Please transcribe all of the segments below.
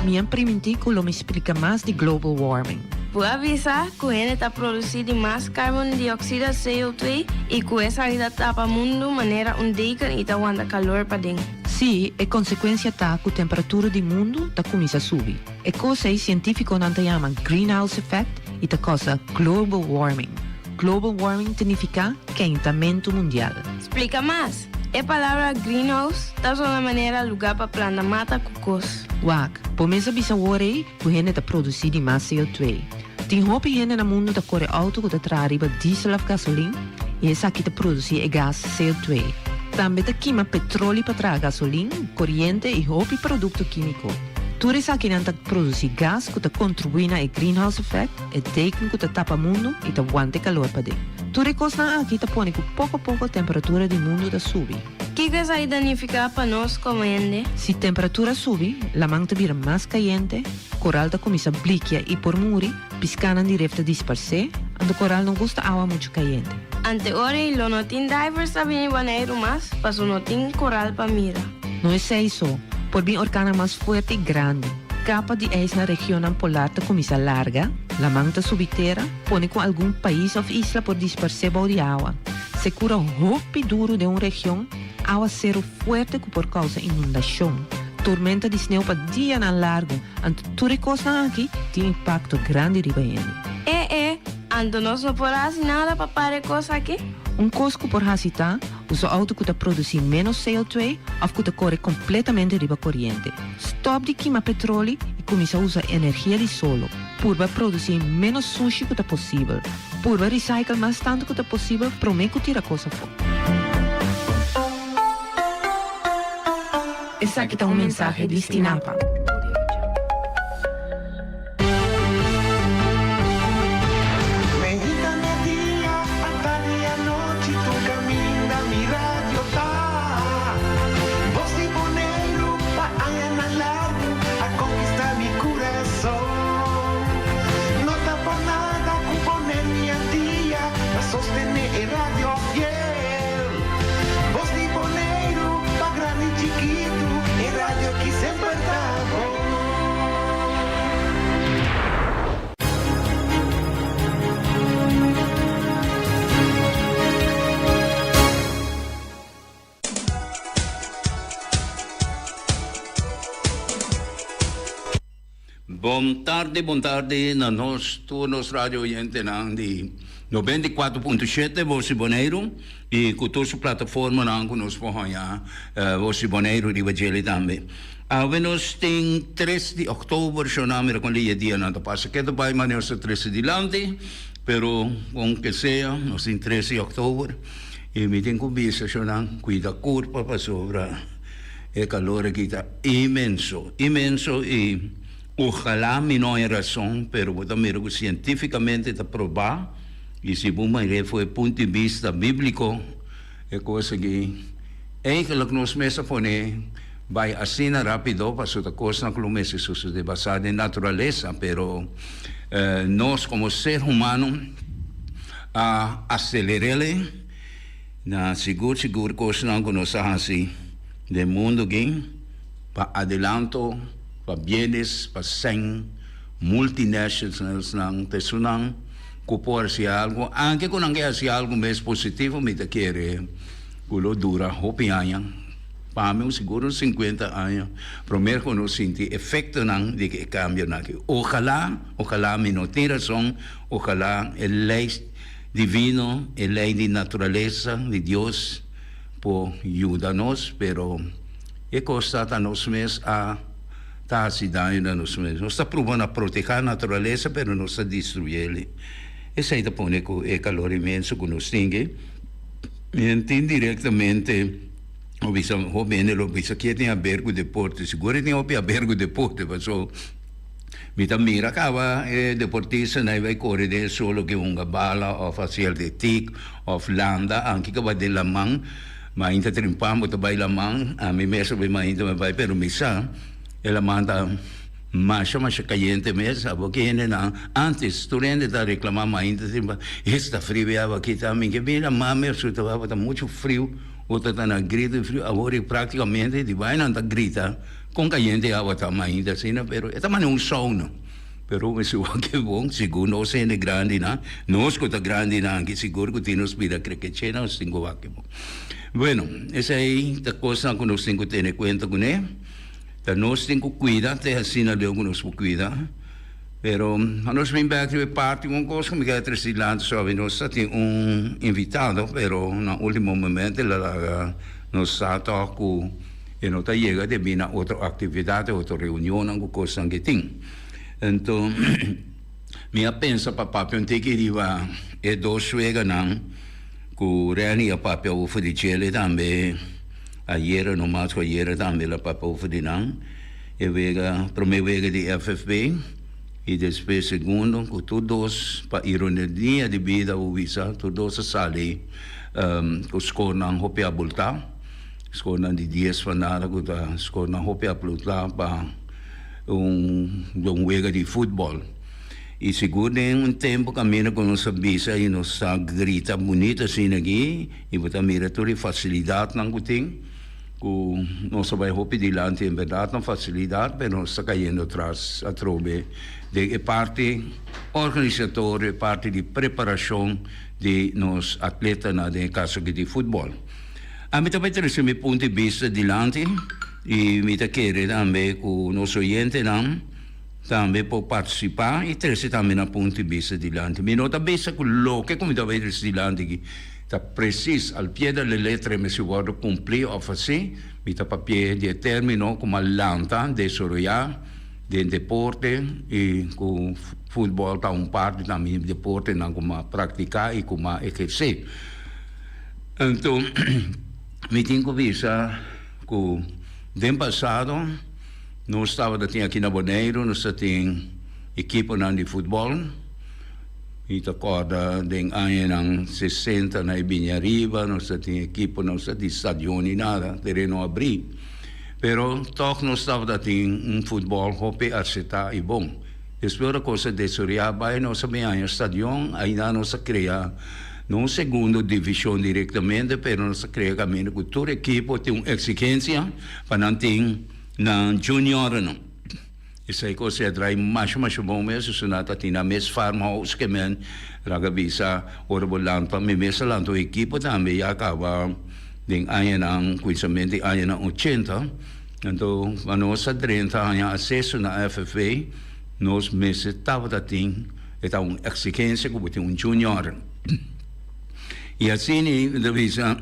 Mi a primintí ku lo mi splika mas di global warming. Bo a bisa ku hende ta produsí di mas karbon dioksida, CO2, i ku esaki ta tapa mundu manera un deken i ta wanta kalor paden. Sí, e konsekuensia ta ku temperatura di mundu ta kuminsá subi. E kos ei sientífikonan ta yama greenhouse effect i ta kousa global warming. Global warming ta nifiká keintamentu mundial. Splika mas! E palabra greenhouse ta sona manera lugá pa planta mata ku kos. Wak, bo mes a bisa wor ei ku hende ta produsí di mas CO2. Tin hopi hende na mundu ta kore outo ku ta traha riba diesel òf gasolin i esaki ta produsí e gas CO2. Tambe ta kima petroli pa traha gasolin, koriente i hopi produkto kímiko. Tur esakinan ta produsí gas ku ta kontribuí na e greenhouse effect, e deken ku ta tapa mundu i ta wanta e kalor paden. Tur e kosnan aki ta pone ku poko poko temperatura di mundu ta subi. Kiko esaki ta nifiká pa nos komo hende? Si temperatura subi, laman ta bira mas kayente, koral ta kuminsá blikia i por muri, piskánan di ref ta disparsé, anto koral no gusta awa muchu kayente. Ante ora ei lo no tin divers ta bini Boneiru mas, paso no tin koral pa mira. No esei so, por bin orkannan mas fuerte i grandi. Kapa di ijs na regionnan polar ta kuminsá larga, laman ta subi tera, pone ku algun pais òf isla por disparsé bou di awa. Sekura hopi duru den un region, awaseru fuerte ku por kousa inundashon, tormenta di sneu pa dianan largu, anto tur e kosnan aki tin impakto grandi riba hende. E e, anto nos no por hasi nada pa para e kos aki? Un kos ku por hasi ta usa outo ku ta produsí ménos CO2 òf ku ta kore kompletamente riba koriente. Stòp di kima petroli i kuminsá usa energia di solo. Purba produsí ménos sushi ku ta posibel. Purba recycle mas tantu ku ta posibel promé ku tira kos afó. Esaki ta un mensahe di Stinapa. Bon tardi, bon tardi na nos tur nos radio oyentenan di 94.7 Voz di Boneiru y cu tur su plataformanan cu nos por haña Voz di Boneiru riba djele tambe. Awe nos tin tres di october, shona mira con e dianan ta pasa keto bay ma nos ta trece dilanti, pero con que sea nos tin tres di october. Y mi tin cu bisa shonan cuida curpa pasobra e calor aki ta inmenso, inmenso y ojalá mi no hay razon pero bo ta mira cu cientificamente ta proba y si bo mira for e punto di bista biblico e cos aki eigenlijk nos mes a pone bay asina rapido pasobra ta cosnan cu lo mester sucede basa den naturalesa pero nos como ser humano A acelerele na sigur sigur cosnan cu nos a haci den mundo aki pa adelanto, pa bienes, pa cen, multinationalsnan, ta esunnan cu por haci algo, anke cu nan ke haci algo mes positivo mi ta kere cu lo dura hopi aña, pa mi sigur un cincuenta aña promer cu nos sinti efectonan di e cambionan aki. Ojalá, ojalá mi no tin razon. Ojalá e lei divino, e lei di naturalesa di Dios por yuda nos, pero e kos ta ta nos mes a ta hasi daño na nos mes. Nos ta pruba na protehá naturalesa, pero nos ta destruyé. Esei ta pone ku e kalor inmenso ku nos tin ke tin direktamente lo bisa hopi hende lo bisa ke tin haber ku deporte. Sigur e tin hopi haber ku deporte, pasobra. Mi ta mira caba e deportistanan ei bay core den e suelo ke hunga bala of haci atletic of landa anke ke bay den laman. Mainta trimpan bo ta bay laman, ami mes a bay mainta mi bay pero mi sa e laman ta masha masha cayente mes. Abo ki hendenan antes tur hende ta reclama mainta trimpan esta frio e awa aki ta mi ke bin laman mi asuta tabata mucho frio otro ta na grita di frio awor practicamente di bay nan ta grita. Kon kayente awa ta mainta asina, pero e ta manera un sauna. Pero mester wak e bon, sigur nos hende grandinan, nos ku ta grandinan aki sigur ku tin nos bida krekeche, nos tin ku wak e bon. Bueno, esei ta kosnan ku nos tin ku tene kuenta kuné. Ta nos tin ku kuida te asina leu ku nos por kuida. Pero a nos bin bek riba e parti un kos ku mi kere trese dilanti sobe nos ta tin un invitado, pero na ultimo momento el a laga nos sa tòg ku e no ta yega debí na otro aktividat, otro reunionnan ku kosnan ke tin. Anto mi a pensa pa papia un tiki riba e dos weganan ku Renny a papia over di djele tambe ayera nomas ku ayera tambe el a papia over di nan, e wega, prome wega di FFB i despues segundo ku tur dos pa ironia di bida bo bisa tur dos a sali ku skornan hopi abultá. Skolnan di dies pa nada ku ta skolnan hopi aplotá pa un un wega di futbòl. I sigur den un tempu kaminda ku nos a bisa i nos a grita bunito asina aki i bo ta mira tur e fasilidatnan ku tin ku nos a bai hopi dilanti en bèrdat na fasilidat pero nos ta kayendo atras atrobe den e parti organisatorio e parti di preparashon di nos atletanan den e kaso aki di futbòl. Ami ta bai trese mi punto di bista dilanti i mi ta kere tambe ku nos oyentenan tambe por partisipá i trese tambe nan punto di bista dilanti. Mi no ta bisa ku loke ku mi ta bai trese dilanti aki ta presis al pie de la letra e mester wòrdu kumplí òf así. Mi ta papia di e término ku mi a lanta desaroyá den deporte i ku futbòl ta un parti tambe di deportenan ku mi a praktiká i ku mi a ehersé. Anto mi tin ku bisa ku den pasado nos tabata tin aki na Boneiru nos ta tin ekiponan di futbòl. Mi ta kòrda den añanan sesenta na e bini ariba nos ta tin ekipo, nos ta tin stadion ni nada, tereno abrí. Pero tòg nos tabata tin un futbòl hopi asetá i bon. Despues ora kos a desoreá bai nos a bin haña stadion, ainda nos a krea no un segundo divishon direktamente pero nos a krea kaminda ku tur ekipo tin un eksigensia pa nan tin nan juniornan. Esei kos a drai masha masha bon mes, esei nan ta tin nan mes farmhouse ke men laga bisa ora bo lanta, mi mes a lanta un ekipo tambe ya kaba den añanan kuminsamentu di añanan ochenta. Anto pa nos a drenta haña aseso na FFA, nos mester tabata tin, e ta un exigencia cu bo tin un junior. Y asina mi ta bisa,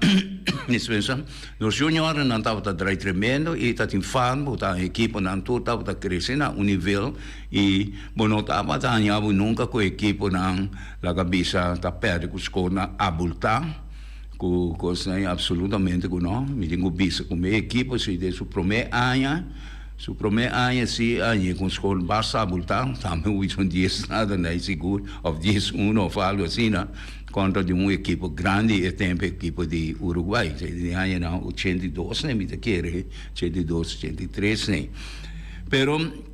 dispensa, nos juniornan tabata drai tremendo y ta tin fan, bo ta equiponan tur tabata crece na un nivel y bo no tabata haña bo nunca cu equiponan laga bisa ta perde cu scorenan abulta. Ku kosnan ei absolutamente ku no. Mi tin ku bisa ku mi ekipo si den su promé aña, su promé aña si a yega un skol basta abultá, tambe wis un dies nada na ei sigur òf dies uno òf algu asina kontra di un ekipo grandi e tempu ekipo di Uruguay. Den añanan 82 nei mi ta kere, 82, 83 nei. Pero.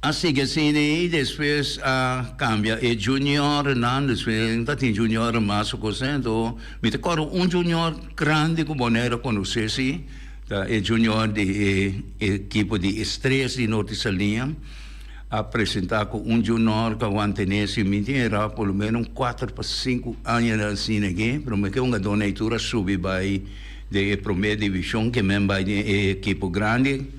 A sigui asina i despues a cambia e juniornan, despues no ta tin junior mas o cosa, anto mi ta corda un junior grandi cu Bonaire a conoce si, ta e junior di e ekipo di Estrellas di Norte Saliña, a presenta cu un junior cu a wantene si mi tin era por lo menos un cuater pa cinco aña asina aki, pero mi ke un gador na tur a subi bay den e prome division ke men bay den e ekipo grandi.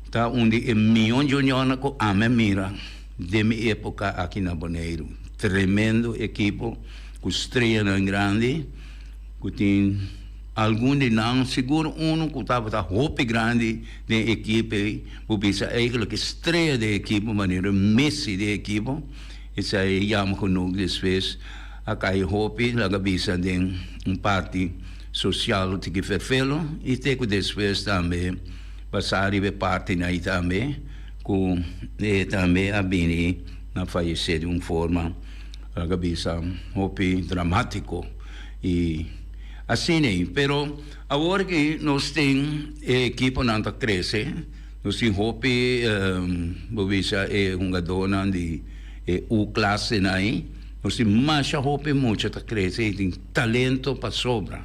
Ta un di e mion juniornan ku ami a mira den mi epoka aki na Boneiru. Tremendo ekipo ku streanan grandi ku tin algun di nan, sigur unu ku tabata hopi grandi den e ekipo ei, bo bisa eigenlijk e strea den e ekipo, manera Messi den e ekipo, esei yama genoeg despues a kai hopi laga bisa den un parti sosial tiki ferfelo i te ku despues tambe. Basá riba e partinan ei tambe ku e tambe a bini na fayesé di un forma laga bisa hopi dramátiko i asina ei. Pero awor ki nos tin e ekiponan ta krese, nos tin hopi bo bisa e hungadónan di e U klasenan ei, nos tin masha hopi mucha ta krese i tin talento pa sobra,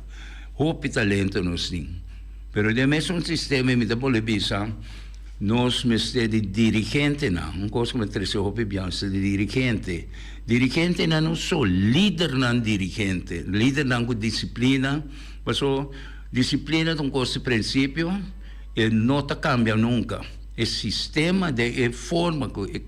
hopi talento nos tin. Pero den mesun sistema mi ta bolbe bisa, Nos mester di dirigentenan, un kos ku mi a trese hopi biaha, mester di dirigente. Dirigentenan no so, lidernan dirigente, lidernan ku disiplina, paso disiplina ta un kos di prinsipio, e no ta kambia nunka. E sistema den e forma ku e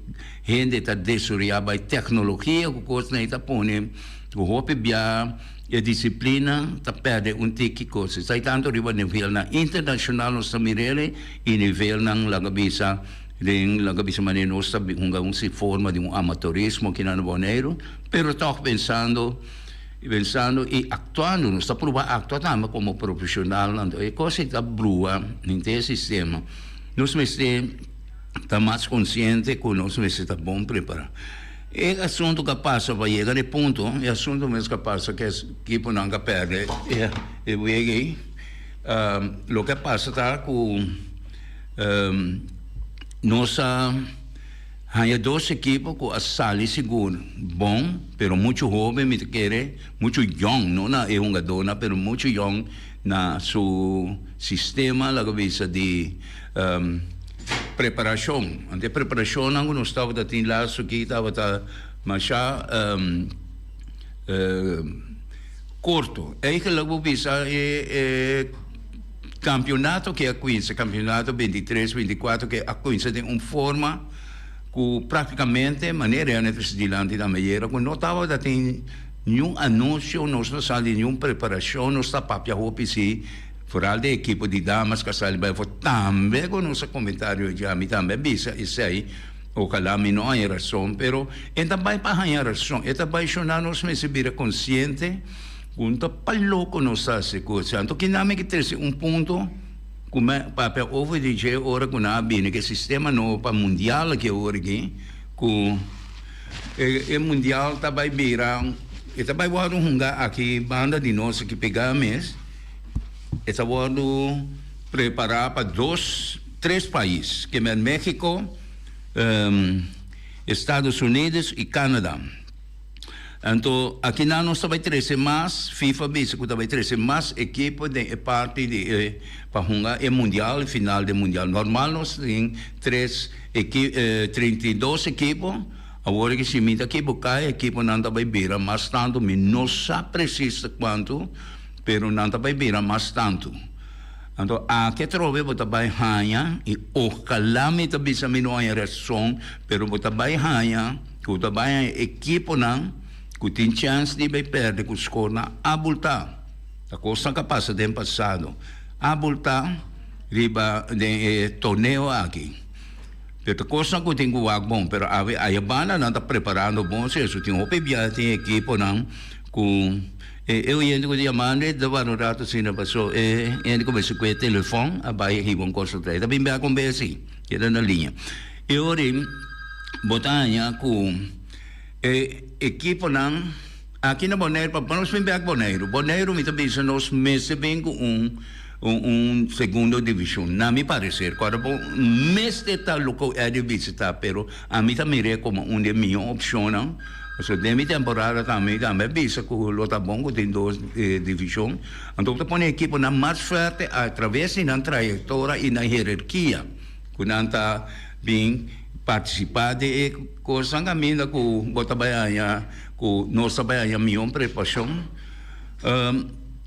hende ta desaroyá bai teknologia ku kosnan ei ta pone ku hopi biaha e disiplina ta pèrdè un tiki kos. Esei tantu riba nivelnan internashonal nos ta mir'el i nivelnan laga bisa den laga bisa manera nos ta hunga un si forma di un amatorismo akinan na Boneiru, pero tòg pensando pensando i aktuando nos ta pruba aktua tambe komo profeshonalnan. E kos ei ta brua henter e sistema. Nos mester ta mas konsiente ku nos mester ta bon prepará. E asuntu ku a pasa pa yega na e punto, e asuntu mes ku a pasa ku e ekiponan ku a pèrdè e wega ei, loke a pasa ta ku nos a haña dos ekipo ku a sali sigur bon, pero muchu hoben mi ta kere, muchu yòn, no na e hungadónan, pero muchu yòn na su sistema laga bisa di preparashon. Anto e preparashonnan ku nos tabata tin laatste aki tabata masha korto. Eigenlijk bo bisa e kampionato ke a kuinsa, kampionato 23, 24 ke a kuinsa den un forma ku praktikamente manera ya nan ta trese dilanti tambe ayera ku no tabata tin Niun anuncio nos no sali niun preparacion nos ta papia hopi si foral den ekipo di damas ka sali bai afo tambe ku nos a comentario dje ami tambe a bisa esei ojalá mi no haña rason pero e ta bai pa haña rason e ta bai shona nos mester bira consciente ku no ta pa loko nos ta hasi cos anto kinan mi ke trece un punto ku mi a papia over di dje ora ku nan a bini ku e sistema nobo pa mundial aki awor aki ku. E mundial ta bai bira, e ta bai wòrdu hunga aki banda di nos aki pegá mes. E ta wòrdu prepará pa dos, tres pais, ke men Mexico, Estados Unidos i Canada. Anto akinan nos ta bai trese mas, FIFA bisa ku ta bai trese mas ekipo den e parti di e pa hunga e mundial, e final di e mundial. Normal nos tin tres eki 32 ekipo, awor ki si mi ta ekiboká e ekiponan ta bai bira mas tantu, mi no sa presis ta kuantu, pero nan ta bai bira mas tantu. Anto aki atrobe bo ta bai haña, i ojalá mi ta bisa mi no haña rason, pero bo ta bai haña. Ku ta bai haña ekiponan ku tin chèns di bai pèrdè ku skornan abultá. Ta kosnan ku a pasa den pasado. Abultá riba den e torneo aki. Pero ta kosnan ku tin ku wak bon. Pero awe aya banda nan ta preparando bon si eso. Tin hopi biaha tin ekiponan ku e oyente ku ta yamando e ta wak un rato asina paso e hende ku mester ku e telefòn a bai hiba un kos atrás. E ta bin bèk un bes si. Keda na liña. E ora ei bo ta haña ku e ekiponan aki na Boneiru, pa nos bin bek Boneiru, Boneiru mi ta bisa nos mester bin ku un un segundo divishon, na mi pareser. Kòrda bo mester ta loke Eddy bisa ta, pero ami ta mir'é komo un di e mihó opshonnan. Pasobra den mi temporada tambe mi tambe a bisa ku lo ta bon ku tin dos divishon. Anto bo ta pone ekiponan mas fuerte atraves di nan trayektoria i nan hererkia. Ku nan ta bin partisipá den e kosnan kaminda ku bo ta bai haña, ku nos ta bai haña mihó prepashon.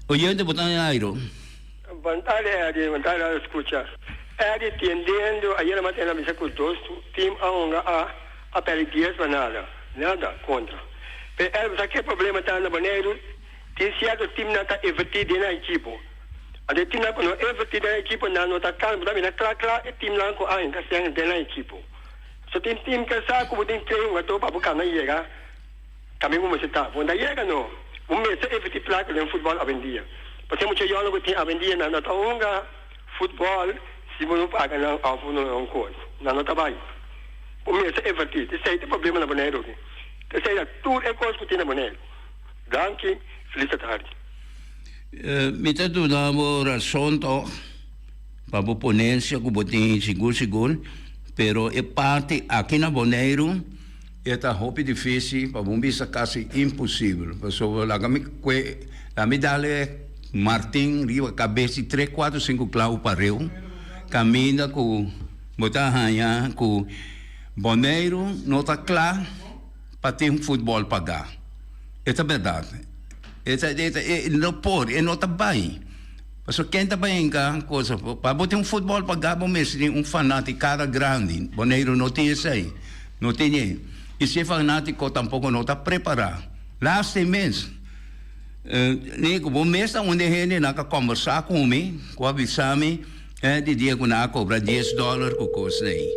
Oyente, bo ta haña airo? Bantale Eddie, bantale a skucha. Eddie tiendendo ayera maten a bisa ku dos team a hunga a a pèrdè dies pa nada, nada kontra. Pero Eddie bo sa ke problema ta na Boneiru? Tin sierto teamnan ta invertí den nan ekipo. Anto e teamnan ku no invertí den nan ekipo nan no ta kana. Bo ta mira kla kla e teamnan ku a hinka sèn den nan ekipo. So tin team ke sa ku bo tin train hungadó pa bo kana yega kaminda ku bo mester ta. Bo no ta yega no. Bo mester invertí plaka den futbòl awendia. Pasobra mucha yònnan ku tin awendia nan no ta hunga futbòl si bo no paga nan òf bo no duna un kos. Nan no ta bai. Bo mester invertí. Esei ta e problema na Boneiru. Esei ta tur e kos ku tin na Boneiru. Danki, felis atardi. Mi ta duna bo rason tog pa bo ponencia cu bo tin sigur sigur, pero e parti aki na Boneiru e ta hopi dificil pa bo bisa casi imposibel, pasobra laga mi cue laga mi dale martin riba cabes di tres cuatro cinco clavo pareu caminda cu. Bo ta haña ku Boneiru no ta kla pa tin futbòl pagá. E ta bèrdat. E ta, e ta, e no por, e no ta bai. Pasobra ken ta bai hinka kosa? Pa bo tin un futbòl pagá bo mester tin un fanatikada grandi. Boneiru no tin esei. No tin e. I si e fanátiko tampoko no ta prepará. Laatste mes, Nico, bo mes ta un di e hendenan ku a kòmbersá ku mi, ku a bisa mi, E di dia ku nan a kobra dies dòler ku kos ei.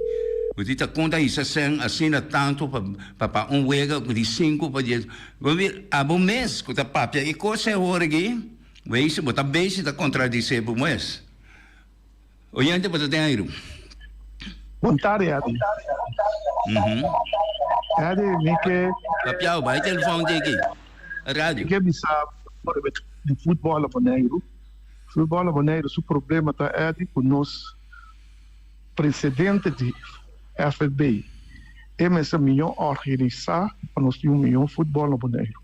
Bo di ta konta hisa sèn asina tantu pa pa pa un wega ku di sinku pa dies. Bo mira, abo mes ku ta papia e kos ei awor aki, wees bo ta besi ta kontradisé bo mes. Oyente bo ta den airu. Bon tardi Eddie. Eddie mi ke. Papiao bai telefòn tiki radio. Mi ke bisa di futbòl a Boneiru. Futbòl na Boneiru su problema ta Eddy ku nos presidente di FFB e mester mihó organisá pa nos tin un mihó futbòl na Boneiru.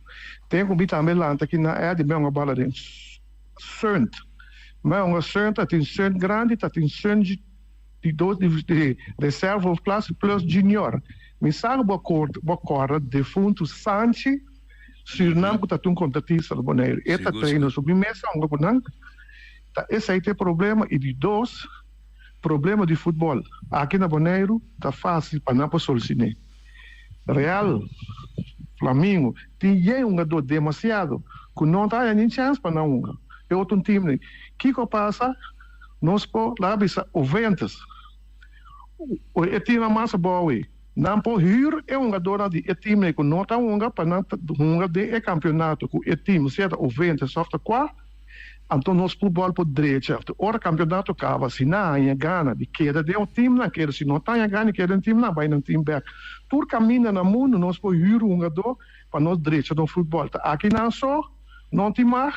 Ten ku mi tambe lanta aki na Eddy mi a bala den Sunt. Mi a Sunt ta tin Sunt grandi ta tin Sunt di dos di reserva hoofdklasse plus junior. Mi sa ku bo a kòrda defuntu Sanchi. Surinam ku ta tin un kontratista na Boneiru. E ta traina su bin mesa hunga ku nan. Ta esei ta e problema. I di dos, problema di futbòl. Aki na Boneiru ta fásil pa nan por solusioné. Real, Flamingo tin yen hungadó demasiado ku no ta haña nin chèns pa nan hunga. E otro un timnan. Kiko a pasa? Nos por laga bisa Oventus. E timnan mas abou ei. Nan por hür e hungadornan di e team ei ku no ta hunga pa nan hunga den e kampionato ku e team sea ta Oventus òf ta kua, anto nos futbòl por drecha. Ora kampionato kaba, si nan haña gana di keda den un team nan keda, si no ta haña gana di keda den team nan bai nan team bèk. Tur kaminda na mundu nos por hür hungadó pa nos drecha nos futbòl. Ta aki nan so no tin mag.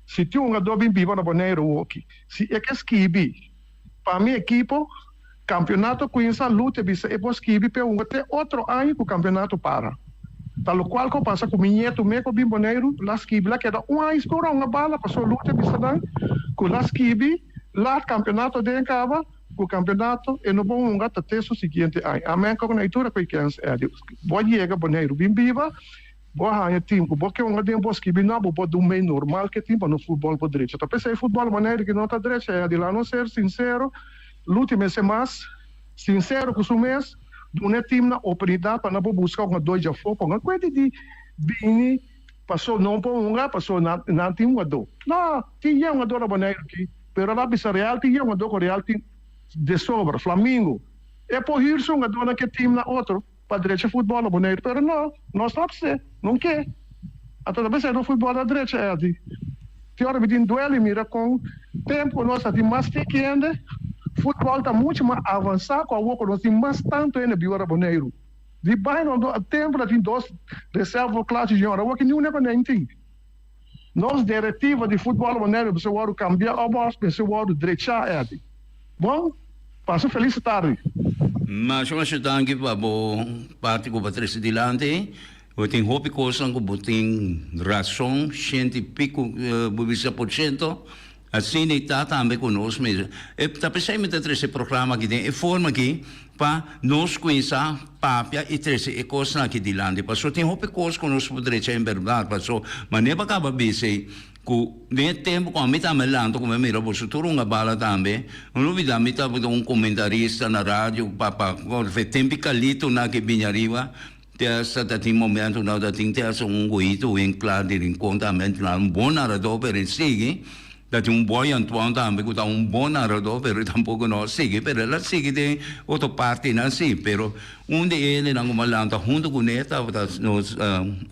Si tin hungadó bin biba na Boneiru awoki, si e ke skibi pa mi ekipo, Campeonato cuinsa Lute bisa e por skibi p'e hunga te otro aña cu campeonato para. Ta locual cu a pasa cu mi nieto me cu a bin Boneiru la skibi la keda un aña scora hunga bala paso Lute bisa nan cu la skibi laat campeonato den caba cu campeonato e no por hunga ta te su siguiente aña. Amen cu na itura cu e kens Eddy. Bo a yega Boneiru bin biba Bo a haña tin ku bo ke hunga den bo skibi no bo por dun mei normal ke tin pa no futbol por drecha. Ta p'esei futbol manera ki no ta drecha e adi la no ser sinsero Luti mester mas sinsero ku su mes duna e timnan oportunidat pa nan por buska hunga doi djafó pa hunga kuenti di bini paso no por hunga paso nan nan tin hungadó. No tin yen hungadó na Boneiru aki pero la bisa Real tin yen hungadó ku Real tin de sobra Flamingo e por hür su hungadónan ke timnan otro. Pa drecha futbol na Boneiru, pero no, nos no a pse, no ke. Anto ta p'esei no futbol a drecha Eddy. Tin ora mi tin duel i mira kon tempu nos a tin mas tiki hende, futbol ta muchu mas avansá ku awor ku nos tin mas tantu hende biba na Boneiru. Di bai nos no tempu ta tin dos reserva klas di junior, awor ki niun hende ku tin. Nos directiva di futbol Boneiru mester wòrdu kambia òf bòs mester wòrdu drechá Eddy. Bon, pasa un felis tardi. Masha masha danki pa bo parti ku bo a trese dilanti. Bo tin hopi kosnan ku bo tin rason, shenti piku bo bisa por shento. Asina i ta tambe ku nos mes. E ta p'esei mi ta trese e programa aki den e forma aki pa nos kuminsá papia i trese e kosnan aki dilanti. Pasobra tin hopi kos ku nos por drecha en bèrdat. Pasobra manera bo a kaba bisa ei ku den e tempu ku ami tambe lanta ku mi a mira boso tur hunga bala tambe, no lubidá mi tabata un komentarista na radio pa pa tempu Kalitonan ke bini ariba. Te hasta ta tin momentonan ta tin te hasta un goyito wen kla di Rincon tambe ta un bon narador pero e sigui ta tin un Boy Antoine tambe ku ta un bon narador pero tampoko no a sigui pero el a sigui den otro partinan si pero un di e hendenan ku malanta hunto kuné tabata nos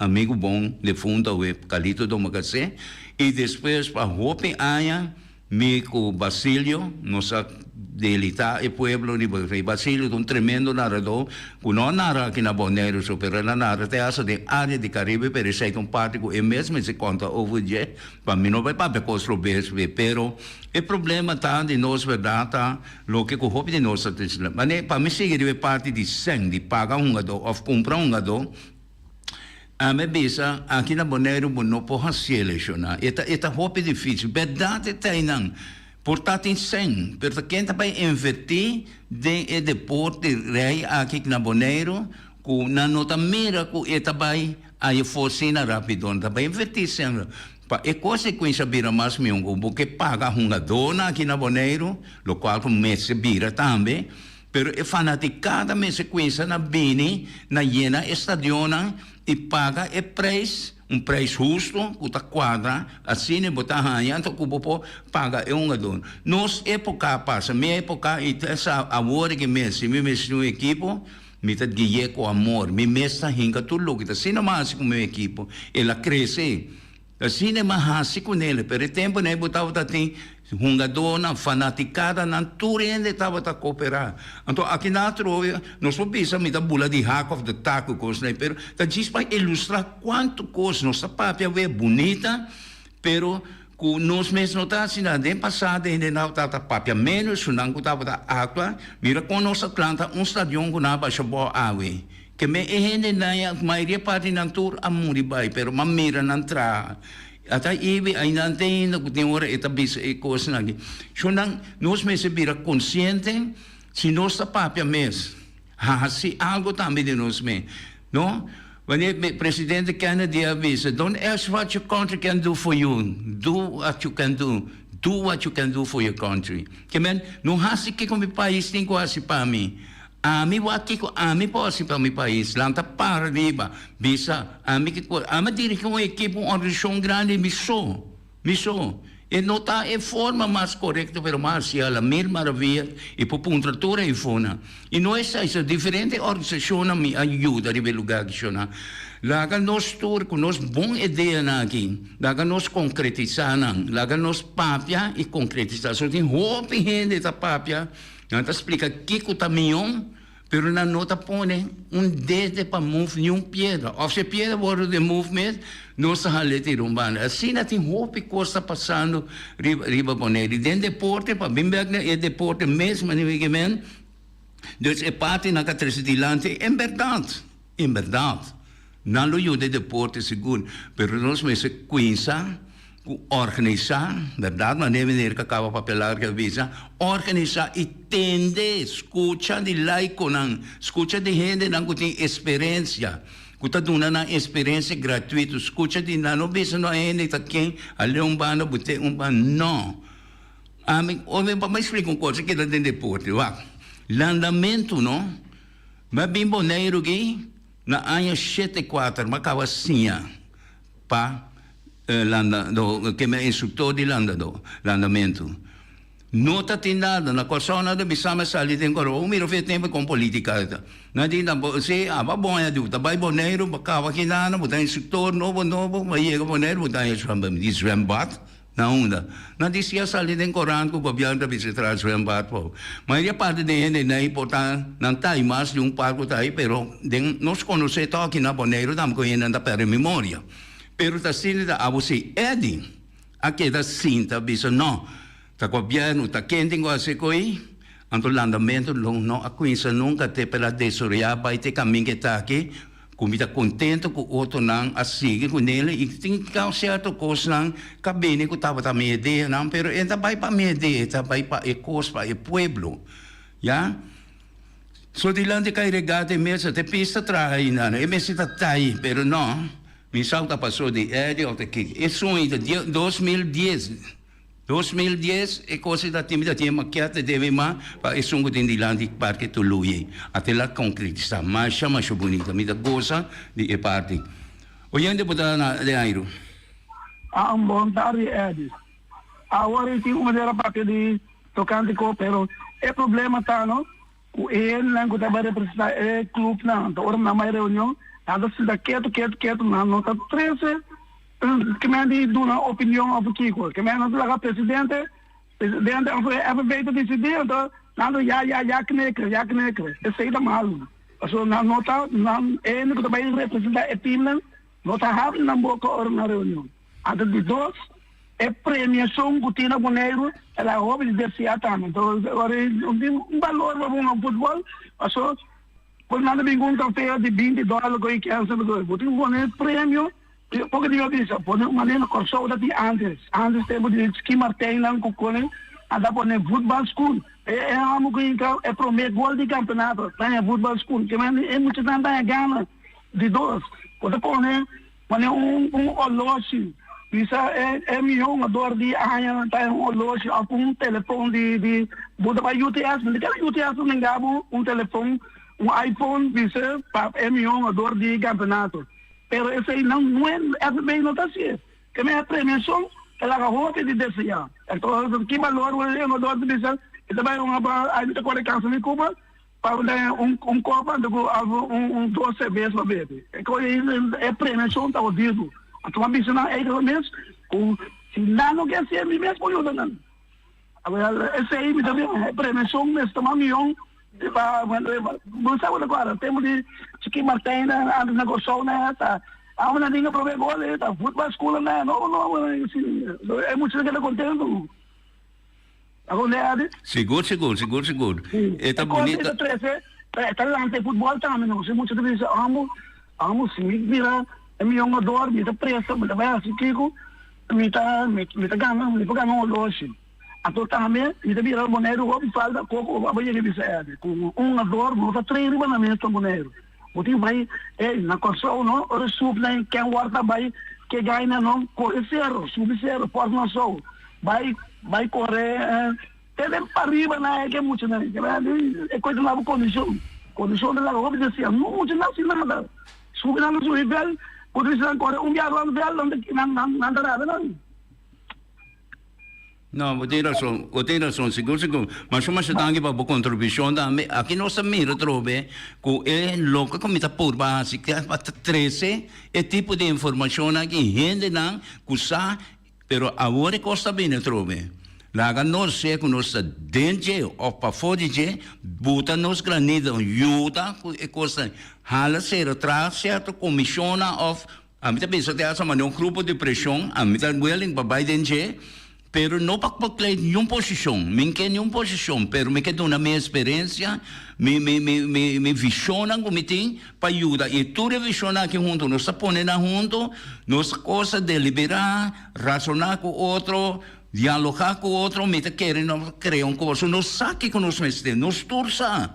amigo bon defunto awe Carlito Domacassé i despues pa hopi aña Mi ku Basilio nos a delitá e pueblo riba rei. Basilio ta un tremendo naradó ku no a nara aki na Boneiru so, pero el a nara te hasta den área di Karibe, pero esei ta un parti ku e mes mester konta over dje, pa mi no bai papia kos robes be. Pero e problema ta di nos bèrdat ta loke ku hopi di nos ta trese. Mane pa mi sigui riba e parti di sèn, di paga hungadó òf kumpra hungadó, Ami a bisa, aki na Boneiru bo no por hasié lesioná. E ta, e ta hopi difícil. Bèrdat e ta einan. Por ta tin sèn, pero ta ken ta bai invertí den e deporte rei aki na Boneiru ku nan no ta mira ku e ta bai haña forsina rápido. Nan ta bai invertí sèn pa e konsekuensia bira mas mihó ku bo ke paga hungadónan aki na Boneiru, lokual ku mester bira tambe, pero e fanatikada mester kuinsa na bini na yena e stadionnan i paga e preis. Un prijs husto ku ta kuadra, asina bo ta haña anto ku bo por paga e hungador. Nos époka a pasa, mi époka i te sa awor aki mes, si mi mester un ekipo, mi ta gui'é ku amor, mi mes ta hinka tur loke ta asina mi a hasi ku mi ekipo, el a krese, asina mi a hasi kunel, pero e temponan ei bo tabata tin Hungadónan, fanatikadanan, tur hende tabata kooperá. Anto aki na atrobe nos por bisa mi ta bula di hak òf di tak ku kosnan ei, pero ta djis pa ilustrá kuantu kos nos ta papia wea bunita, pero ku nos mes no ta hasi nada. Den pasado e hendenan tabata papia ménos ku nan ku tabata aktua. Mira kon nos a planta un stadion ku nan a basha bou awe. Ke men e hendenan ei, mayoria parti nan tur a muri bai, pero m'a mira nan traha. Ata ibi ainda nan tin ainda ku tin ora e ta bisa e kosnan aki. Shonnan, nos mester bira konsiente si nos ta papia mes, hasi algu tambe di nos mes, no? Wanneer presidente Kennedy a bisa, Don't ask what your country can do for you, do what you can do, do what you can do for your country. Ke men, no hasi kiko mi pais tin ku hasi pa mi. Ami wak kiko ami por hasi pa mi pais, lanta para riba, bisa, ami ke por, ami a dirigi un ekipo, un organisashon grandi mi so, mi so. E no ta e forma mas korekto pero mi a hasi a la mil maraviya i por puntra tur eifonan. I no esei so, diferente organisashonnan mi a yuda riba e lugar aki shona. Laga nos tur ku nos bon ideanan aki, laga nos konkretisá nan, laga nos papia i konkretisá. So tin hopi hende ta papia. Nan ta splika kiko ta mion, pero nan no ta pone un dede pa move niun piedra. Of si e piedra wòrdu de move mes, nos ta hal'é tira un banda. Asina tin hopi kos ta pasando riba riba Boneiru. Den deporte, pa bin bèk na e deporte mes, manera mi ke men, dus e partinan ka trese dilanti, en bèrdat, en bèrdat, nan lo yuda e deporte sigur, pero nos mester kuinsa Ku organisá, bèrdat manera meneer ka kaba papia largu a bisa, organisá i tende, skucha di laikonan, skucha di hendenan ku tin esperensia, ku ta duna nan esperensia gratuito, skucha di nan, no bisa no hende ta ken a lei un banda bot'é un banda, no. Ami, ora mi pa splika un kos, a keda den deporte, wak, landamentu no, mi a bin Boneiru aki na aña 74, mi a kaba siña pa Landadó, ke mi instruktor di landadó, landamentu. No ta tin nada, na Kòrsou nan ta bisa mi sali den Kòrsou, bo mira fe tempu kon politika ta. Nan di nan bo si aba bon ya di bo ta bai Boneiru, bo kaba kinana, bo ta instruktor nobo nobo, bo yega Boneiru bo ta haña zwembad. Mi di zwembad? Na unda? Nan di si a sali den korant ku gobièrnu ta bisa traha zwembad pa bo. Mayoria parti den hende nan por ta nan ta i mas di un par ku ta ai pero den nos konosé tòg aki na Boneiru tambe ku hendenan ta pèrdè memoria. Pero ta sinti ta abo si Eddy a keda sinta bisa no, ta gobièrnu ta ken tin ku hasi ko'i, anto landamentu lo no a kuinsa nunka te pa el a desaroyá bai te kamin ke ta aki, ku mi ta kontento ku otronan a sigui ku nel i tin sierto kosnan ka bini ku tabata mi ideanan pero e ta bai pa mi idea e ta bai pa e kos pa e pueblo ya. So dilanti kai regate mesa te pista traha ainda e mester ta tai pero no mi sa ta paso di Eddy of ta kiko e suño ta 2010 2010 e cosa ta tin mi ta tin e maqueta den mi man pa esun ku tin dilanti parke Tului ate la concretisa masha masha bunita mi ta gosa di e parti oyente bo ta na den airu. A un bon tardi Eddy. Awor e tin un manera papia di tocante co pero e problema ta no cu e hendenan cu ta bay representa e clubnan anto ora nan bay reunion nan ta sinta keto keto keto nan no ta trece kimen di duna opinion of kico kimen nan ta laga presidente presidente of e FB ta dicidi anto nan ta ya ya ya knikker ya knikker esey ta malo pasobra nan no ta nan e hende cu ta bay representa e teamnan no ta habri nan boca ora nan reunion anto di dos E premiacion cu tin na Boneiru ta laga hopi di desea tambe. Enton ora tin un balor pa hunga futbol paso por nan ta bin cu un trofeo di binti dollar cu e kense bo tin cu pone premio poco di mi a bisa pone un manera Corsou ta tin antes antes tempo di Ski Martijn nan cu cone. Anda pone voetbal school. E e amo ku hinka e promé gol di kampeonato ta haña voetbal school. Ke men e muchanan ta haña gana. Di dos, bo ta pone pone un un oloshi. Bisa e e mihó hungador di aña ta haña un oloshi òf un telefon di di bo ta bai UTS. Mi ta kere UTS ta nenga bo un telefon, un iPhone bisa pa e mihó hungador di kampeonato. Pero esei nan no e FB no ta hasié. Ke men e premiashon ta laga hopi di deseá. Entonces ki balor bo e hungador ta bisa e ta bai hunga pa ai mi ta kore kansa mi kuba pa daña un un kopa anto ku algu un un dos serbes pa bebe. E koe e premiashon ta hodido. Anto mi a bisa nan eigen mes ku si nan no ke hasié mi mes por yuda nan. Awel esei mi ta bin e premiashon mes ta mas mion di pa bo sa bo ta kòrda tempu di Chiki Martijn antes na Kòrsou na ta amo nan tin a prome gol e ta futbal school na no no e muchanan keda kontentu akonde Ady? Sigur sigur sigur sigur e ta E kos bunita. e ta trese e ta lanta e futbol tambe no si mucha ta bisa amo amo si mi bira e mion gador mi ta presta mi ta bai hasi kiko. Mi ta mi ta gana mi por gana un oloshi. Anto tambe mi ta bira Boneiru hopi falta koko abo yega bisa Eddy ku un hungador no ta train riba nan mes ta Boneiru. Bo tin bai ey na Kòrsou no ora sup nan ken wòrd ta bai ke gaina no kore sero subi sero Pòrt Nassau bai bai kore te den pariba nan ke muchanan e kos ta laba kondishon kondishon ta laga hopi deseá no mucha no hasi nada. Subi nan ta subi vel, ku ta nan kore un bia rònt vel, nan nan nan ta rabia nan. No, bo tin rason, bo tin rason, sigur sigur. Masha masha danki pa bo kontribushon tambe. Aki nos ta mira atrobe ku e loke ku mi ta purba hasi pa trese e tipo di informashonnan aki hendenan ku sa. Pero awor e kos ta bini atrobe. Laga nos sea ku nos ta den dje òf pafó di dje, buta nos granito, yuda ku e kosnan. Hala sera traha sierto komishonnan òf, ami ta bisa te hasta manera un grupo di preshon, ami ta willing pa bai den dje, pero no pa klei niun posishon. Mi n'ke niun posishon, pero mi ke duna mi eksperensia, mi mi mi mi mi vishonnan ku mi tin, Pa yuda i tur e vishonnan aki huntu, nos ta pone nan huntu, nos kos ta deliberá, rasoná ku otro, dialogá ku otro, mi ta kere nos ta krea un kos. Nos sa kiko nos mester, nos tur sa.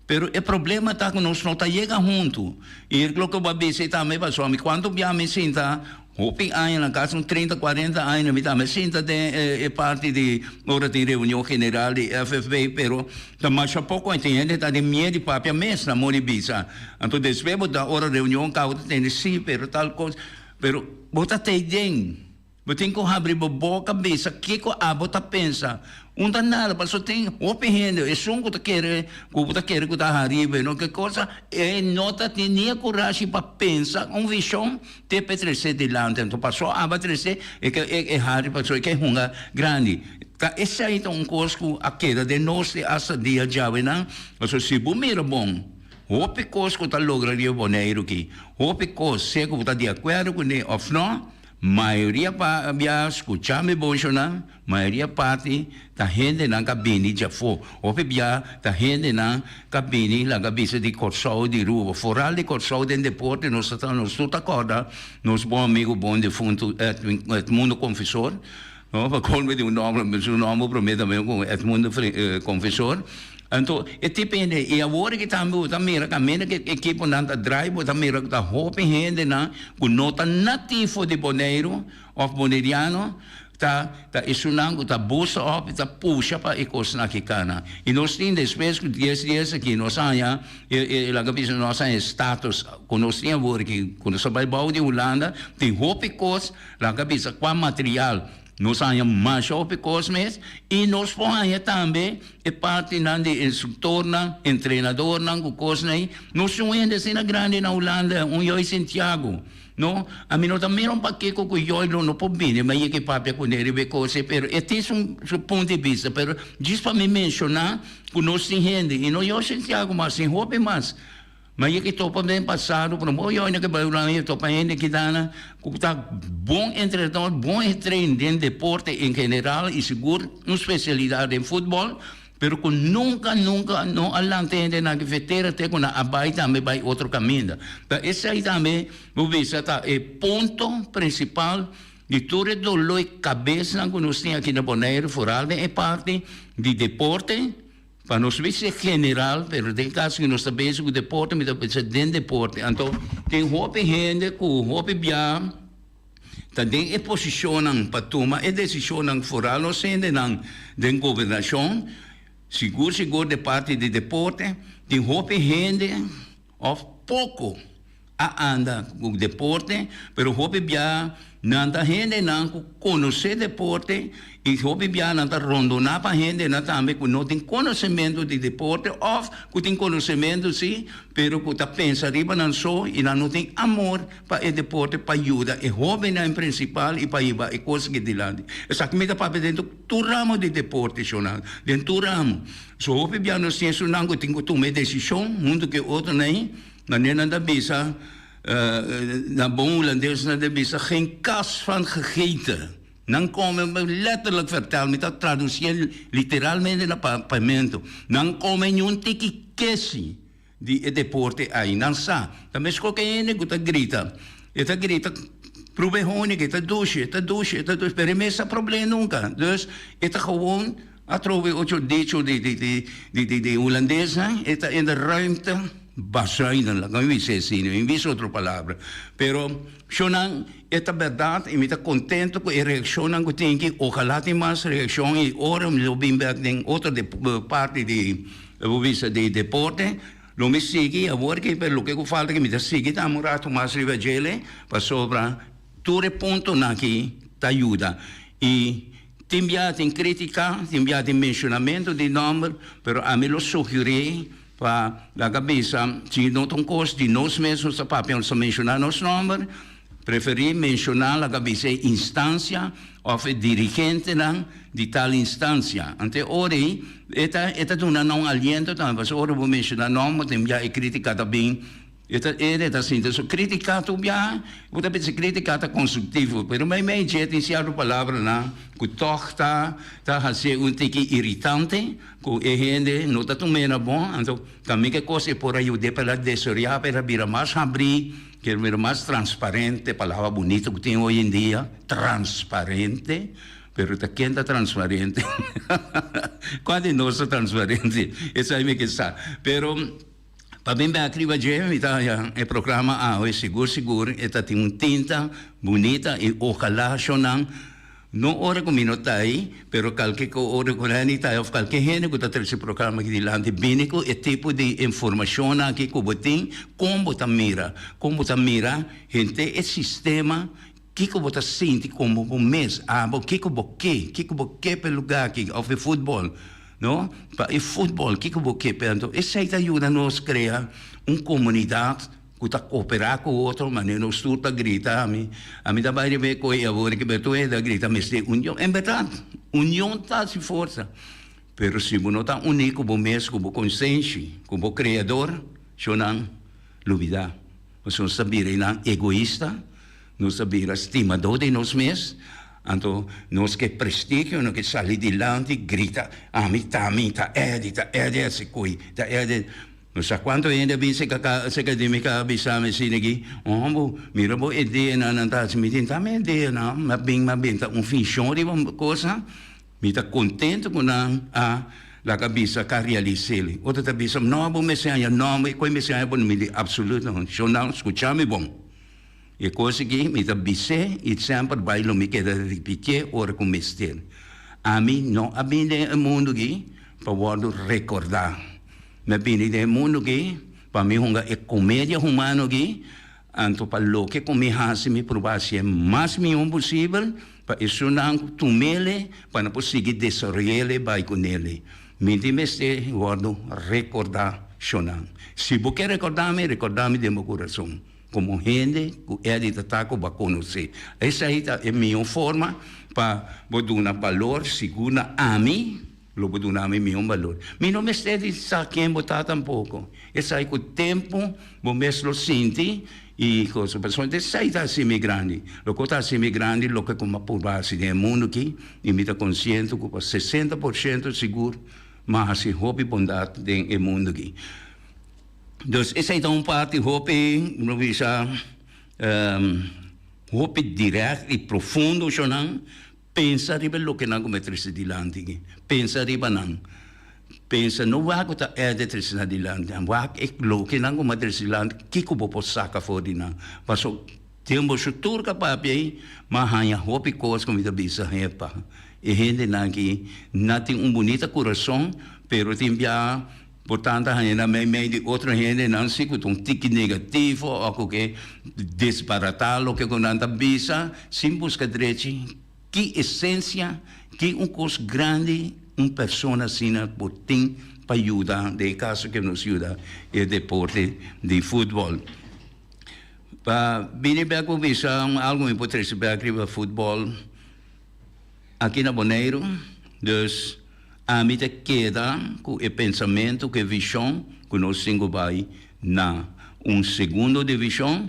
Pero e problema ta ku nos no ta yega huntu. I loke bo a bisa tambe pasobra mi kuantu bia mi sinta Hopi añanan, casi un trinta, cuarenta aña mi tambe sinta den e parti di ora tin reunion general di FFB, pero ta masha poco en tin hende ta den miedo di papia mes na mori bisa. Anto despues bo ta ora reunion caba bo ta tende si, pero tal cos, pero bo ta tey den. Bo tin cu habri bo boca bisa kico abo ta pensa. Un ta nada, pasobra tin hopi hende, esun ku ta kere ku bo ta kere ku ta hariba e no ke cosa, e no ta tin ni e kurashi pa pensa un vishon te pa e trese dilanti. Anto paso aba trese e ke e hari pasobra e ke hunga grandi. Ta esei ta un kos ku a keda den nos te asta dia djawenan, pasobra si bo mira bon, hopi kos ku ta logra riba Boneiru aki, hopi kos, sea ku bo ta di akuerdo kuné òf no, mayoria pa bia skucha mi boshonan. Mayoria parti ta hendenan ka bini djafó. Hopi bia ta hendenan ka bini laga bisa di Kòrsou, di Ruba. Foral di Kòrsou den deporte nos ta nos tur ta kòrda nos bon amigu bon defuntu Edwin Edmundo Confesor, no, pa kolmo di un nòmber, su nòmber promé tambe ku Edmundo Confesor. Anto e tipo hende i awor aki tambe bo ta mira kaminda ku e ekiponan ta drai bo ta mira ku ta hopi hendenan ku no ta nativo di Boneiru Of boneriano ta ta esunnan ku ta busta òf ta pusha pa e kosnan aki kana. I nos tin despues ku dies dies aki nos a haña e e laga bisa nos a haña e status ku nos tin awor aki ku nos a bai bou di Hulanda tin hopi kos laga bisa kua material nos a haña masha hopi kos mes i nos por haña tambe e partinan di instruktornan entrenadornan ku kosnan ei nos tin un hende asina grandi na Hulanda un Joy Santiago. No, ami no ta mira un pakiko ku Joy lo no por bini, mi a yega e papia kuné riba e kos ei, pero e tin su su punto di bista, pero djis pa mi menshoná ku nos tin hende, i no Joy Santiago mas, tin hopi mas. Mi a yega e topa den pasado, pero bo Joy no ke bai Hulanda e topa hende kidana ku ta bon entrenador, bon train den deporte en general i sigur un spesialidat den futbòl. Pero cu nunca, nunca no a lanta hendenan ki fetera te cu nan a bay tambe bay otro caminda. Ta esey tambe bo bisa ta e punto principal. Di tur e doló e kabesnan ku nos tin aki na Boneiru, foral den e parti di deporte, pa nos bisa general, pero den kaso ku nos ta bezig ku deporte, mi ta bisa den deporte. Anto tin hopi hende ku hopi bia ta den e posishonnan pa tuma e desishonnan, foral nos hendenan den gobernashon, sigur sigur den parti di deporte, tin hopi hende òf poko a anda ku deporte, pero hopi bia nan ta hendenan ku konosé deporte i hopi bia nan ta rondoná pa hendenan tambe ku no tin konosementu di deporte òf ku tin konosementu sí, pero ku ta pensa riba nan so i nan no tin amor pa e deporte pa yuda e hóbennan en prinsipal i pa hiba e kos aki dilanti. Esaki mi ta papia den tur ramo di deporte, shonal, den tur ramo. So hopi bia nos tin esunnan ku tin ku tuma e desishon huntu ku e otronan ei. Manera nan ta bisa na bon Hulandes nan ta bisa geen kas van gegeten. Nan kome, letterlijk vertaal, mi ta traducié literalmente na papiamento, nan kome niun tiki kesi di e deporte ai. Nan sa. Ta meskos ku e hende ku ta grita. E ta grita probe honig, e ta dushi, e ta dushi, e ta dushi, pero e mes ta proble nunka. Dus e ta gewoon atrobe otro dicho di di di di Hulandesnan, e ta in de ruimte. Bazuinen, laga mi bisa asina, mi bisa otro palabra. Pero, shownan, e ta berdad y mi ta contento cu e reaccionnan cu tin aki. Ojalá tin mas reaccion y ora mi lo bin bek den otro parti di, bo bisa, di deporte, lo mi sigui awor aki, pero loke cu falta aki mi ta sigui tambe un rato mas riba djele, pasobra tur e puntonan aki ta yuda. Y tin bia tin critica, tin bia tin mencionamento di nomber, pero ami lo sugeri Pa laga bisa, si no ta un kos di nos mes nos ta papia, nos ta menshoná nos nòmber, preferí menshoná laga bisa e instansia òf e dirigentenan di tal instansia. Anto e ora ei e ta e ta duna nan un aliento tambe, pasobra ora bo menshoná nòmber tin bia e krítika ta bin. E ta e ta sinti su critica tur biaha, bo ta pensa critica ta constructivo, pero mei mei dje tin cierto palabranan cu toch ta ta hacié un tiki iritante cu e hende no ta tum'é na bon, anto tambe ke cos e por a yud'é pa el a desoria, pa el a bira mas habrí, ke el bira mas transparente, palabra bunito cu tin hoy en dia, transparente, pero ta ken ta transparente? Cua di nos ta transparente? Esai mi ke sa, pero. Pa bin bek riba dje mi ta haña e programa awe sigur sigur e ta tin un tinta bunita i ojalá shownan no ora ku mi no ta ei pero kalke ku ora ku Renny ta ei òf kalke hende ku ta trese programa aki dilanti bini ku e tipo di informashonnan aki ku bo tin kon bo ta mira kon bo ta mira henter e sistema kiko bo ta sinti komo bo mes abo kiko bo ke kiko bo ke pa e lugar aki òf e futbòl. No, pa e futbol, kiko bo ke p'e? Anto esei ta yuda nos krea un komunidat ku ta koperá ku otro, manera nos tur ta grita, ami ami ta bai riba e koe awor ke Bertoe ta grita mester union. En bèrdat, union ta hasi forsa, pero si bo no ta uní ku bo mes, ku bo konsenshi, ku bo Kreador, shownan lubidá. Pasobra nos ta bira einan egoista. Nos ta bira stimadó di nos mes, anto nos ke prestigio, nos ke sali dilanti grita, Ami ta mi, ta Eddie, ta Eddie a hasi koe, ta Eddie. No sa kuantu hende a bin serka ka, serka di mi ka a bisa mi asina aki, Un homber, mira bo ideanan nan ta hasi. Mi tin ta mi ideanan, mi a bin, mi a benta un finshon riba un kosa, mi ta kontento ku nan a laga bisa ka realis'el. Otro ta bisa, No, bo mester haña nòmber, e koe mester haña bo nòmber. Mi di, Absoluto no, shonnan, skucha mi bon. E kos aki mi ta bis'é i semper bai lo mi keda ripitié ora ku mester. Ami no a bini den e mundu aki pa wòrdu rekordá. Mi a bini den e mundu aki pa mi hunga e komedia humano aki, anto pa loke ku mi hasi mi proba hasié mas mihó posibel pa esunnan ku tum'ele pa nan por sigui desaroy'ele bai kun'ele. Mi tin mester wòrdu rekordá, shonnan. Si bo ke rekordá mi, rekordá mi den bo kurason. Como hende cu Eddie ta ta cu bo a conoce. Esai ta e miho forma pa bo duna balor, sigur na ami lo bo duna mi miho balor. Mi no mester di sa ken bo ta tampoco. Esai cu tempo bo mes lo sinti y cosa. Pasobra esai ta haci mi grandi. Loke ta haci mi grandi loke cu mi a purba haci den e mundo aki y mi ta conciente cu pa sesenta por ciento sigur mi a haci hopi bondad den e mundo aki. Dus esei ta un parti hopi, lo bisa, Hopi dirèkt i profundo shonnan, pensa riba e loke nan ku mi a trese dilanti aki. Pensa riba nan. Pensa, no wak ku ta Eddie trese nan dilanti, wak e loke nan ku mi a trese dilanti, kiko bo por saka for di nan. Paso den boso tur ka papia ei, mi a haña hopi kos ku mi ta bisa, hepa, e hendenan aki nan tin un bunita kurason, pero tin bia Por tanto haña nan meimei di otro hendenan si ku ta un tiki negativo o ku ke desbaratá loke ku nan ta bisa sin buska drechi ki esensia, ki un kos grandi un persona asina por tin pa yuda den e kaso ke nos yuda e deporte di futbòl. Pa bini bèk bo bisa algu mi por trese bèk riba futbòl. Aki na Boneiru, dus ami ta keda ku e pensamentu, ku e vishon ku nos tin ku bai na un segundo divishon.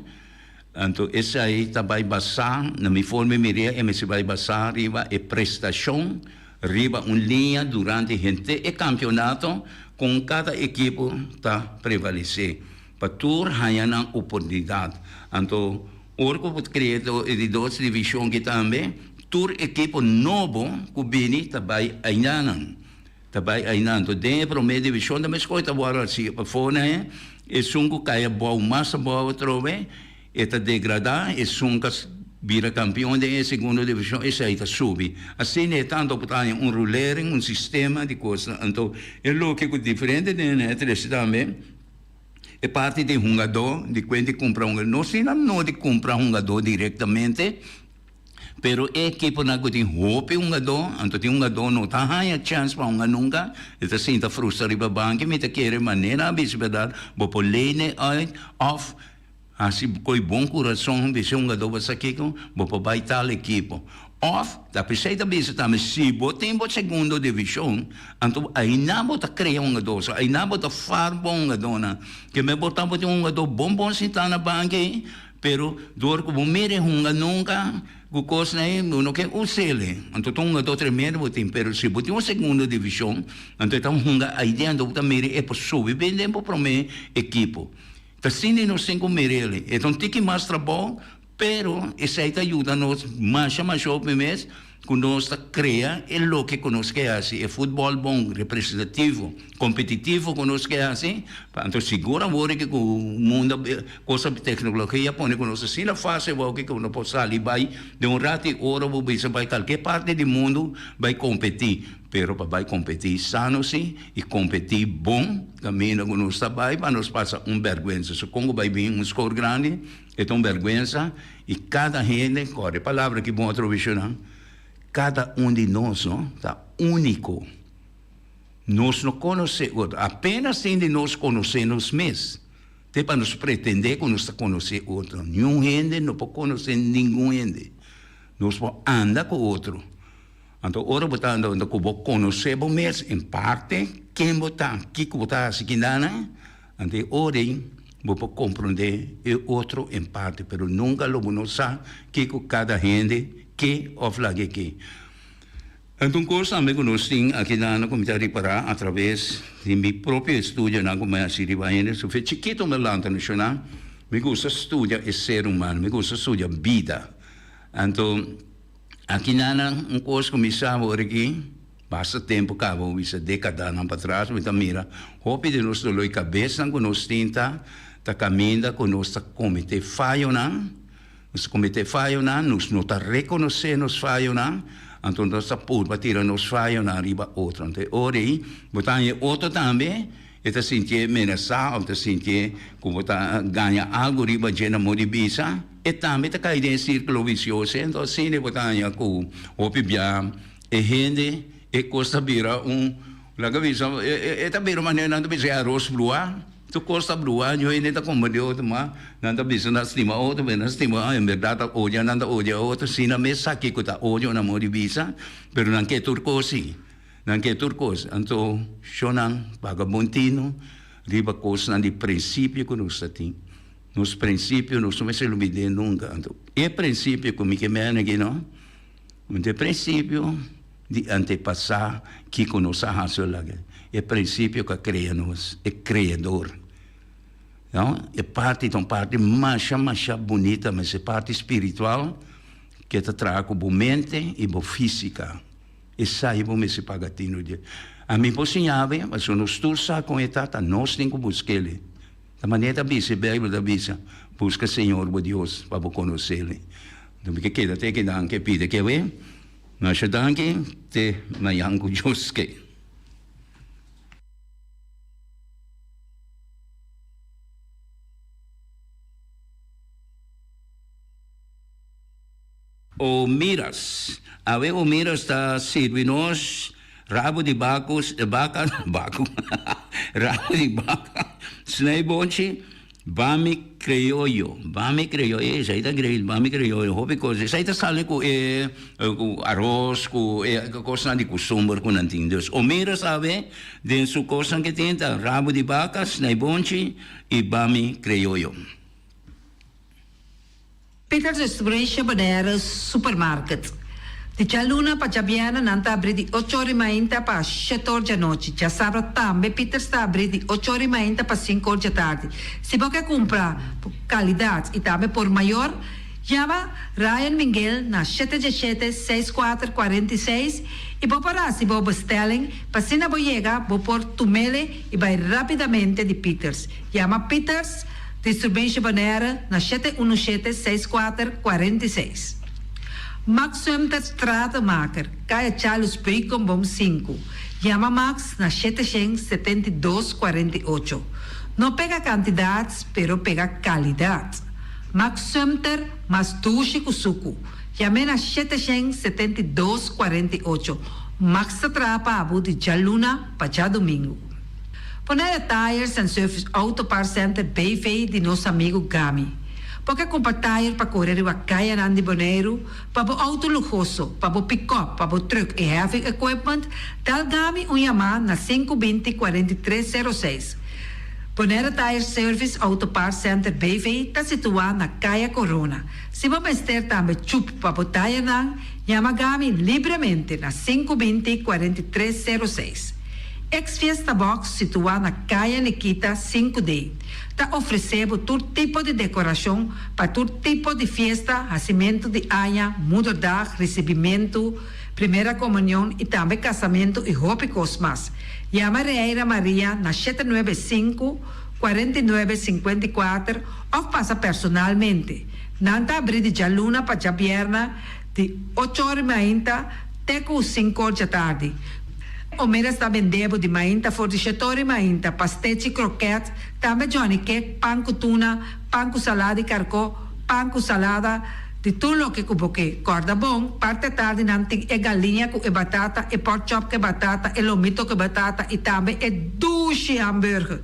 Anto esei ta bai basá, na mi forma di miria, e mester bai basá riba e prestashon riba un liña durante henter e kampionato kon kada ekipo ta prevalesé pa tur haña nan oportunidat. Anto Ora ku bo ta krea e di dos divishon aki tambe, tur ekipo nobo ku bini ta bai aindanan, ta bai ainda. Anto den e promé divishon ta meskos ta wòrdu hasi pafó nan e, esun ku kai abou mas abou atrobe e ta degradá, esun ku a bira kampion den e segundo divishon esei ta subi. Asina e tantu bo ta haña un rulering, un sistema di kosnan. Anto e loke ku diferente den e trese tambe. E parti di hungadó, di kuen di kumpra hungadó, no si nan no di kumpra hungadó direktamente, pero e ekiponan ku tin hopi hungadó, anto tin hungadó no ta haña chèns pa hunga nunka, e ta sinta frustra riba banki, mi ta kere manera a bisa bèrdat, bo por lene uit òf hasi koe bon kurason bisa e hungadó bo sa kiko, bo por bai tal ekipo. Òf, ta p'esei ta bisa tambe, si bo tin bo segundo divishon, anto ainá bo ta krea hungadó, so ainá bo ta farba hungadónan. Ke men bo tabatin un hungadó bon bon sintá na banki ei, pero dor ku bo mira e hunga nunka ku kosnan ei, bo no ke us'el. Anto ta un hungadó tremendo bo tin, pero si bo tin un segundo divishon, anto e ta hunga aidé, anto bo ta mira e por subi bin den bo promé ekipo. Ta asina nos tin ku mir'el. E ta un tiki mas trabou, Pero esei ta yuda nos masha masha hopi mes ku nos ta krea e loke ku nos ke hasi, e futbòl bon, representativo, kompetitivo ku nos ke hasi. Anto sigur awor ke ku mundo kosa di teknologia pone ku nos asina fásil awor ke ku no por sali bai den un ratu i ora bo bisa bai kalke parti di mundu bai kompetí. Pero pa bai kompetí sano si i kompetí bon kaminda ku nos ta bai pa nos pasa un bèrgwensa. So kon ku bai bin un skor grandi? E ta un bèrgwensa i kada hende, kòrda e palabra ki bon atrobe shona, kada un di nos no ta úniko. Nos no konosé otro. Apenas tin di nos konosé nos mes, te pa nos pretendé ku nos ta konosé otro. Niun hende no por konosé ningun hende. Nos por anda ku otro. Anto ora bo ta anda unda ku bo konosé bo mes en parte, ken bo ta, kiko bo ta hasi kindana, Anto e ora ei bo por komprondé e otro en parte, pero nunka lo bo no sa kiko kada hende ke òf laga ke. Anto un kos tambe ku nos tin aki nan ku mi ta ripará atraves di mi propio estudionan ku mi a hasi riba hende, su fe chikito mi a lanta nashonal, mi gusta studia e ser humano, mi gusta studia bida. Anto aki nan un kos ku mi sa awor aki. Basta tempu kaba un bisa dekadanan patras mi ta mira hopi di nos doloi kabesnan ku nos tin ta ta kaminda ku nos ta kometé fayonan, nos ta kometé fayonan, nos no ta rekonosé nos fayonan, anto nos ta purba tira nos fayonan riba otro. Anto e ora ei bo ta haña e otro tambe e ta sintié menasá òf ta sintié ku bo ta gaña algu riba dje na modo di bisa, e tambe ta kai den e sírkulo visioso. Anto asina bo ta haña ku hopi bia. E hende e kos ta bira un laga bisa e ta bira manera nan ta bisa e aros bruá tur kos ta bruá yo hende ta komprende otro ma nan ta bisa nan stima otro pero nan stima en berdad ta odia nan ta odia otro si nan mes sa kiko ta odio nan mor di bisa pero nan ke tur kos si nan ke tur kos anto shownan paga bon tino riba kosnan di prinsipio ku nos ta tin nos prinsipio nos no mester lubid'é nunka anto e prinsipio ku mi ke mene aki no. Un ta e prinsipio di antepasá kiko nos a hasi o laga, e prinsipio ku a krea nos, e Kreador. No, e parti ta un parti masha masha bunita mes, e parti spiritual ke ta traha ku bo mente i bo físika. Esei bo mester paga tinu dje. Ami por siña bo, pasobra nos tur sa kon e ta, ta nos tin ku busk'el. Ta manera ta bisa, e Beibel ta bisa, Buska Señor bo Dios pa bo konos'el. Enton mi ke keda te kinan ke pidi ke we. Masha danki, te mañan ku Dios ke. O miras, awe o miras ta sirbi nos rabo di baku, baka, baku, rabo di baka, snijboontje, bami crioyo, bami crioyo, esei ta great, bami crioyo, hopi kos, esei ta sali ku e ku aros, ku e kosnan di kustumber ku nan tin. Dus o miras awe den su kosnan ke tin ta rabo di baka, snijboontje i bami crioyo. Peter Distribution Bonaire Supermarket. Di djaluna pa djabièrnè nan ta abrí di ocho or i mainta pa shete or djanochi. Djasabra tambe Peters ta abrí di ocho or i mainta pa sinku or djatardi. Si bo ke kumpra por kalidat i tambe por mayor, yama Ryan Minguel na shete djeshete, seis kuater, 46 i bo por hasi bo bestelling pa asina bo yega bo por tumele i bai rápidamente di Peters. Yama Peters. Distribution Bonaire na 717 64 46. Max Sumter Stratenmaker, Kaya Charles Beukenboom sinku. Yama Max na 772 48. No pega kantidat, pero pega kalidat. Max Sumter mas dushi ku suku. Yam'é na 772 48. Max ta traha pa bo di djaluna pa djadumingu. Bonaire Tires and Service Auto Parts Center BV di nos amigu Gami. Bo ke kumpra tire pa kore riba kayanan di Boneiru, pa bo outo luhoso, pa bo pikòp, pa bo trùk i heavy equipment, dal Gami un yamá na sinku binti 43 sero seis. Bonaire Tire Service Auto Parts Center BV ta situá na Kaya Corona. Si bo mester tambe chup pa bo tirenan, yama Gami libremente na sinku binti 43 sero seis. Ex Fiesta Box situá na Kaya Nikita sinku D ta ofresé bo tur tipo di dekorashon pa tur tipo di fiesta, hasimentu di aña, moederdag, risibimentu, primera komunion i tambe kasamentu i hopi kos mas. Yama Reira Maria na shete nuebe sinku, 49, 54 òf pasa personalmente. Nan ta abrí di djaluna pa djabièrnè di ocho or mainta te ku sinku or djatardi. Omeras ta bende bo di mainta for di shetor i mainta, pastechi, kroket, tambe johnny cake, pan ku tuna, pan ku salada di karkó, pan ku salada, di tur loke ku bo ke. Kòrda bon, parti atardi nan tin e galiña ku e batata, e pork chop ku e batata, e lomito ku e batata i tambe e dushi hamburger.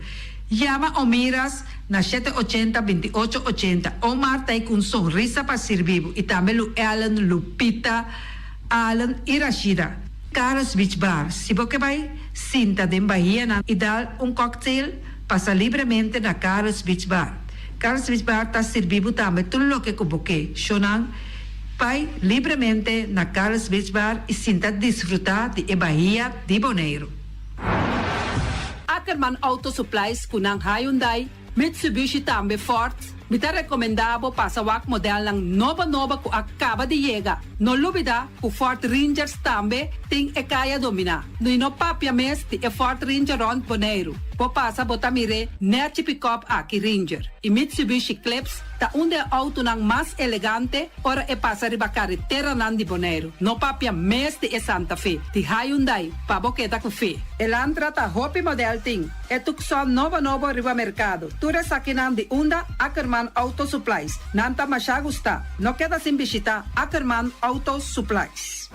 Yama Omiras na shete ochenta, 28 ochenta. Omar ta ei ku un sonrisa pa sirbi bo i tambe Lu Ellen, Lupita, Allen i Rashida. Carlos Beach Bar, Si bo ke bai sinta den bahianan i dal un cocktail, pasa libremente na Carlos Beach Bar. Carlos Beach Bar ta sirbi bo tambe tur loke ku bo ke. Shownan, bai libremente na Carlos Beach Bar i sinta disfruta di e bahia di Boneiru. Ackerman Auto Supplies ku nan Hyundai, Mitsubishi tambe Ford, mi ta recomenda bo pasa wak modelnan nobo nobo cu a caba di yega. No lubida cu Ford Rangers tambe tin e caya domina. Y no papia mes di e Ford Ranger rond Boneiru. Bo pasa bo ta mir'e nechi pick-up aki Ranger. Y Mitsubishi Eclipse ta un di e autonan mas elegante ora e pasa riba careteranan di Boneiru. No papia mes di e Santa Fe di Hyundai pa bo keda cu fe. Elantra ta hopi model tin. E Tucson nobo nobo riba mercado. Tur esakinan di unda Ackerman Auto Supplies. Nan ta masha gusta. No keda sin bishita Ackerman Auto Supplies.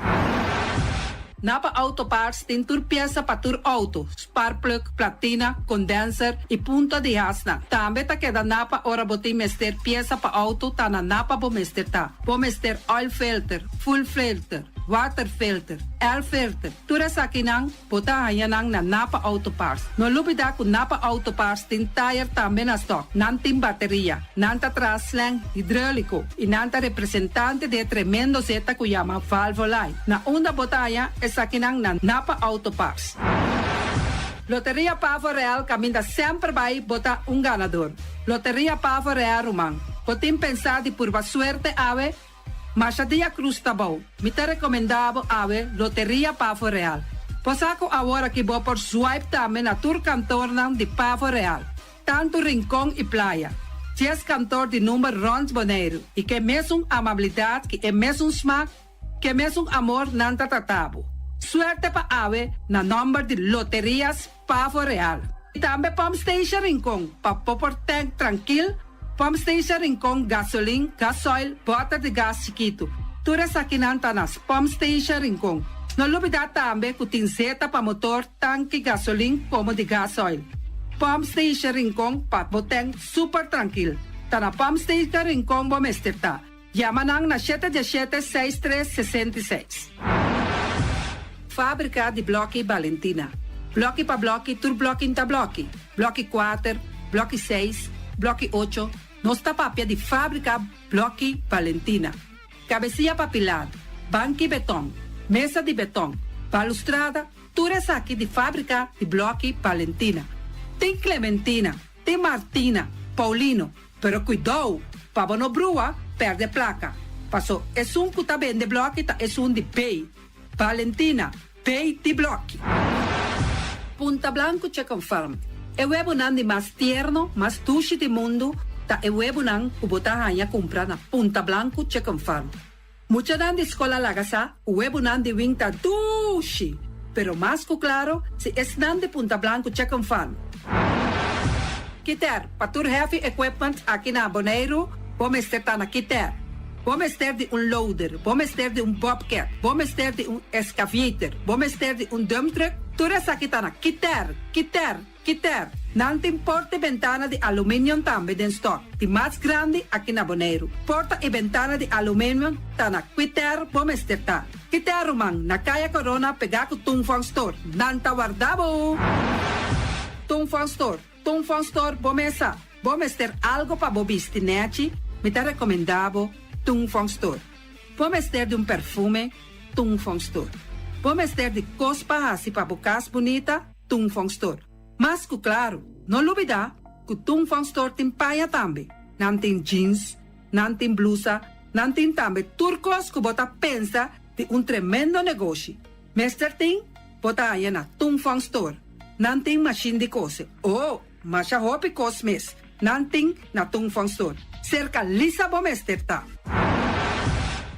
Napa Auto Parts tin tur piesa pa tur auto, spark plug, platina, condenser y punta di hasnan. Tambe ta keda Napa ora bo tin mester piesa pa auto ta na Napa bo mester ta. Bo mester oil filter, fuel filter, water filter, air filter, tur esakinan Bo ta haña nan na Napa Auto Parts. No lubidá ku Napa Auto Parts tin tayer tambe na stòk. Nan tin bateria. Nan ta traha slang hidróliko i nan ta representante di e tremendo zeta ku yama Valvoline. Na unda bo ta haña esakinan na Napa Auto Parts. Loteria Pavo Real caminda semper bay bo ta un ganador. Loteria Pavo Real ruman, bo tin pensa di purba suerte awe? Masha dia cruz ta bou. Mi ta recomenda bo awe Loteria Pavo Real. Bo sa cu awor aki bo por swipe tambe na tur kantoornan di Pavo Real, tanto Rincon y Playa. Dies kantoor di number rond Boneiru y ke mesun amabilidad ki e mesun smaak Ke mesun amor nan ta trata bo. Suerte pa awe na nomber di Loterias Pavo Real. Y tambe Pump Station Rincon pa bo por tank trankil, Pump Station Rincon gasolin, gasoil, boter di gas chikitu. Tur esakinan ta na Pump Station Rincon. No lubida tambe cu tin zeta pa motor, tanki gasolin como di gasoil. Pump Station Rincon pa bo tank super trankil. Ta na Pump Station Rincon bo mester ta. Yama nan na shete diesshete seis tres 66. Fábrika di blòki Balentina. Blòki pa blòki tur blòki n'ta blòki. Blòki kuater, blòki seis, blòki ocho, nos ta papia di fábrika blòki Balentina. Kabesia pa pilar, banki betòn, mesa di betòn, balustrada, tur esaki di fábrika di blòki Balentina. Tin Clementina, tin Martina, Paulino, Pero kuidou, pa bo no brua, pèrdè plaka. Paso esun ku ta bende blòki ta esun di B. Valentina, B di blòki. Punta Blanco Chicken Farm, E webunan di mas tierno, mas dushi di mundu ta e webunan ku bo ta haña kumpra na Punta Blanco Chicken Farm. Muchanan di skol a laga sa ku webunan di wing ta dushi, pero mas ku klaro si esnan di Punta Blanco Chicken Farm. Kiter, pa tur heavy equipment aki na Boneiru, bo mester ta na Kiter. Bo mester di un loader, bo mester di un bobcat, bo mester di un excavator, bo mester di un dump truck, tur esaki ta na Kiter, Kiter, Kiter, nan tin porta i bentana di aluminium tambe den stock, di mas grandi aki na Boneiru. Porta i bentana di aluminium ta na Kwiter bo mester ta. Kiter ruman, na Kaya Corona pegá ku Tung Fong Store. Nan ta warda bo! Tung Fong Store, Tung Fong Store bo mesa. Bo mester algo pa bo bisti nechi, mi ta rekomendá bo Tung Fong Store. Bo mester di un perfume, Tung Fong Store. Bo mester di kos pa hasi pa bo kas bunita, Tung Fong Store. Mas ku klaru, no lubidá ku Tung Fong Store tin paña tambe. Nan tin jeans, nan tin blusa, nan tin tambe tur kos ku bo ta pensa di un tremendo negoshi. Mester tin, bo ta haña na Tung Fong Store. Nan tin mashin di kose. Oh, masha hopi kos mes nan tin na Tung Fong Store. Serka Lisa bo mester ta.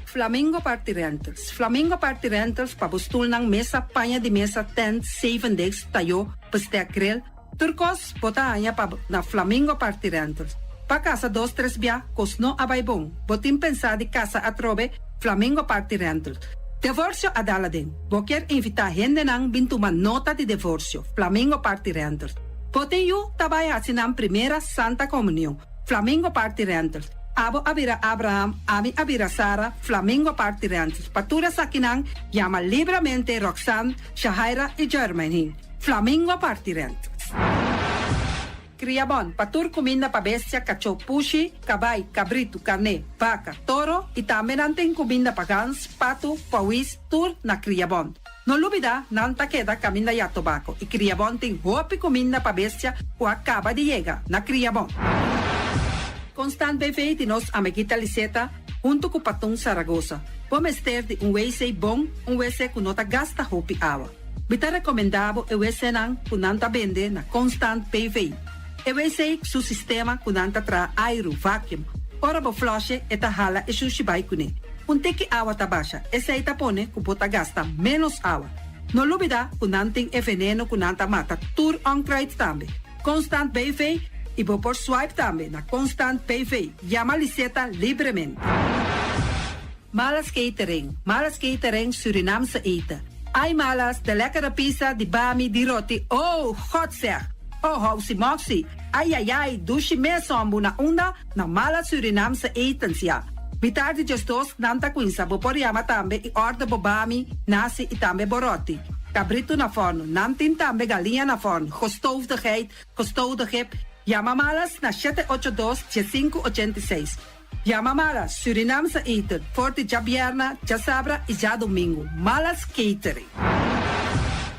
Flamingo Party Rentals Flamingo Party Rentals pa bo stulnan, mesa, paña di mesa, tent, zevendegs, tayó, bestek, grill, tur kos bo ta haña pa na Flamingo Party Rentals. Pa kasa dos tres bia kos no a bai bon, bo tin pensá di kasa atrobe, Flamingo Party Rentals. Devorsio a dal aden, bo kier invitá hendenan bin tuma nota di devorsio, Flamingo Party Rentals. Bo tin yu ta bai hasi nan primera Santa Komunion, Flamingo Party Rentals. Abo a bira Abraham, ami a bira Sara, Flamingo Party Rentals. Pa tur esakinan, yama libramente Roxanne, Shahaira y Jermaine. Flamingo Party Rentals. Kriabon, pa tur kuminda pa bestia, kachó, pushi, kabai, kabritu, karné, baka, toro y tambe nan tin kuminda pa gans, patu, pawis, tur na Kriabon. No lubida, nan ta keda kaminda ya tobako i Kriabon tin hopi kuminda pa bestia ku a kaba di yega na Kriabon. Constant BV di nos amiguita Liseta huntu ku Patun Saragosa. Bo mester di un wc bon, un wc ku no ta gasta hopi awa. Mi ta rekomendá bo e wcnan ku nan ta bende na Constant BV. E wc su sistema ku nan ta traha airu, vacuum. Ora bo flush'e e ta hala e shushi bai kuné. Un tiki awa ta basha, esei ta pone ku bo ta gasta ménos awa. No lubidá ku nan tin e veneno ku nan ta mata tur onkruid tambe. Constant BV i bo por swipe tambe na Constant BV. Yama Liseta libremente. Malas Catering, Malas Catering Surinaamse eten. Ai Malas, de lekkere pizza, di bami, di roti, oh, God zeg! Oh, housi moxi, ai ai ai, dushi mes hombu na unda? Na Malas Surinaamse etens ya. Mitar di djesdos nan ta cuinsa, bo por yama tambe y order bo bami, nasi y tambe bo roti. Cabrito na forno, nan tin tambe galiña na forno, gestoofde geit, gestoofde kip. Yama Malas na shete ocho dos, diesinku ochenta i seis. Yama Malas Surinaamse eten for di djabièrnè, djasabra i djadumingu. Malas Catering.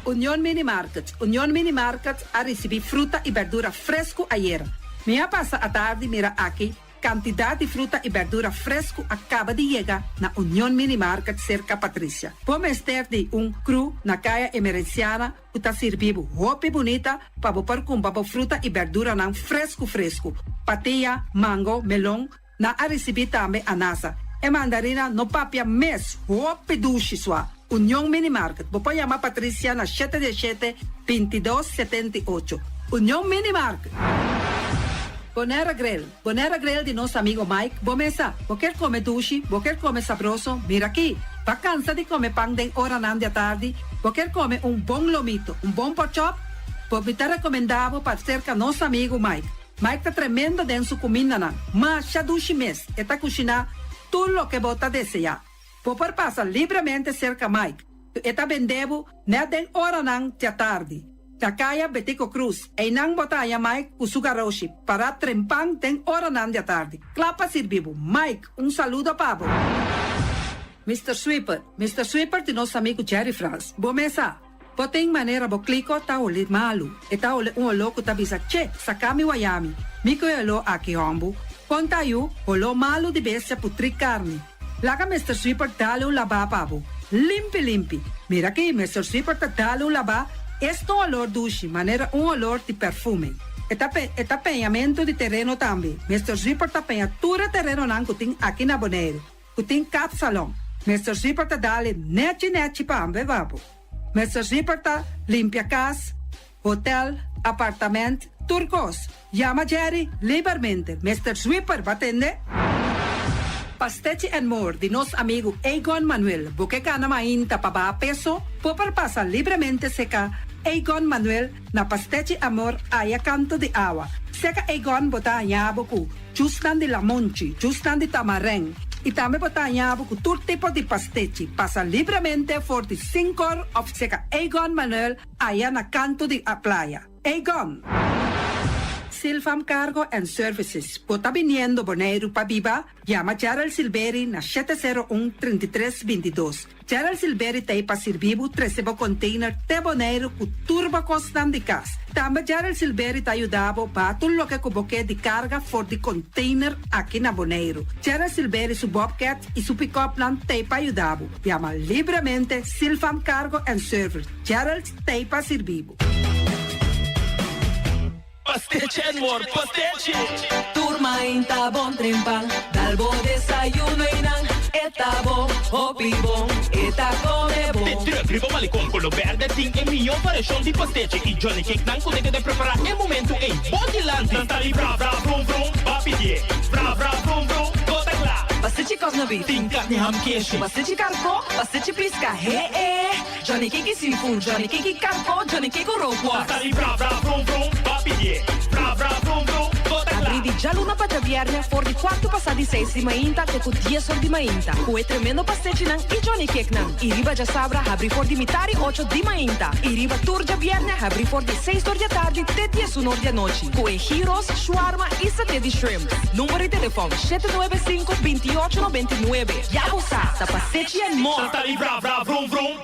Union Mini Market, Union Mini Market a risibí fruta i bèrdura fresku ayera. Mi a pasa atardi mira aki kantidat di fruta i bèrdura fresku a kaba di yega na Union Mini Market serka Patricia. Bo mester di un kru na Kaya Emerenciana ku ta sirbi bo hopi bunita pa bo por kumpra bo fruta i bèrduranan fresku fresku, patia, mango, melon, Nan a risibí tambe anasa. E mandarina no papia mes, hopi dushi sua. Union Mini Market, bo por yama Patricia na shete diesshete, bintidos, setenti'ocho. Union Mini Market! Bonera Grill, Bonera Grill di nos amigo Mike, bo mesa, bo kier come dushi, bo kier come sabroso, mira aki! Ba cansa di come pan den oranan di atardi, bo kier come un bon lomito, un bon porkchop? Bo mi ta recomenda bo pa cerca nos amigo Mike. Mike ta tremendo den su kumindanan. Masha dushi mes, e ta kushiná tur loke bo ta deseá. Bo por pasa libremente serka Mike, ku e ta bendé bo nèt den oranan djatardi. Na kaya Betico Cruz, einan bo ta haña Mike ku su garoshi pará trempan den oranan djatardi, kla pa sirbi bo. Mike, un saludo pa bo. Mister Sweeper, Mister Sweeper di nos amigu Jerry Frans. Bo mes sa. Bo tin manera bo kliko ta holi malu, e ta holi un oló ku ta bisa che, saka mi wayami, mi ku e oló aki hòmbu, kon ta yu, holó malu di bestia putrí karni. Laga Mister Sweeper dale un labá pa bo. Limpi limpi. Mira aki, Mister Sweeper ta dale un labá, esta un olor dushi, manera un olor di perfume. E ta e ta peñamentu di tereno tambe. Mister Sweeper ta peña tur e terenonan ku tin aki na Boneiru. Ku tin kapsalon. Mister Zipper ta dale nechi nechi pa ambe babo. Mister Zipper ta limpia kas, hotel, apartament, tur kos. Yama Jerry libermente. Mister Zwipper ba tende? Pastechi and More di nos amigu Egon Manuel. Bo ke gana mainta pa baha peso? Bo por pasa libremente seka Egon Manuel na Pastechi Amor aya kanto di awa. Seka Egon bo ta haña bo ku Jusnan di lamonchi, jusnan di tamarèn i tambe bo ta haña bo ku tur tipo di pastechi. Pasa libremente for di Sinkor òf seka Egon Manuel aya na kantu di a playa. Egon! Silfam Cargo and Services, bo ta biniendo Boneiru pa biba? Yama Gerald Silberi na 701 33 22. Gerald Silberi ta ei pa sirbi bo trese bo container te Boneiru ku tur bo kosnan di kas. Tambe Gerald Silberi ta yuda bo baha tur loke ku bo ke di karga for di container aki na Boneiru. Gerald Silberi su bobcat i su pickupnan ta ei pa yuda bo. Yama libremente Silfam Cargo and Service. Gerald ta ei pa sirbi bo. Pastechi and more pastechi. Tur mainta bon trempan, dal bo desayuno y nan e ta bon, hopi bon, e ta come bon. De truck riba Malecon Colo Berde tin e mihó variashon di pastechi y Johnny Cake nan ku ta keda prepará e momentu ei bo dilanti. Nan ta di bra bra vrum vrum, ba pidié bra bra vrum vrum, bo ta kla. Pastechi kòsna beef. Tin karni ham keshi. Pastechi karkó, pastechi piska, he e. Johnny Cake seafood, Johnny Cake karko, Johnny Cake rookworst. Ta di bra bra vrum vrum, ba pidié bra bra vrum vrum, bo ta kla. Abrí di djaluna pa djabièrnè for di kuartu pasá di seis di mainta te ku dies or di mainta ku e tremendo pastechinan i Johnny Cakenan. I riba djasabra habrí for di mitar i ocho di mainta i riba tur djabièrnè habrí for di seis or di atardi te diesun or di anochi ku e gyros, shwarma i saté di shrimp. Number di telefòn, shete nuebe sinku, binti ocho nobenta i nuebe. Ya bo sa, ta pastechi and more! Ta di bra bra vrum vrum.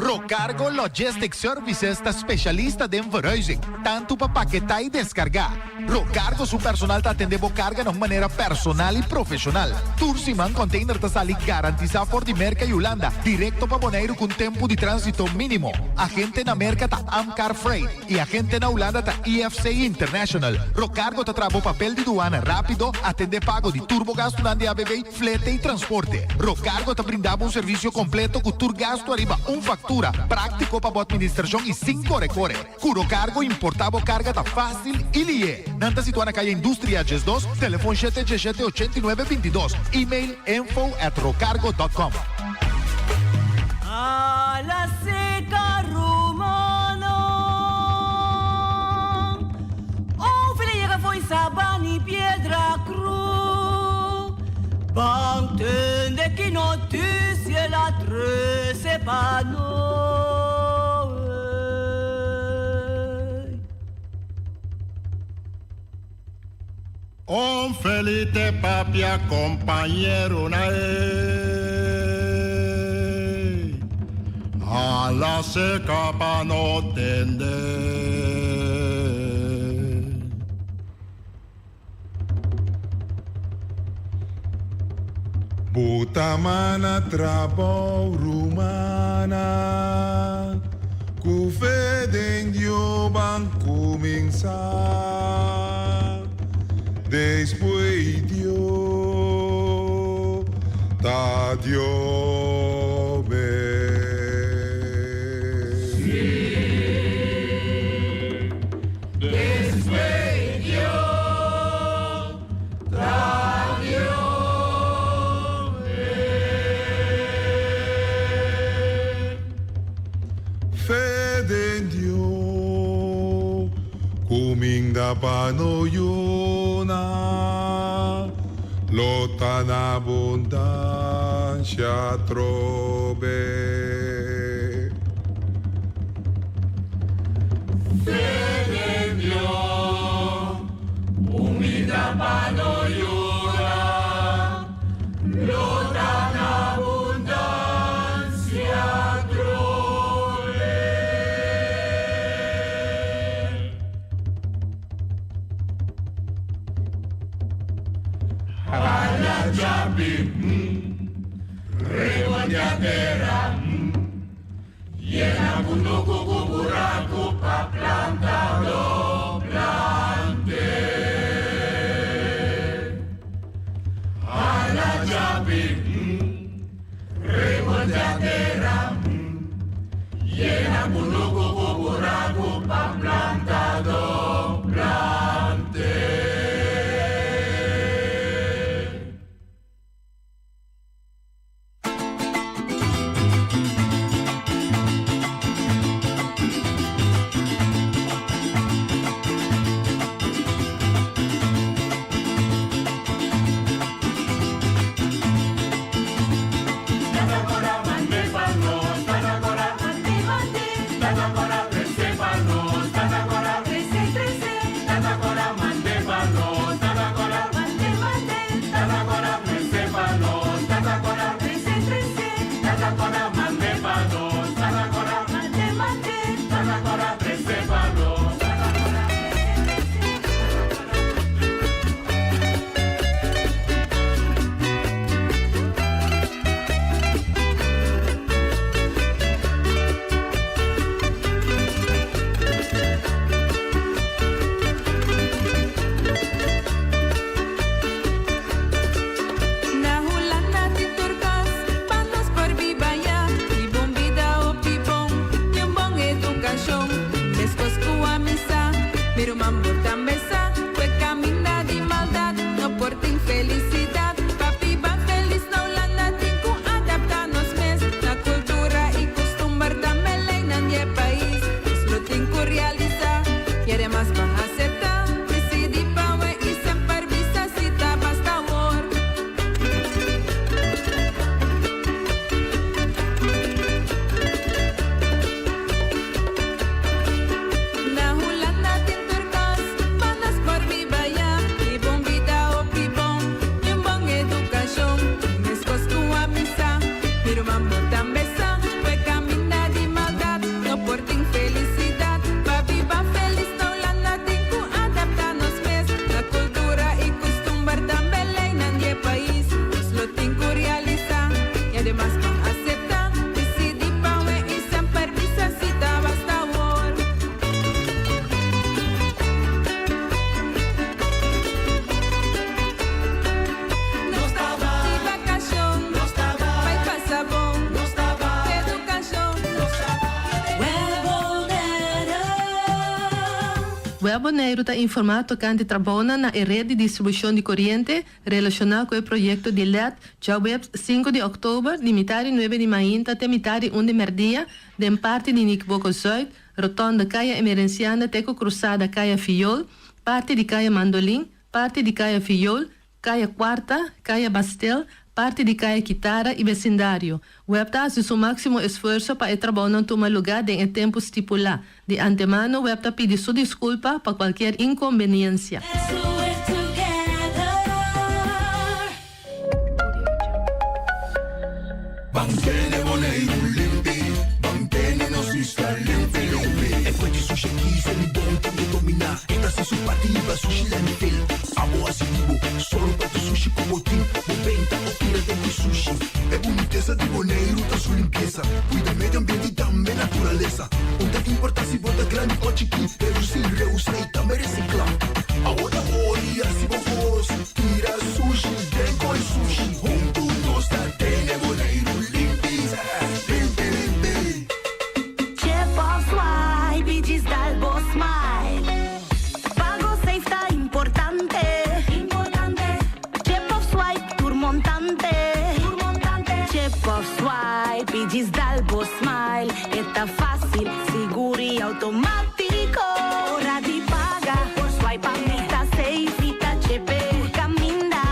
Rocargo Logistic Services ta specialista den verhuizing, tanto pa paketá y descargá. Rocargo su personal ta atendé bo carga na un manera personal y profesional. Tur siman container ta sali garantisa for di Merca y Hulanda directo pa Boneiru cu un tempo di transito minimo. Agente na Merca ta Amcar Freight. Y agente na Hulanda ta IFC International. Rocargo ta traha bo papel di duana rapido, atende pago di tur bo gastunan di ABV, flete y transporte. Rocargo ta brinda bo un servicio completo cu tur gastu ariba un factura, practico pa bo administracion y sin core core. Cu Rocargo importa bo carga ta facil y lihe. Nan ta situa na Calle Industria 12, telefon shete diesshete ochenta i nuebe bintidos, email info at rocargo dot com. Ala seca rumannan. Un fila yega fo'i Sabani Piedra Cruz. Ban tende ki noticia el a trece pa nos. Un felite papia compañero na e. Hala seka pa no tende. Bo ta mana trabou rumannan, ku fe den Dio ban kuminsá. Despues Dio ta Dio mes. Fe den Dio, cuminda pa no yuna, lo ta na abundancia atrobe. Fe den Dio, cuminda pa no yuna, lo ta na abundancia atrobe. Hala djabi, Rebondia tera, Yena kunuku ku buraku pa plantadó plant'é. Hala djabi, Rebondia tera, Yena kunuku ku buraku pa plantadó plant'é. Na Hulanda tin tur kos pa nos por biba ya. Biba un bida hopi bon i un bon edukashon. Meskos ku ami sa, mi ruman bo tambe sa, ku e kaminda di maldat no por tin felisidat. Pa biba felis na Hulanda tin ku adaptá nos mes na kultura i kustumber, tambe leinan di e pais. Nos lo tin ku realisá i ademas pa aseptá, disidí pa we i semper bisa si ta basta awor. Na Hulanda tin tur kos pa nos por biba ya. Biba un bida hopi bon i un bon edukashon. Meskos ku ami sa, mi ruman bo tambe sa, ku e kaminda di maldat no por tin felisidat. Pa biba felis na Hulanda tin ku adaptá nos mes na kultura i kustumber, tambe leinan di e pais. Nos lo tin ku realisá i ademas ban aseptá, disidí pa we i semper bisa si ta basta awor. Nos ta di vakashon, nos ta bai pasa bon, nos ta edukashon, nos ta. Web Boneiru ta informá tokante trabounan na e ret di distribushon di koriente relashoná ku e proyekto di led djaweps sinku di òktober di mitar di nuebe di mainta te mitar di un di mèrdia den parti di Nikiboko Zuid, rotònde Kaya Emerenciana te ku krusada Kaya Fiol, parti di Kaya Mandolin, parti di Kaya Fiol, Kaya Kuarta, Kaya Bastel, parti di Kaya Kitara i besindario. Web ta hasi su máksimo esfuerso pa e trabounan tuma lugá den e tempu stipulá. Di antemano web ta pidi su diskulpa pa kualkier inkombeniensia. Ban tene Boneiru limpi. Tene nos isla limpi limpi. E fuente sushi aki Selibon tin ke dominá. E ta hasi su parti hiba sushi landfill. Abo hasi di bo, sòru pa tur sushi ku bo tin. Bo benta o tira den ku sushi. E bunitesa di Boneiru ta su limpiesa. Kuida medio ambiente i tambe naturalesa. Un ta importá si bo ta grandi o chikí. Redusí, reusá i tambe resiklá. Abo ta hori hasi bo kos. Tira sushi den koi sushi. Huntu nos ta tene Boneiru limpi. Limpi limpi. Chip of swipe i djis dal bo smile. Pago safe ta importante. Chip of swipe tur montante. Chip of swipe i djis dal bo smile. E ta fácil, sigur i automático. Ora di paga, por swipe pa mi ta safe. Mi ta chepe, tur caminda.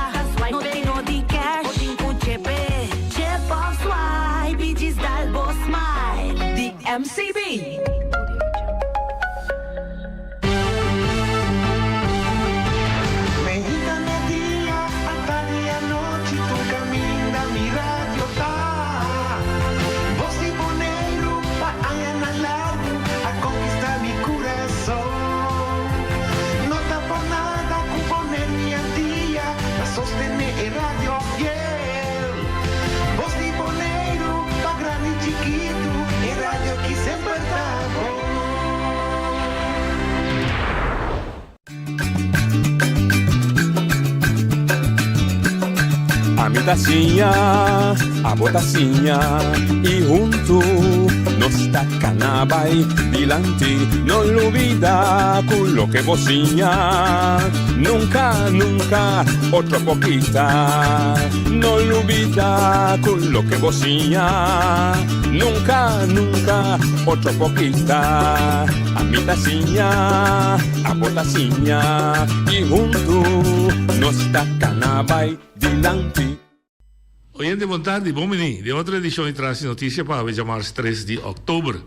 No tin no di cash, bo tin cu chepe. Chip of swipe i djis dal bo smile. Di MCB. Meinta media, atardi anochi, tur caminda mi radio ta. Bos di Boneiru pa añanan largu a conquista mi curason. No ta por nada cu Boneiru y Antia ta sostene e radio fiel. Bos di Boneiru pa grandi y chikitu, e radio ki semper ta bon. Ami ta siña, abo ta siña y huntu nos ta cana bay dilanti. No lubida cu loke bo siña nunca, nunca otro por kita. No lubida cu loke bo siña nunca, nunca otro por kita. Ami ta siña, abo ta siña y huntu nos ta cana bay dilanti. Oyente bon tardi, bon bini den otro edicion di Tras di Noticia pa awe djamars tres di october.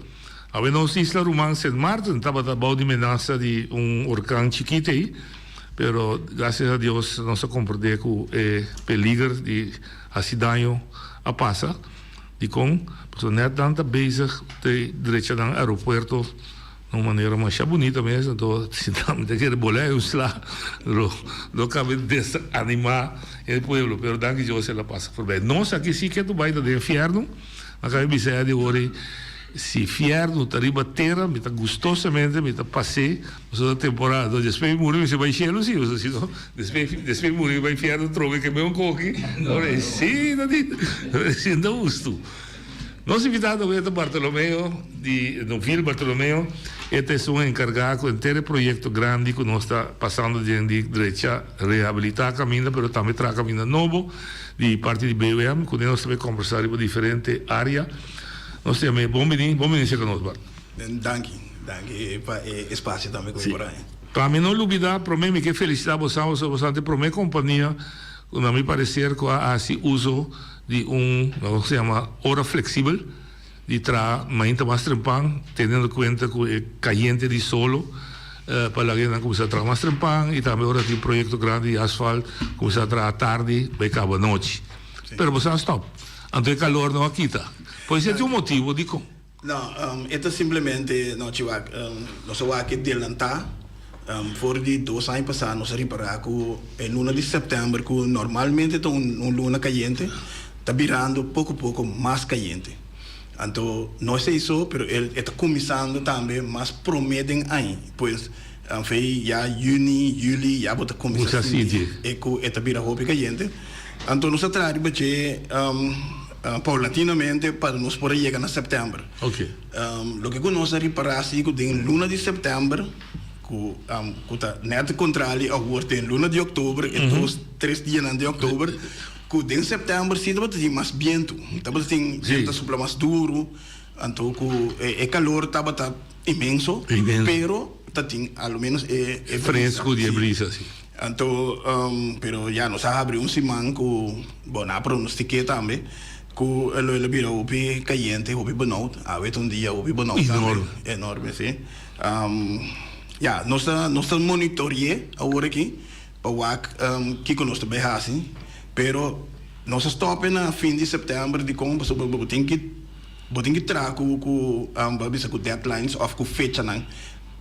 Awe nos isla ruman Sint Maarten tabata bou di menasa di un orkan chikit ei, pero gracias a Dios nos a comprende cu e peliger di haci daño a pasa. Dikon? Pasobra nèt nan ta bezig te drecha nan aeropuerto na un manera masha bunita mes, anto si nan ta kere bolè un sla lo lo kabe desanimá e pueblo, pero danki Dios el a pasa forbij. Nos aki si ke tu bai ta den fièrnu, nan kabe bisa ya di ora si fièrnu ta riba tera mi ta gustosamente mi ta pas'é pasobra ta temporada, anto despues mi muri mi mester bai shelu si, pasobra si no Despues despues muri bai fierno trobe ke meun koki. Ora e si ta di si ta hustu. Nos invitado awe ta Bartolomeo di Novil Bartolomeo. E ta esun enkargá ku henter e proyekto grandi ku nos ta pasando den di drecha rehabilitá kaminda pero tambe traha kaminda nobo di parti di BOM ku nos ta bai kombersá riba diferente área. Nos ta yam'é bon bini, bon bini serka nos Bart. Danki, danki pa e espasio tambe ku mi por haña. Pa mi no lubida, prome mi ke felicita bosan pasobra bosan ta e prome compania cu na mi parecer cu a haci uso di un loke se yama ora flexibel di traha mainta mas trempan teniendo cuenta cu e cayente di solo pa laga nan cuminsa traha mas trempan y tambe ora tin proyecto grandi di asfalt cuminsa traha tardi bay caba nochi pero bosan a stop anto e calor no a kita pues esey tin un motibo dicon. No, e ta simplemente, no Chiwak, nos a wak e delantá. For di dos aña pasá nos a ripará ku e luna di sèptèmber, ku normalmente ta un luna kayente, ta birando poko poko mas kayente. Anto no esei so, pero e ta kuminsando tambe mas promé den aña. Pues, fei ya yüni, yüli ya bo ta kuminsá sinti e ku e ta bira hopi kayente. Anto nos a traha riba dje. Paulatinamente pa nos por a yega na sèptèmber. Loke ku nos a ripará si ku den luna di sèptèmber, ku ku ta nèt kontrali awor den luna di òktober, e dos tres dianan di òktober, ku den sèptèmber si tabata tin mas bientu, tabata tin bientu ta supla mas duru, anto ku e kalor tabata inmenso, pero ta tin a lo ménos e brisa. Fresku di e brisa, si. Anto, pero ya nos a habri un siman ku, bo, nan a pronostiké tambe ku lo el a bira hopi kayente, hopi benout. Awe ta un dia hopi benout tambe. Enorme. Enorme, si. Ya, nos ta, nos ta monitori'é awor aki pa wak kiko nos ta bai hasi, pero nos a stòp e na fin di sèptèmber dikon? Pasobra bo tin ki. Bo tin ki traha ku ku bo a bisa ku deadlines òf ku fechanan.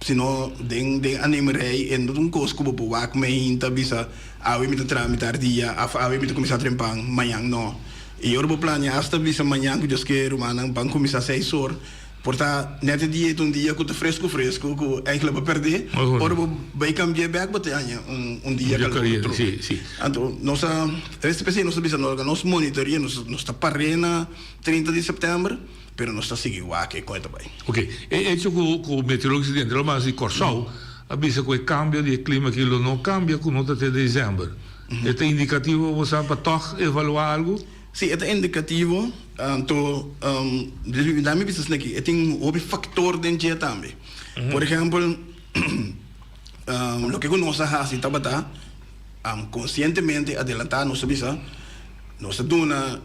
Sino den den anemerij e no ta un kos ku bo por wak mei ta bisa awe mi ta traha mitar dia òf awe mi ta kuminsá trempan mañan. No. I ora bo plania asta bisa mañan ku Dios ke rumannan ban kuminsá seis or. Por ta net e dia ei ta un dia ku ta fresku fresku ku eigenlijk bo pèrdè. Ora bo bai kambi'é bèk bo ta haña un dia kalor otro. Anto nos a p'esei nos ta bisa nos monitoria nos nos ta par'é na 30 di sèptèmber pero nos ta sigui wak e kon e ta bai. Oke, e echo ku ku meteorologista di entre mas di Kòrsou a bisa ku e kambio di e klima aki lo no kambia ku no ta te desèmber. E ta indikativo pa bo sa pa tòg evaluá algu? Sí, e ta indikativo. Anto, laat mi bisa esaki, e tin hopi faktor den dje tambe. Por ehèmpel, loke ku nos a hasi tabata konsientemente adelantá, nos a bisa, nos a duna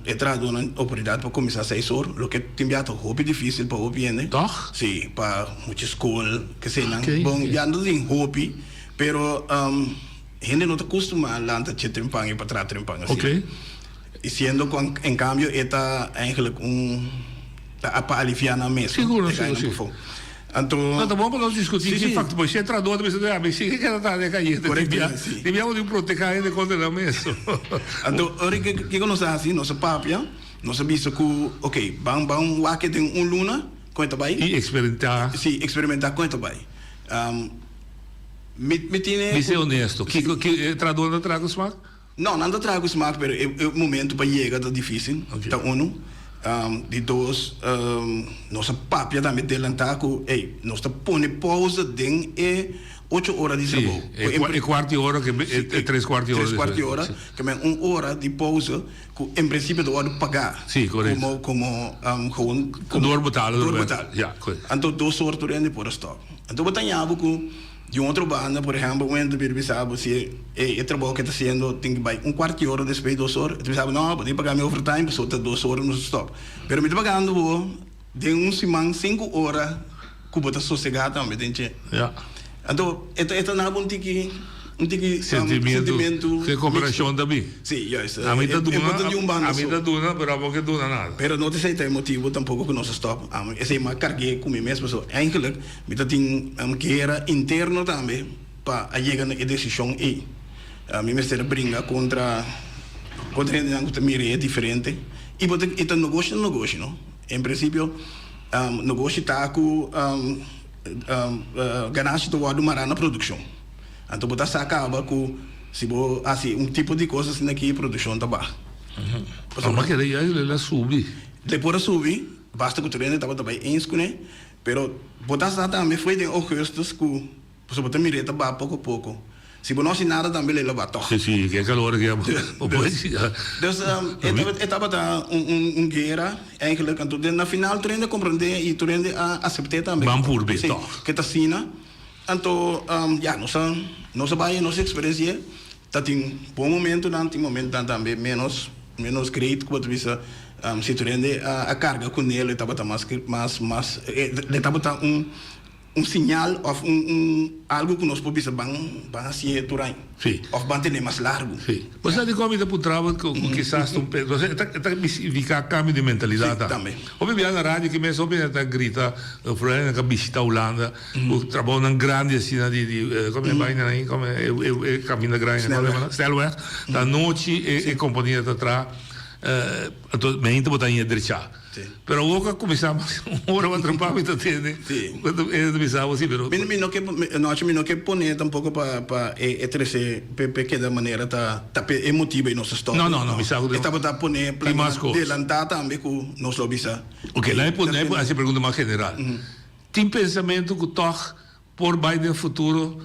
e trahadónan oportunidat pa kuminsá seis or, loke tin bia ta hopi difísil pa hopi hende. Tòg? Sí, pa mucha skol, kesenan. Bon, ya no tin hopi, pero. Hende no ta kustumá lanta dje trempan i pa traha trempan asina. Oké. I siendo ku en kambio e ta eigenlijk un ta pa aliviá nan mes. Sigur, E sigur, gainan si. pafó. Anto. No, ta bon pa nos diskutí Sí, ki sí. faktor, pasobra si e trahadó ta bisa ya mi si ke keda traha den kayente. Korekto, Tin bia, sí. tin bia bo tin protehá hende kontra nan mes. Anto ora ke kiko nos a hasi, nos a papia, nos a bisa ku oké, ban ban wak den un luna kon e ta bai. I eksperimentá. Sí, eksperimentá kon e ta bai. Mi mi tine. Mi ser honesto, kiko ki e trahador ta traha ku smak? No, nan ta traha ku smak, pero e e momento pa yega ta dificil, ta uno. Di dos, nos a papia tambe delantá ku, ey, nos ta pone pausa den e ocho ora di trabou. Sí, e e kuart di ora ke e tres kuart di ora. Tres kuart di ora, ke men un ora di pausa ku en prinsipio ta wòrdu pagá. Sí, korekto. Komo komo gewoon. Doorbetalen. Doorbetalen. Ja, korekto. Anto dos or tur hende por a stòp. Anto bo ta ña bo ku di un otro banda, por ehèmpel, un hende ta bira bisa bo si e e trabou ke ta hasiendo tin ki bai un kuart di ora despues di dos or, e ta bisa bo, no, bo tin paga mi overtime pasobra ta dos ora nos a stòp. Pero mi ta pagando bo den un siman sinku ora ku bo ta sosegá tambe den dje. Ja. Anto e ta e ta na bo un tiki un tiki Sentimiento. sentimiento Ke komparashon ta bin. Sí, juist. Ami ta E duna, bo ta di un banda ami so. ta duna, pero abo ke duna nada. Pero no ta esei ta e motibu tampoko ku nos a stòp. Ami esei mi a karg'é ku mi mes pasobra eigenlijk mi ta tin un guera interno tambe pa a yega na e desishon ei. Mi mester a bringa kontra kontra hendenan ku ta mir'é diferente. I bo ta e ta nogoshi ta nogoshi no. En prinsipio nogoshi ta ku ganashi ta wòrdu mará na produkshon. Anto bo ta sa kaba ku si bo hasi un tipo di kos asina aki produkshon ta baha. Pasobra kere ya el a subi. El por a subi, basta ku tur hende tabata bai eens kuné, pero bo ta sa tambe foi den ougùstus ku pasobra bo ta mir'é ta baha poko poko. Si bo no hasi nada tambe el a baha tòg. Si, si, ke kalor aki bo por siga. Dus e tabata un guera eigenlijk. Anto na final tur hende a komprendé i tur hende a asept'é tambe. Ban purbi tòg. Ke ta asina. Anto, ya, nos a nos a bai nos eksperensi'é. Ta tin bon momentunan, tin momentunan tambe ménos ménos great ku bo ta bisa si tur hende a karga kuné lo e tabata mas mas mas e tabata un un siñal òf un un algu ku nos por bisa ban ban hasié tur aña òf ban tene mas largu. Sí. Bo sa dikon mi ta puntra bo ku kisas ta un pe, e ta e ta signifiká kambio di mentalidat Sí, tambe. Hopi bia na radio ki mes hopi hende ta grita, vooral hende ku a bishita Hulanda, Ku trabounan grandi asina di di komo e baina nan komo e e kaminda grandi nan komo e yama nan snelweg ta anochi e e kompania ta traha anto meinta bo ta haña drechá pero awor ku a kuminsá mas un ora bo a trapa mi ta tende e ta bisa bo si pero Mi mi no ke anochi mi no ke pone tampoko pa pa e e trese pe pe keda manera ta ta pe e motibu ei nos a stòp no no no mi sa ku e tabata pone tin mas kos delantá tambe ku nos lo bisa ok lae pone lae hasi e pregunta mas general. Tin pensamentu ku tòg por bai den futuro,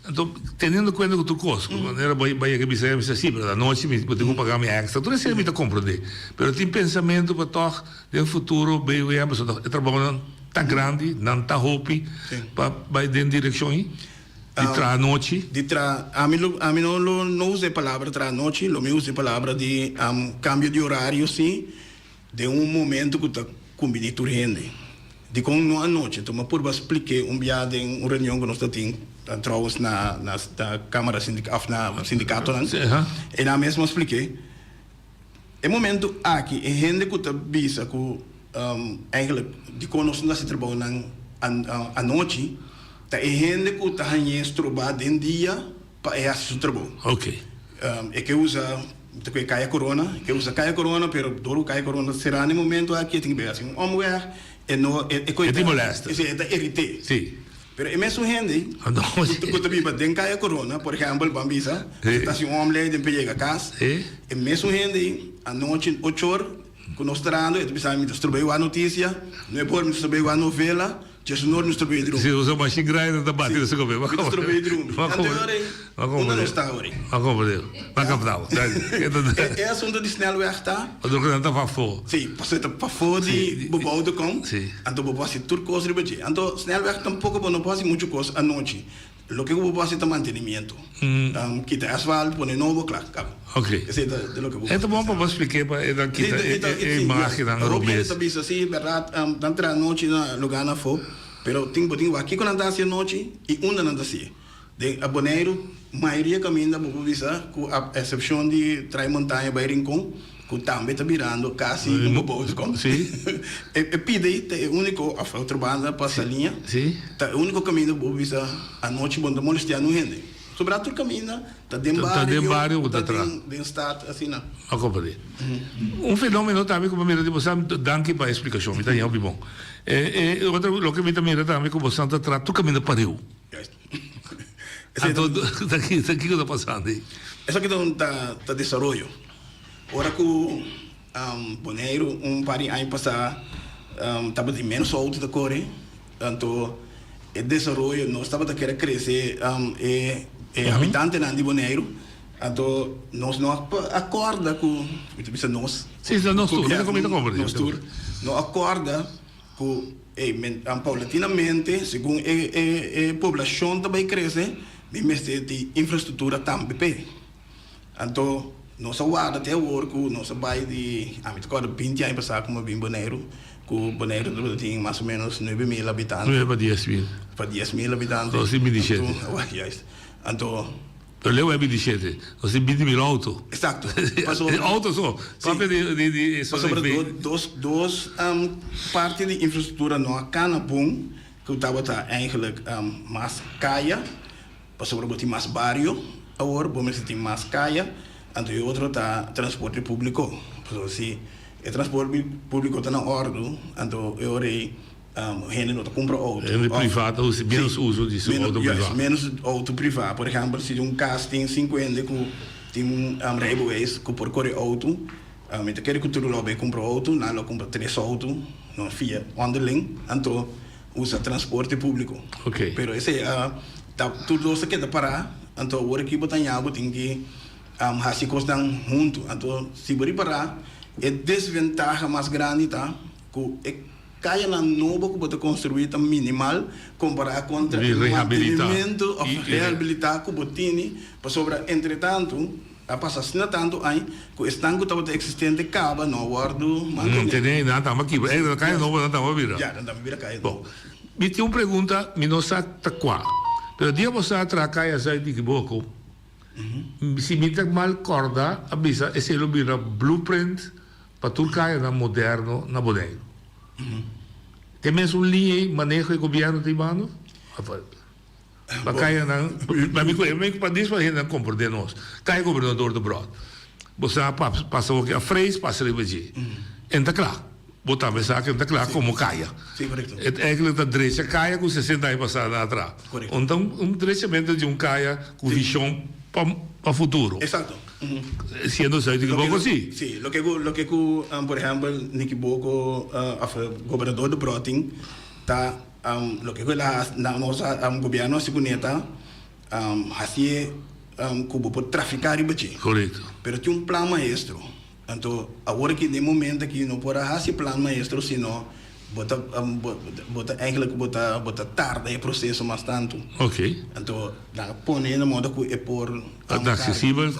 anto teniendo kuenta ku tur kos, ku manera bo bai yega bisa mi sa si, pero anochi mi bo tin ku paga mi èkstra, tur esei mi ta komprondé, pero tin pensamentu pa tòg den futuro BWM, pasobra e trabounan ta grandi, nan ta hopi pa bai den direkshon ei, di traha anochi. Di traha, ami lo, ami no lo no usa e palabra traha anochi, lo mi usa e palabra di kambio di orario si. Den un momento cu ta cumbini tur hende. Dicon no anochi? Enton mi a purba splik'é un bia den un reunion cu nos ta tin trouwens na na camara sindical of na sindicatonan. E nan mes mi a splik'é. E momento aki e hende cu ta bisa cu. Eigenlijk dikon nos no ta hasi trabounan anochi ta e hende ku ta hañ'é strobá den dia pa e hasi su trabou. E ke usa ta ku e Kaya Corona, e ke usa Kaya Corona pero dor ku Kaya Corona ta será na e momento aki e tin ke bai hasi un omweg e no e E tin molèster. Si e ta irité. Si. Pero e mesun hende ku ta biba den Kaya Corona por ehèmpel ban bisa ta hasi un omleiding pa yega kas e mesun hende anochi ocho or Ku nos trahando e ta bisa mi ta strob'é wak notisia, no e por mi ta strob'é wak novela, djesnor mi ta strob'é drumi. Si usa mashin grinder ta bati na su kabes. Mi ta strob'é drumi. Anto e ora ei, unda nos ta awor ei? Ma komprendé. Ma kaptá bo. E asunto di snelweg ta. Pasobra ku nan ta pafó. Si, pasobra e ta pafó di bebouw de kom. Anto bo por hasi tur kos riba dje. Anto snelweg tampoko bo no por hasi muchu kos anochi. Loke ku bo por hasi ta mantenimiento. Kita asfalt, pone nobo, kla, kaba. Ok. Esei ta loke bo por E ta bon pa bo splik'é pa e nan kita e imagennan Hopi robes. hende ta bisa si, bèrdat, nan traha anochi na lugánan afó, pero tin bo tin wak kiko nan ta hasi anochi i unda nan ta hasié. Den Boneiru, mayoria kaminda bo por bisa, ku eksepshon di Trai Montaña bai Rincon, ku tambe ta birando kasi un bebouwde-kom. E pida ei ta e úniko, òf otro banda pa Saliña, ta e úniko kaminda ku bo por bisa anochi bo no ta molestiá niun hende. Sobrá tur kaminda ta den bario, ta den stat, asina. A komprendé. Un fenómeno tambe ku bo mira di bo sa, danki pa e splikashon, mi ta haña hopi bon. E otro loke mi ta mira tambe ku bo sa ta traha tur kaminda pareu. Anto ta kiko ta pasando ei? Esaki ta un ta desaroyo. Ora ku Boneiru un par di aña pasá tabatin ménos outo ta kore, anto e desaroyo nos tabata kere krese e habitantenan di Boneiru, anto nos no a kòrda ku, mi ta bisa nos, gobièrnu, nos tur no a kòrda ku paulatinamente segun e poblashon ta bai krese mi mester di infrastruktura tambe p'e. Anto nos a warda te awor ku nos a bai di, ami ta kòrda binti aña pasá ku mi a bin Boneiru, ku Boneiru tabata tin mas o ménos 9000 habitante. Nuebe pa 10.000. Pa 10.000 habitante. Nos tin 27. Anto, juist. Anto. Pero leu e 27, nos tin 20.000 outo. Eksakto. Pasobra. Outo so. Papia di, di, di. Pasobra dos, dos parti di infrastruktura no a kana bon, ku tabata eigenlijk mas kaya. Pasobra bo tin mas bario awor, bo mester tin mas kaya, anto e otro ta transporte públiko. Pasobra si e transporte públiko ta na òrdu, anto e ora ei hende no ta kumpra outo. Hende privá ta usa ménos uso di su outo privá. Juist, ménos outo privá. Por ehèmpel, si un kas tin sinku hende ku tin rijbewijs ku por kore outo, mi ta kere ku tur lo bai kumpra outo, nan lo kumpra tres outo, no fia ònderling, anto. Usa transporte públiko. Pero esei a ta tur dos ta keda pará, anto awor aki bo ta ña bo tin ki hasi kosnan huntu. Anto si bo ripará e desventaha mas grandi ta ku e kayanan nobo ku bo ta konstruí ta minimal kompará kontra e mantenimiento òf rehabilitá ku bo tini pasobra entretantu A pasa asina tantu añ ku esnan ku tabata eksistente kaba no a wòrdu mantené. Mantené, nan tamba kibra. E kaya nobo nan tamba bira. Ya, nan tamba bira kaya nobo. Bon, mi tin un pregunta, mi no sa ta kua. Pero dia bo sa traha kaya Zuid di Kiboko, si mi ta mal kòrda, a bisa esei lo bira blueprint pa tur kayanan moderno na Boneiru. Te mesun liña ei maneho e gobièrnu ta hibando? Pa kayanan, pa mi ku e pa dis pa hendenan komprendé nos. Kaya Gobernador Debrot. Bo sa pa pasa hoki a frees pasa riba dje. En ta kla. Bo tambe sa ku en ta kla komo kaya. E eigenlijk ta drecha kaya ku sesenta aña pasá nan a traha. Un ta un drechamento di un kaya ku vishon pa pa futuro. Siendo Zuid Nikiboko si. Si, loke ku loke ku por ehèmpel Nikiboko òf Gobernador Debrot tin ta. Loke ku el a hasi, nan nos a, gobièrnu hasi kuné ta hasié ku bo por trafiká riba dje. Korekto. Pero tin un plan maestro. Anto awor aki den momento aki no por a hasi plan maestro sino bo ta bo ta eigentlik bo ta bo ta tarda e proseso mas tantu. Oké. Anto nan a pone na moda ku e por. Aksesibel,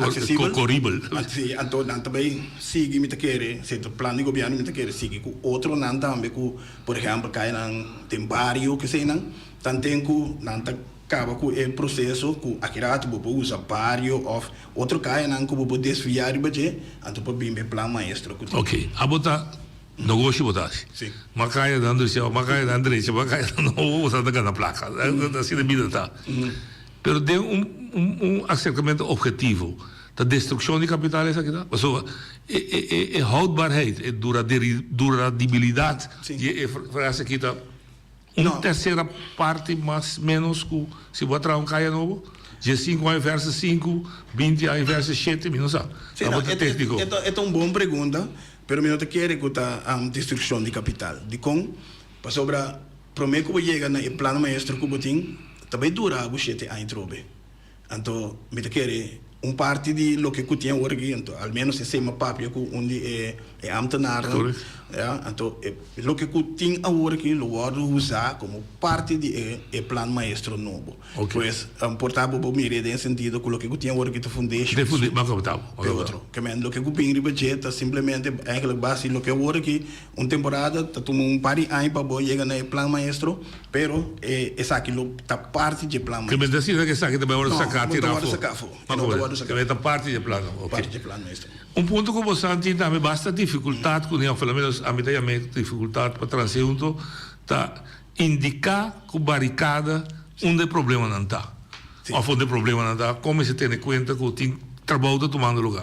koribel. Si, anto nan ta bai sigui mi ta kere, si ta plan di gobièrnu mi ta kere sigui ku otronan tambe ku. Por ehèmpel, kayanan den bario keseinan, tanten ku nan ta kaba ku e proseso ku aki ratu bo por usa bario òf otro kayanan ku bo por desviá riba dje, anto por bin e plan maestro ku tin. Oke, abo ta. Nogoshi bo ta hasi. Ma kaya nan drecha, ma kaya nan drecha, ma kaya nan nobo, bo ta gana plaka. Asina e bida ta. Pero den un un aserkamentu obhetivo, ta destrukshon di kapital esaki ta? Pasobra e e e houdbaarheid, e duradibilidat di e frase aki ta Un tercera parti mas menos cu si bo a traha un caya nobo, diescinco aña versus cinco, binti aña versus shete, mi no sa. Sí, Ta no, bo ta e, tecnico. e, e ta un bon pregunta, pero mi no ta kere cu ta destruccion di capital. Dicon? Pasobra prome cu bo yega na e plan maestro cu bo tin, ta bay dura bo shete aña trobe. Anto mi ta kere un parti di loke ku tin awor aki, anto al menos esei mi a papia ku un di e e ambtenarnan, ya, anto e loke ku tin awor aki lo wòrdu usá komo parti di e e plan maestro nobo. Pues por ta bo por mir'é den e sentido ku loke ku tin awor aki ta fundashon Den fundi, baka bo ta bo, e otro. Ke men loke ku bin riba dje ta simplemente eigenlijk base loke awor aki un temporada ta tuma un par di aña pa bo yega na e plan maestro, Pero e esaki lo ta parti dje plan Ke maestro. mester asina ke esaki ta bai wòrdu No, saká no ta tirá wòrdu afó. saká afó. Ma E no ta komo wòrdu saká ke mester ta parti dje plan ok. Parti dje plan maestro. Un punto ku bo sa tin tambe basta difikultat kuné òf por lo menos ami ta yam'é difikultat pa transeunto ta indiká ku barikada unda e problemanan ta òf unda e problemanan ta kon mester tene kuenta ku tin trabou ta tumando lugá.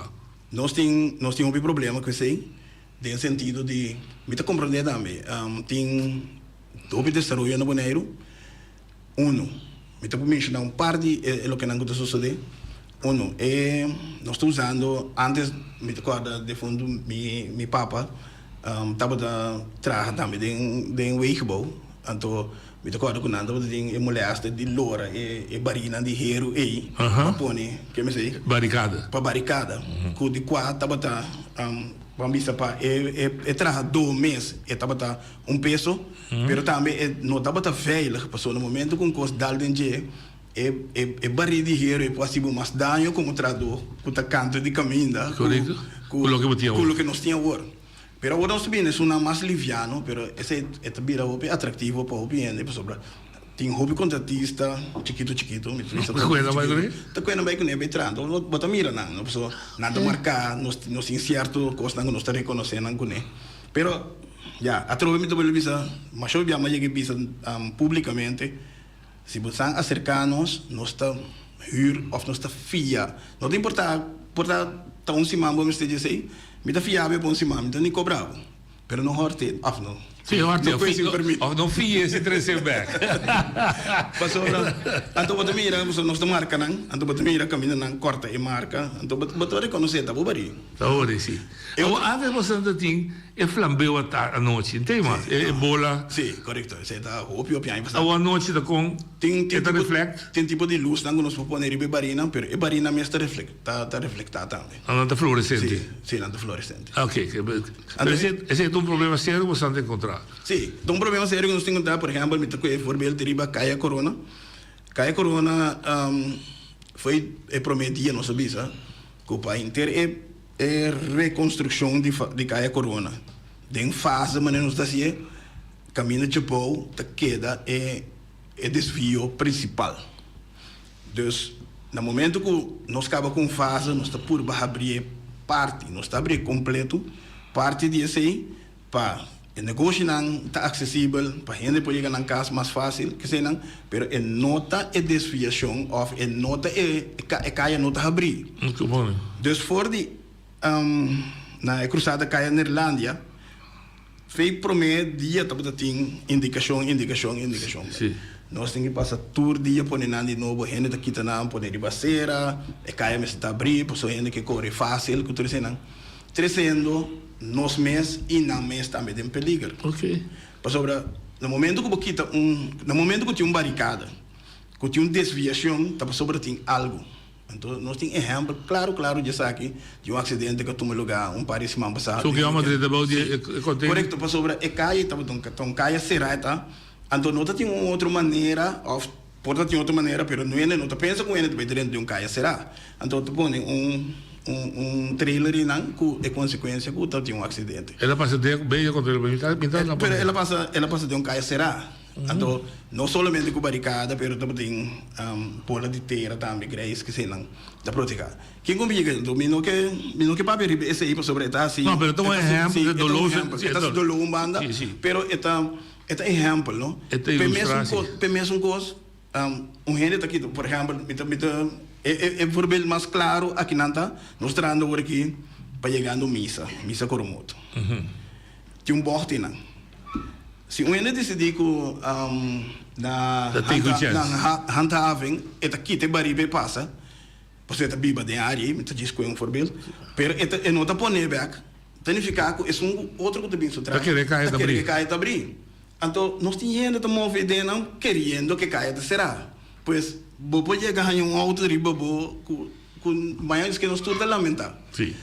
Nos tin nos tin hopi problema ku esei den sentido di mi ta komprondé tambe tin Hopi desaroyo na Boneiru. Uno, mi ta por menshoná un par di e lokenan ku ta sosodé. Uno, e nos ta usando, antes mi ta kòrda defuntu mi mi papa tabata traha tambe den den wegenbouw, anto mi ta kòrda ku nan tabata tin e molèste di lora e e barinan di heru ei pa pone, ke mi esei? Barikada. Pa barikada, ku di kua tabata, ban bisa pa e e trahadó mes e tabata Un peso, pero tambe e no tabata veilig, pasobra na momento ku un kos dal den dje, e e e barí di hero e por hasi bo mas daño komo trahadó ku ta kantu di kaminda ku Korekto. ku Ku loke bo tin ku awor. loke nos tin awor. Pero awor nos ta bini esunnan mas liviano, pero esei e ta bira hopi atraktivo pa hopi hende pasobra tin hopi kontratista chikitu chikitu, mi ta bisa Ta kuena bai kuné? Ta kuena bai kuné bai traha. Bo bo ta mira nan, no? Pasobra nan ta marká, nos nos tin sierto kosnan ku nos ta rekonosé nan kuné. Pero, ya, atrobe mi ta bolbe bisa, masha bia mi a yega e bisa publicamente, si bo san acerca nos, nos ta huur of nos ta fia, no ta importa, por ta ta un siman bo mester dje esey, mi ta fia bo pa un siman, mi ta ni cobra bo, pero no horte, of no, Sí, horte, no of sin permit. Of no fie si trece bek. Pasobra, anto bo ta mira, pasobra nos ta marca nan, anto bo ta mira caminda nan corta e marca, anto bo ta reconoce ta bo bari. Ta hori si. Awor antes boso ta tin e flambeu ata anochi, ntei mas? E bola. Si, korekto. Esei ta hopi hopi aña pasá. Awor anochi ta kon Tin e ta reflect? Tin tipo di lusnan ku nos por pone riba e barinan, pero e barinan mes ta reflect ta reflektá tambe. Ah, nan ta fluoresente? Si, si, nan ta fluoresente. Oké. Pero esei esei ta un problema serio ku boso ta enkontrá? Si, ta un problema serio ku nos ta enkontrá. Por ehèmpel, mi ta kohe voorbeeld riba Kaya Korona. Kaya Korona foi e promé dia nos a bisa ku pa henter e E rekonstrukshon di di Kaya Korona den fase manera nos ta hasié, kaminda Chepou ta keda e e desvio prinsipal. Dus na momento ku nos kaba ku un fase nos ta purba habrié parti, nos ta habrié kompleto parti di esei Pa e negoshinan ta aksesibel, pa hende por yega nan kas mas fásil, keseinan, pero e no ta e desviashon òf e no ta e e kaya no ta habrí. Dus for di na e krusada Kaya Neerlandia, fei promé dia tabata tin indikashon, indikashon, indikashon. Nos tin ki pasa tur dia pone nan di nobo, hende ta kita nan pone riba sera, e kaya mester ta habrí pasobra hende ke kore fásil ku tur eseinan. Treciendo nos mes y nan mes tambe den peliger. Pasobra na momento cu bo kita un, na momento cu tin un baricada, cu tin un desviacion, ta pasobra tin algo. Anto nos tin ehempel claro claro di esaki, di un accidente cu a tuma lugar un par di siman pasa. So cu yama drenta bao di e container? Corecto, pasobra e caye tabata un, ta un caye cera e ta, anto no ta tin un otro manera of Por ta tin otro manera, pero nuende no ta pensa ku hende ta bai drenta den un kaya será. Anto ta pone un un un trailer einan ku e konsekuensia ku ta tin un aksidente. El a pasa den beya kontra el mitad mitad na Pero el a pasa el a pasa den un kaya será. Anto no solamente ku barikada pero tabatin bola di tera tambe grijs kesenan ta protehá. Ken ku mi yega anto mi no ke mi no ke papia riba esei pasobra e ta hasi No, pero ta un ehèmpel e ta un ehèmpel e ta hasi doló un banda pero e ta e ta ehèmpel no. E ta ilustrá si. P'e mesun kos un hende ta kita por ehèmpel mi ta mi ta e e voorbeeld mas klaro akinan ta nos trahando awor aki pa yegando misa misa Coromoto tin un bògt einan. Si un hende disidí ku na handhaving e ta kita e barí pa e pasa, pasobra e ta biba den área ei, mi ta djis koe un voorbeeld, pero e ta e no ta pone bèk, ta nifiká ku esun ku otro ku ta bin su tras Ta kere e kaya ta ta kere brí. ku e kaya ta brí. Anto nos tin hende ta move e dennan keriendo ku e kaya ta será. Pues bo por yega haña un outo riba bo ku ku mañana esei nos tur ta lamentá. Sí.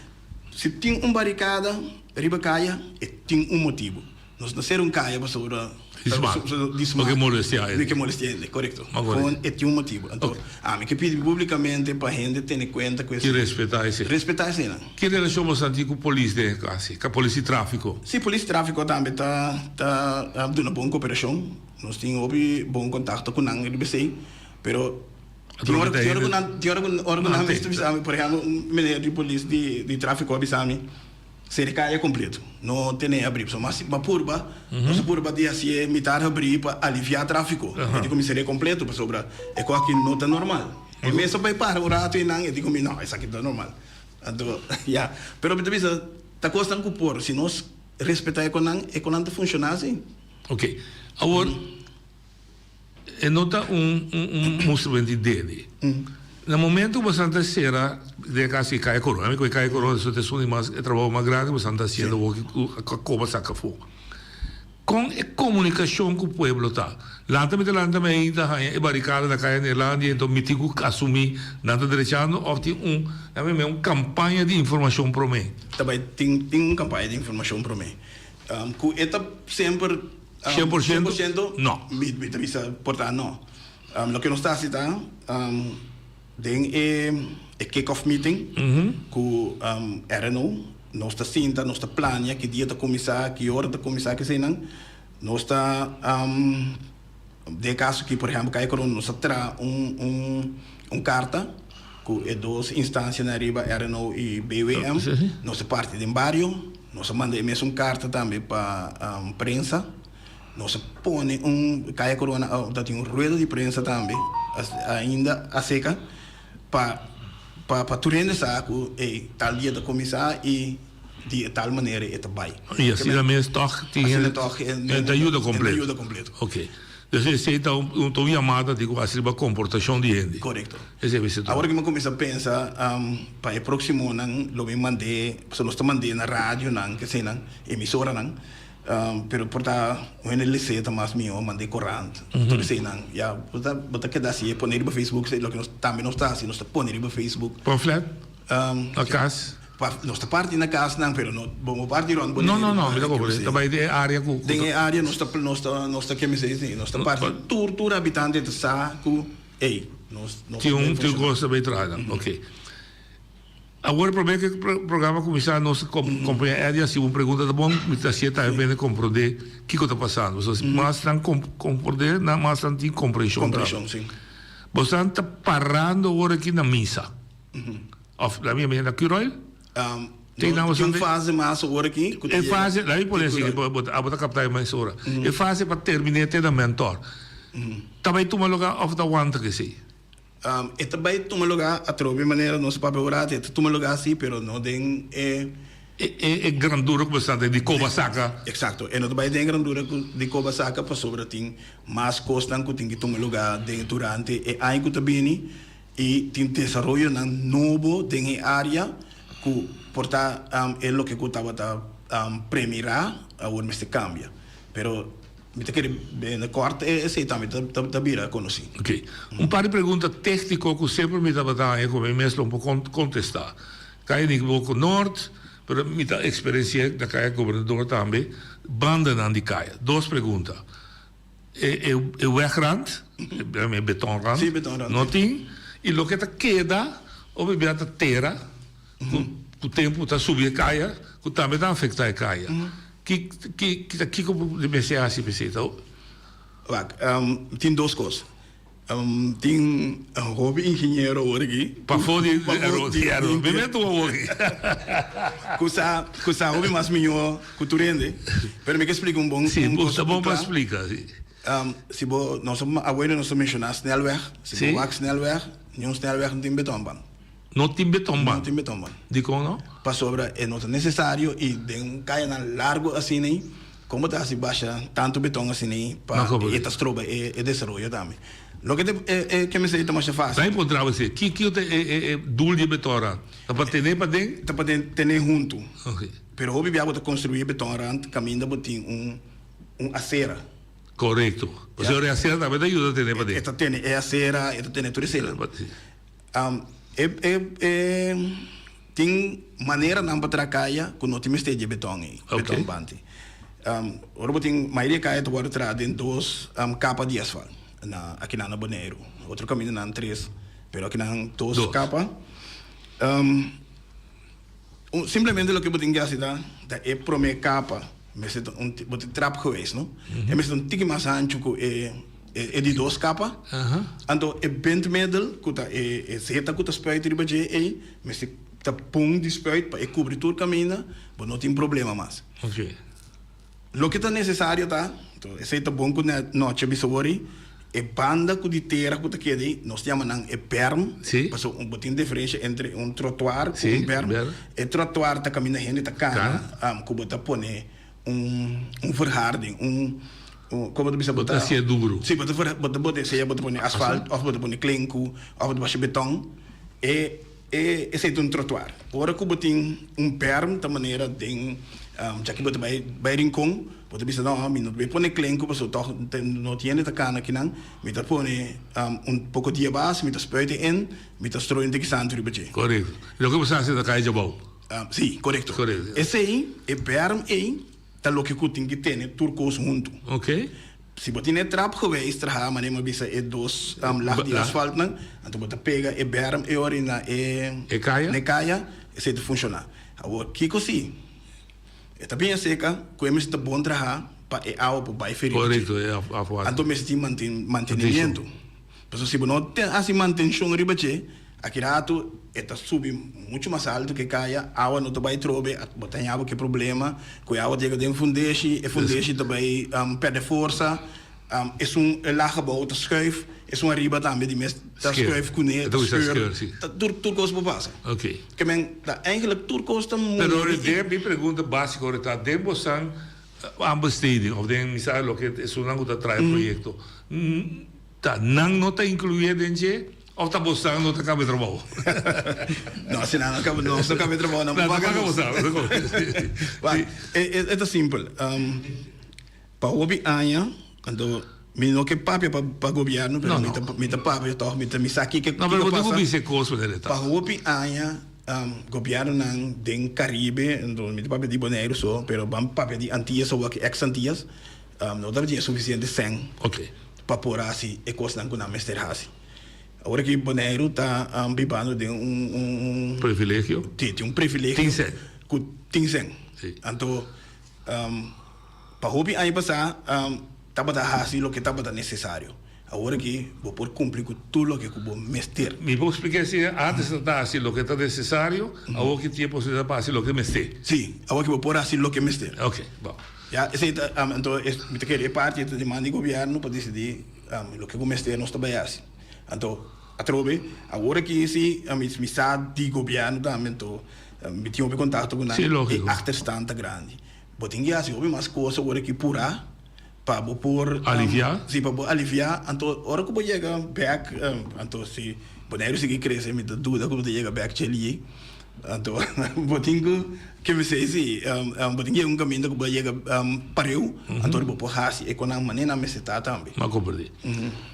Si tin un barikada riba kaya e tin un motibu. Nos no ser un kaya pasobra Di smak. di smak. No ke molestia hende. No ke molestia hende, korekto. Ma korekto. Gewoon e tin un motibu. Anto ami ke pidi publikamente pa hende tene kuenta ku esei. I respetá esei. Respetá eseinan. Ki relashon boso tin ku polis den e kasi? Ka polis di tráfiko? Si, polis di tráfiko tambe ta ta duna bon koperashon. Nos tin hopi bon kontakto ku nan riba esei. Pero tin ora tin ora ku nan tin ora ku ora ku nan mes ta bisa mi, por ehèmpel un meneer di polis di di tráfiko a bisa mi, Seri kaya kompleto. No tene abrí. So mas ba purba, nos a purba di hasié mitar habrí pa aliviá tráfiko. E di ku mi serie kompleto pasobra e kos aki no ta normal. E mes a bai para un rato einan e di ku mi no esaki ta normal. Anto ya. Pero mi ta bisa ta kosnan ku por si nos respetá e konan e konan ta funshoná si. Oke. Awor. E no ta un un mustrament di dede. Na momento ku boso ta sera den e kas di Kaya Corona, ami ku e Kaya Corona ta esun di mas e trabou mas grandi ku boso ta hasiendo awor ku a koba saka afó. Kon e komunikashon ku pueblo ta? Lanta mi ta lanta mi ainda haña e barikada na Kaya Neerlandia enton mi tin ku asumí nan ta drechando òf tin un lami mei un kampaña di informashon promé? Ta bai tin tin un kampaña di informashon promé ku e ta semper 100%? 100%? No. Mi, mi ta bisa por ta no. Um, loke nos ta hasi ta, um, den e, e kick-off meeting mm -hmm. ku um, RNO, nos ta sinta, nos ta plania ki dia ta kuminsá, ki ora ta kuminsá, kesenan. Nos ta, um, den e kaso ki, por ehèmpel, Kaya Corona, nos ta traha un, un, un karta ku e dos instansianan ariba, RNO i BWM. Nos ta parti den bario. Nos a manda e mesun karta tambe pa prensa. Nos a pone un Kaya Corona ta tin un rueda di prensa tambe ainda aseka pa pa pa tur hende sa ku ey tal dia ta kuminsá i di e tal manera e ta bai. I asina mes tòg tin hende ta yuda kompleto. Ta yuda kompleto. Oke. Dus esei ta un ta un yamada di ku hasi riba komportashon di hende. Korekto. Esei mester ta. Awor ku mi a kuminsá pensa pa e próksimonan lo mi mand'é, pasobra nos ta mand'é na radionan, kesenan, emisoranan, pero por ta un hende les'é ta mas mihó mand'é korant, tur eseinan. Ya, bo ta bo ta keda hasié, pone riba Facebook, esei loke nos tambe nos ta hasi, nos ta pone riba Facebook. Pamflet? Na kas? Nos ta parti na kasnan, pero no bo no parti rond Boneiru. No, no, no, mi ta comprende. Ta bai den e area ku. Den e area nos ta nos ta nos ta keme esei si. Nos ta parti tur tur habitante ta sa ku ey nos nos Tin un tin un kos ta bai traha nan. Oke. Awor prome ku e programa kuminsá nos kompaña Eddy a hasi un pregunta ta bon mi ta hasié tambe bende komprondé kiko ta pasando. Pasobra mas nan komprondé nan mas nan tin komprenshon. Komprenshon si. Boso ta parando awor aki na misa. Of la mi a na Curoil? Um, no, tin un fase mas awor aki. E fase, la mi pone así, abo ta capta e mes ora. E fase pa termine te na mentor. Ta bay tuma lugar of ta wanta ke si? Um, e ta bay tuma lugar atrobe manera nos papia ora, e ta tuma lugar si, pero no den e E e e grandura ku bo di koba saka. Exacto, e no ta bay den grandura ku di koba saka pasobra tin mas kosnan ku tin ki tuma lugar den durante e aña ku ta bini. I tin desaroyonan nobo den e área ku por ta e loke ku tabata premirá awor mester kambia. Pero mi ta kere na kòrt esei tambe ta bira konosí. Oké. Un par di pregunta tékniko ku semper mi tabata haña ku mi mes lo por kontestá. Kaya Nikiboko Nort, pero mi ta eksperensi'é na Kaya Gobernador tambe, bandanan di kaya. Dos pregunta. E e wegrand, e betonrand, Sí, betonrand, no sí. tin. I loke ta keda, hopi bia ta tera, ku ku tempu ta subi e kaya, ku tambe ta afektá e kaya. Ki ki ki ta kiko bo mester hasi p'esei? Ta. Wak, tin dos kos. Tin hopi ingeniero awor aki. Pafó di Aruba. Mi mes tur awor aki. Ku sa, ku sa hopi mas mihó ku tur hende. Pero mi ke splika un bon. Si, ta bon pa splika, si. Si bo, nos a, awe nos a menshoná snelweg. Si bo wak snelweg, niun snelweg no tin betonband. No tin betonband? No tin betonband. Dikon no? Pasobra e no ta nesesario i den un kayanan largu asina ei, kon bo ta hasi basha tantu beton asina ei pa e ta stroba e desaroyo tambe. Loke ta e ke mester ta masha fásil. Nan por traba esei. Kiko ta e dul di e betonrand? Ta pa tene paden? Ta pa tene huntu. Pero hopi bia bo ta konstruí e betonrand kaminda bo tin un asera. Korekto. Pasobra e asera tambe ta yuda tene paden. E ta tene e asera, e ta tene tur esei. E e e tin maneranan pa traha kaya ku no tin mester dje beton ei, beton banti. Ora bo tin mayoria kaya ta wòrdu traha den dos kapa di asfalt na akinan na Boneiru. Otro kamindanan tres, pero akinan dos kapa. Simplemente loke bo tin ke hasi ta ta e promé kapa mester ta un bo tin trap geweest no, e mester ta un tiki mas hanchu ku e. E di dos kapa. Anto e bindmiddel ku ta e zeta ku ta spuit riba dje ei mester ta bon di spuit pa e kubri tur kaminda, bo no tin problema mas. Loke ta nesesario ta, esei ta bon ku nochi a bisa wori, e banda ku di tera ku ta keda ei, nos yama nan e berm, pasobra bo tin diferensha entre un trotuar ku un berm. E trotuar ta kaminda hende ta kana, ku bo ta pone un un verharding, un un como ta bisa bo ta hacié duro. Si bo ta bo ta bo sea bo ta pone asfalt of bo ta pone klenku of bo ta basha beton e e esei ta un trotuar. Ora ku bo tin un berm ta manera den djaki bo ta bai bai Rincon bo ta bisa no mi no ta bai pone klenku pasobra tog no tin hende ta kana akinan mi ta pone un poko dia bas mi ta spuit e in mi ta stroi un tiki santu riba dje. Korekto. Loke bo sa hasi ta kai djabou. Sí, korekto. Esei, e berm ei, ta loke ku tin ki tene tur kos huntu. Si bo tin e trap geweest traha, manera mi a bisa e dos lag di asfaltnan, anto bo ta pega e berm ei ora na e kaya, esei ta funshoná. Awor, kiko si e ta bien seka ku e mester ta bon traha pa e awa por bai feri dje? Anto mester tin mantenimiento. Pasobra si bo no ten hasi mantenshon riba dje, aki ratu e ta subi muchu mas altu ke kaya, awa no ta bai trobe, bo ta haña bo ke problema ku e awa ta yega den fundeshi, e fundeshi ta bai pèrdè forsa, esun e lag abou ta schuif, esun ariba tambe di mes ta schuif kuné, ta scheur, ta tur tur kos por pasa. Ke men ta eigenlijk tur kos ta muri. Pero den mi pregunta básiko ta den bosan aanbesteding òf den mi sa loke esunnan ku ta traha e proyekto, Ta nan no ta incluye den dje of ta bosan no ta caba e trabou? No, si nan no caba, nos no caba e trabou, nan por paga nos. Wak, e ta simpel. Pa hopi aña, anto mi no ke papia pa pa gobierno, pero mi ta mi ta papia tog, mi ta mi sa kiko No, pero kiko bo tin ku pasa. bisa e kos manera e ta. Pa hopi aña, gobiernonan den Caribe, anto mi ta papia di Boneiru so, pero ban papia di Antillas awor, ex Antillas, No tabatin e sufisiente sèn pa por hasi e kosnan ku nan mester hasi. Awor aki Boneiru ta bibando den un. Privilegio. Sí, tin un privilegio. Tin sèn. Ku tin sèn. Anto pa hopi aña pasá tabata hasi loke tabata nesesario. Awor aki bo por kumpli ku tur loke ku bo mester. Mi por splika esei, antes nan ta hasi loke ta nesesario, awor ki tin e posibilidat pa hasi loke mester. Sí, awor ki bo por hasi loke mester. Ok, bon. Ya, esei ta, anto mi ta kere e parti ta di man di gobièrnu pa disidí loke ku mester nos ta bai hasi. Anto, atrobe, awor aki si mi sa di gobièrnu tambe, anto mi tin hopi kontakto ku nan, e achterstand ta grandi. Bo tin ki hasi hopi mas kos awor aki purá. Pa bo por. Aliviá? Si, pa bo aliviá. Anto ora ku bo yega bèk, anto si Boneiru sigui krese, mi ta duda ku bo ta yega bèk Chelié. Anto bo tin ku, ke mi sei si, bo tin ku yega un kaminda ku bo a yega pareu, anto ora bo por hasi e konan manera nan mester ta tambe. Mi a komprendé.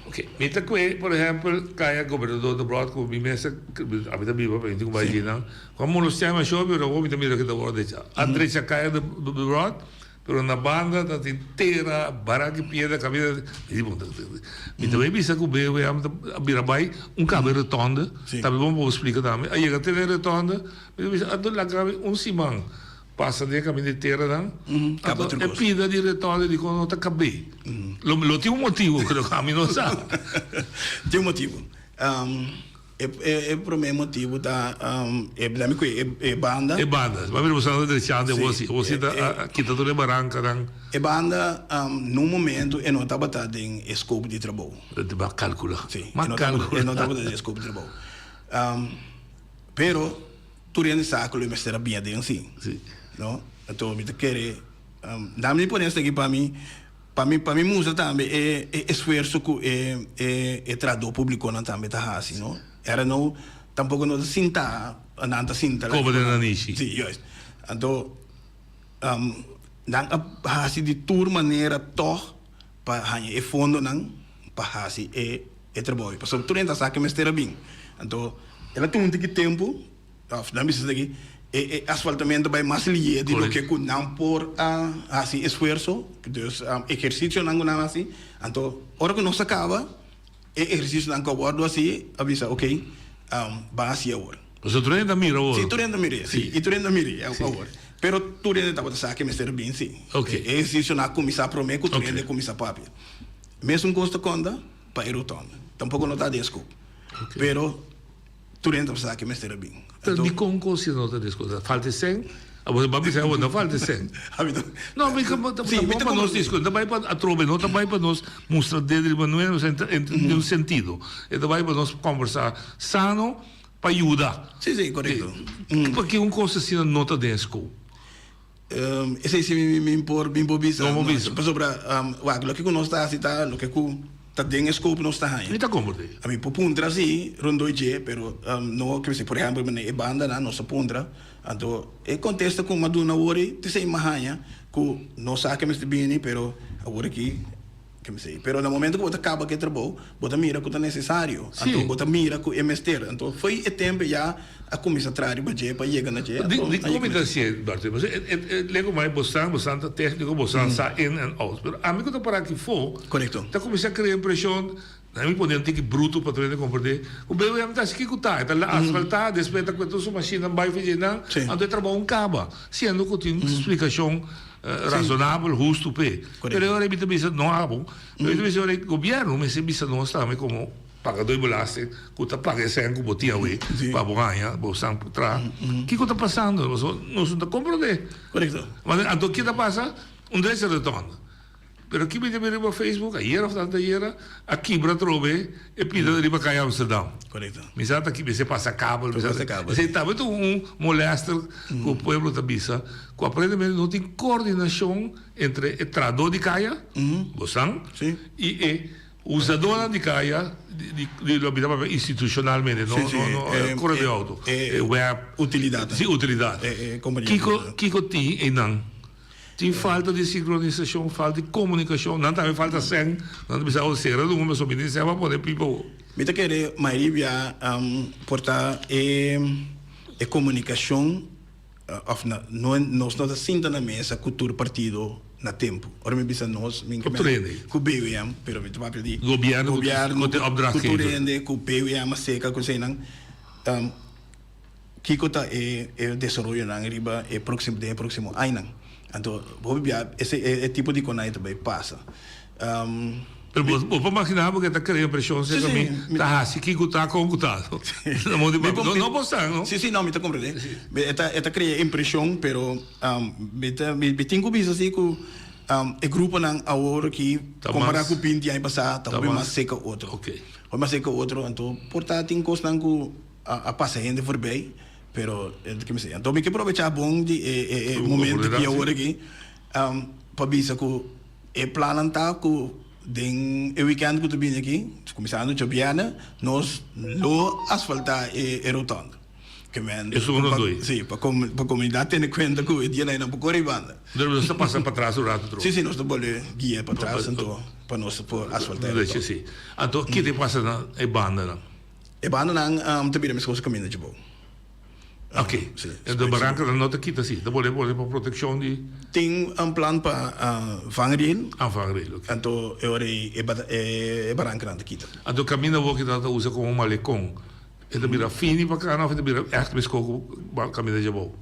Oke. Mi ta kue, por ehèmpel, kaya Gobernador Debrot ku mi mes a, ami ta biba pa mi tin ku bai djinan. Ku a molestiá mi ashó, pero awor mi ta mira ke ta wòrdu drecha. A drecha kaya Debrot. Pero na banda ta tin tera, barak i piedra kaminda. Mi di bon, mi ta bai bisa ku BWM ta bira bai un kabe rotonde, tambe bon pa bo splika tambe. A yega te den rotonde, mi ta bisa anto laga mi un siman. Pasa den e kaminda di teranan, Kaba anto tur e kos. pida di retòrno di kon no ta kab'é. Lo lo tin un motibu, pero ami no sa. Tin un motibu. E e e promé motibu ta e laat mi kue e e banda. E banda. Bo a mira bo sa ta drechando e Sí. bosi. E bosi ta a a kita tur e barankanan. E banda nun momento e no tabata den e scope di trabou. Bo a kalkulá. Sí. Bo a E no tabata kalkulá. e no tabata den e scope di trabou. Pero tur hende sa ku lo mester a biña den si. No? Anto mi ta kere nan mi pone esaki pa mi pa mi pa mi mustra tambe e e esfuerso ku e e e trahadó públikonan tambe ta hasi no. Era no tampoko no ta sinta nan ta sinta Koba den nanishi. Si, juist. Anto nan a hasi di tur manera tòg pa haña e fondonan pa hasi e e trabou. Pasobra tur hende ta sa ke mester a bin. Anto el a tuma un tiki tempu, òf nan bisa esaki, e e asfaltamentu bai mas lié di loke ku nan por a hasi esfuerso, dus ehersisionan ku nan a hasi. Anto ora ku nos a kaba e ehersisionan ku a wòrdu hasi, a bisa oke, ban hasi awor. Pasobra tur hende ta mira awor. Si, tur hende ta mira, si. I tur hende ta mira awor. Pero tur hende tabata sa ke mester a bin, si. E ehersisionan a kuminsá promé ku tur hende kuminsá papia. Mesun kos ta konta pa e rotonda. Tampoco no ta den scope. Pero tur hende ta sa ke mester a bin. Pero dikon kos si no ta den scope? Falta e sèn? Abo bo a bisa abo no falta e sèn. No, mi ta ta bon pa nos diskuti. No ta bai pa atrobe, no ta bai pa nos mustra dedo riba nuestro den un sentido. E ta bai pa nos kombersá sano pa yuda. Si, si, korekto. Pakie un kos asina no ta den scope? Esei si mi por mi por bisa. No por bisa. Pasobra wak loke ku nos ta hasi ta loke ku ta den e scope nos ta haña. Mi ta komprende. Mi por puntra si rondoi dje pero no ke por ehempel manera e bandanan nos a puntra anto e kontesta ku mi a duna awor ei ta esei mi a haña ku no sa ke mester bini pero awor aki Ke mi sei. Pero na momento ku bo ta kaba ku e trabou, bo ta mira ku ta nesesario. Sí. Anto bo ta mira ku e mester. Anto foi e tempu ya a kuminsá traha riba dje pa yega na dje. Di Anto di a kon yega mi na ta dje. hasié, Bartolomé? Pasobra e e e lego mai bosan, bosan ta tékniko, bosan sa in en out. Pero ami ku ta pará aki fo, Korekto. ta kuminsá krea impreshon, nan mi pone un tiki bruto pa tur hende komprendé, ku BWM ta hasi kiko ta. E ta asfaltá, despues e ta kue tur su mashinnan bai for dje nan, Sí. anto e trabou un kaba. Siendo ku tin splikashon Razonabel, hustu p'e. Pero e ora ei mi ta bisa, no abo, pero mi ta bisa e ora ei gobièrnu mester bisa nos tambe komo pagadó di belasting ku ta paga e sèn ku bo tin awe pa bo haña bo san por traha. Kiko ta pasando? Pasobra nos no ta komprondé. Anto ke ta pasa? Un drecha retònda. Pero ki mi ta mira riba Facebook ayer of anteayer a kibra atrobe e pida riba Kaya Amsterdam. Korekto. Mi sa ta ki mester pasa kabel. Ta pasa kabel. Esei tambe ta un molester ku pueblo ta bisa ku aparentemente no tin koordinashon entre e trahadó di kaya, bosan, i e usadónan di kaya di di lo mi ta papia institushonalmente no no no kore di outo, e web. Utilidat. Si utilidat. Kiko kiko tin einan? Tin falta di sinkronisashon, falta di komunikashon, nan tambe falta sèn, nan ta bisa oh sera dun pasobra mi tin sèn pa pone pipa awo. Mi ta kere mayoria bia por ta e e komunikashon òf na no nos no ta sinta na mesa ku tur partido na tempu. Ora mi bisa nos mi Ku tur hende. Ku BWM, pero mi ta papia di Gobièrnu ku te ku tur opdrachtgever. hende ku BWM a seka ku eseinan. Kiko ta e e desaroyonan riba e próksimo den e próksimo añanan? Anto hopi bia ese e tipo di konai ta bai pasa. Pero bo bo por magina bo ke ta krea preshon Sí, serka sí, mi mi ta hasi kiko ta kon ku ta. Na modo di Mi papia. por No no por sa no. Sí, sí, no, mi ta komprendé. E ta e ta krea impreshon pero mi ta mi tin ku bisa si ku e gruponan awor aki Ta kompará mas ku binti aña pasá ta ta hopi mas mas seka otro. Oké. Hopi mas seka otro anto por ta tin kosnan ku A pasa hende voorbij, pero ke mi sey. Anto mi ke probecha bon di e e e momento aki awor aki pa bisa ku e plannan ta ku den e weekend ku ta bini aki, kuminsando djabièrnè, nos lo asfaltá e e rotonde. Ke men Esun no doi. Si, pa pa komunidat tene kuenta ku e dianan ei nan por kore e banda. Pero nos ta pasa patras un rato tro. Si, si, nos ta bolbe guia patras anto pa nos por asfaltá e rotonde. Si. Anto ke ta pasa na e bandanan? E bandanan ta bira meskos kaminda dje bou. Ok. De barankanan no ta kita si. Ta pone pone pa protekshon di. Tin un plan pa vangrail. Ah, vangrail, ok. Anto e ora ei e barankanan ta kita. Anto kaminda awor ki nan ta usa komo malekon, e ta bira fini pa kana of e ta bira ègt meskos ku kaminda dje bou?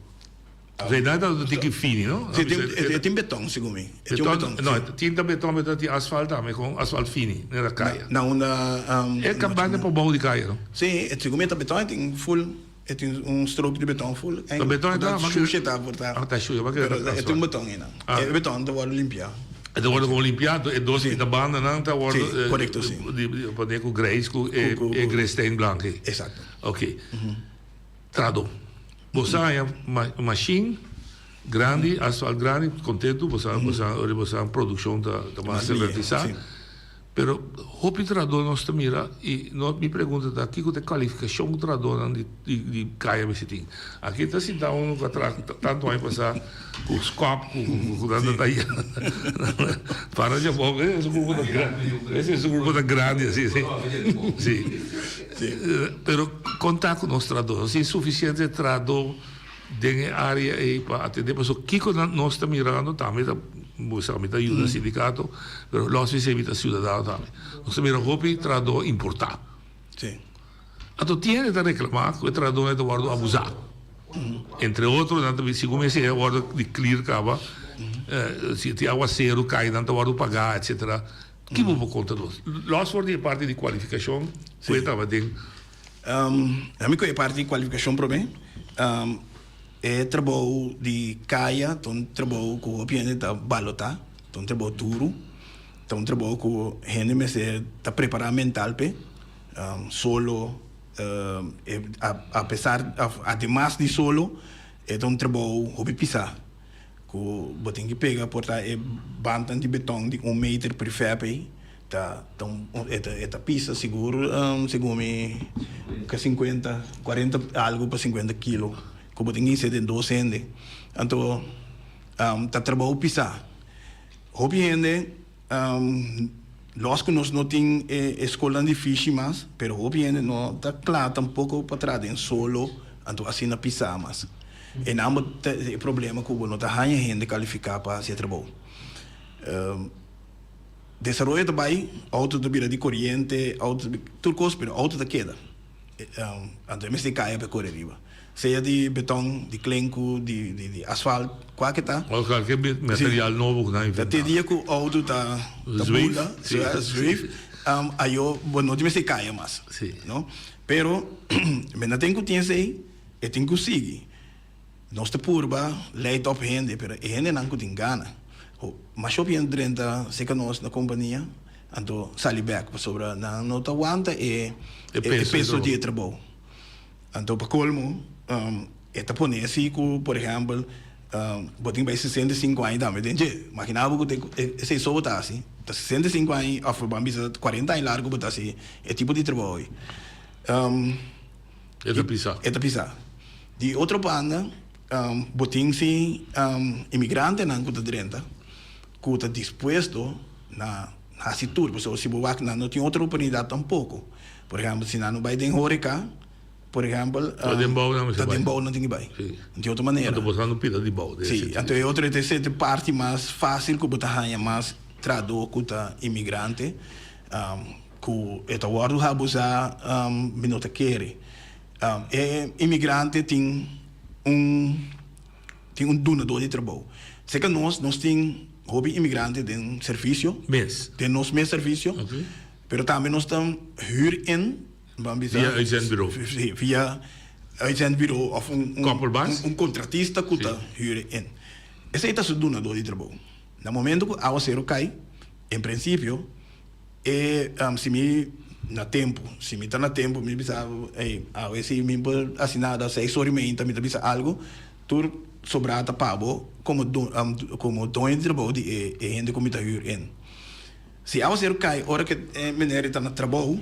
Osea, nan ta tiki fini, no? Si, e tin beton, segun mi. E tin un beton. No, tin ta beton, pero tin asfalt tambe, kon asfalt fini, na kaya. Na unda. E kabanda pa bou di kaya, no? Si, segun mi e ta beton, e tin full, e tin un strook di beton full. Ta beton e ta? Shushe ta por ta. Ah, ta shushe, pero e tin un beton einan. E beton ta wòrdu limpiá. E ta wòrdu kon limpiá, e dos pita bandanan ta wòrdu. Si, korekto, si. Pone ku greis ku e gresteen blank ei. Eksakto. Oké. Trado. Bo sa haña mashin grandi, asfalt grandi, kontentu, bo sa bo sa ora bo sa produkshon ta ta mas realisá. Pero hopi trahadó nos ta mira i no mi pregunta ta kiko ta e kalifikashon ku trahadónan di di di kaya mester tin. Aki ta sinta unu ku a traha tantu aña pasá ku skòp ku ku nan ta taya para dje abou e su grupo ta grandi e su grupo ta grandi asi si si. Pero kon ta ku nos trahadó? Nos tin sufisiente trahadó den e área ei pa atendé? Pasobra kiko nos ta mirando tambe ta, bo sa mi ta yuda sindikato, pero lòs di esei mi ta siudadano tambe. Nos ta mira hopi trahadó importá. Anto tin hende ta reklamá ku e trahadónan ta wòrdu abusá. Entre otro nan ta bisa segun mi esei a wòrdu di klir kaba, si tin awaseru kai nan ta wòrdu pagá etsetera. Ki bo por konta nos? Lòs for di e parti di kualifikashon ku e tabatin. Ami ku e parti di kualifikashon promé. E trabou di kaya ta un trabou ku hopi hende ta balotá, ta un trabou duru, ta un trabou ku hende mester ta prepará mental p'e. Solo, apesar, ademas di solo, e ta un trabou hopi pisá. Ku bo tin ki pega por ta e bantan di beton di un meter prefab ei ta ta un e ta e ta pisa sigur segun mi ka sinkuenta kuarenta algu pa sinkuenta kilo ku bo tin ki hise den dos hende anto ta trabou pisa hopi hende Los ku nos no tin e skolnan di fishi mas, pero hopi hende no ta kla tampoko pa traha den solo, anto asina pisá mas. E nan bo ta e problema ku bo no ta haña hende kalifiká pa hasi e trabou. Desaroyo ta bai, outo ta bira di koriente, outo ta tur kos, pero outo ta keda. Anto e mester kaya pa e kore riba. Sea di beton, di klenku, di asfalt, kualke ta. O kualke material nobo ku nan inventá. Ta te dia ku outo ta bula, zweef, ayo bo no tin mester kaya mas. No? Pero men a tin ku tin esei, e tin ku sigui. Nos ta purba leit op hende, pero e hendenan ku tin gana. Masha hopi hende drenta serka nos na kompania, anto sali bek, pasobra nan no ta wanta e peso di e trabou. Anto pa colmo e ta pone asi cu por ehempel bo tin bay 65 aña tambe den dje. Imagina bo cu esey so bo ta haci. Ta 65 aña of ban bisa 40 aña largo bo ta haci e tipo di trabou ey. E ta pisa. E ta pisa. Di otro banda bo tin si imigrantenan cu ta drenta cu ta dispuesto na haci tur pasobra si bo wak nan no tin otro oportunidad tampoco. Por ehempel, si nan no bai den horeca, por ehempel, Ta den bou nan mester ta bai. den bou nan tin ki bai. Sí. No tin otro manera. Anto bo sa no pida di bou den e Sí, sentido. anto e otro e ta parti mas fácil ku bo ta haña mas trahadó ku ta inmigrante, ku e ta wòrdu habusá, mi no ta kere. E inmigrante tin un tin un dunadó di trabou. Serka nos, nos tin hopi inmigrante den servisio. Mes. Den nos mes servisio. Pero tambe nos ta huur in, ban bisa. Via uitzendbureau. Sí, via uitzendbureau of un, un, Koppelbaas. un, un contratista ku ta huur in. Esei ta su dunadó di trabou. Na momento ku awasero kai, en prinsipio, e si mi na tempu, si mi ta na tempu mi bisa, ey, awe si mi por hasi nada, seis ora i meinta mi ta bisa algu, tur sobrá ta pa bo komo komo doño di trabou di e e hende ku mi ta huur in. Si awaseru kai ora ku e meneer ta na trabou,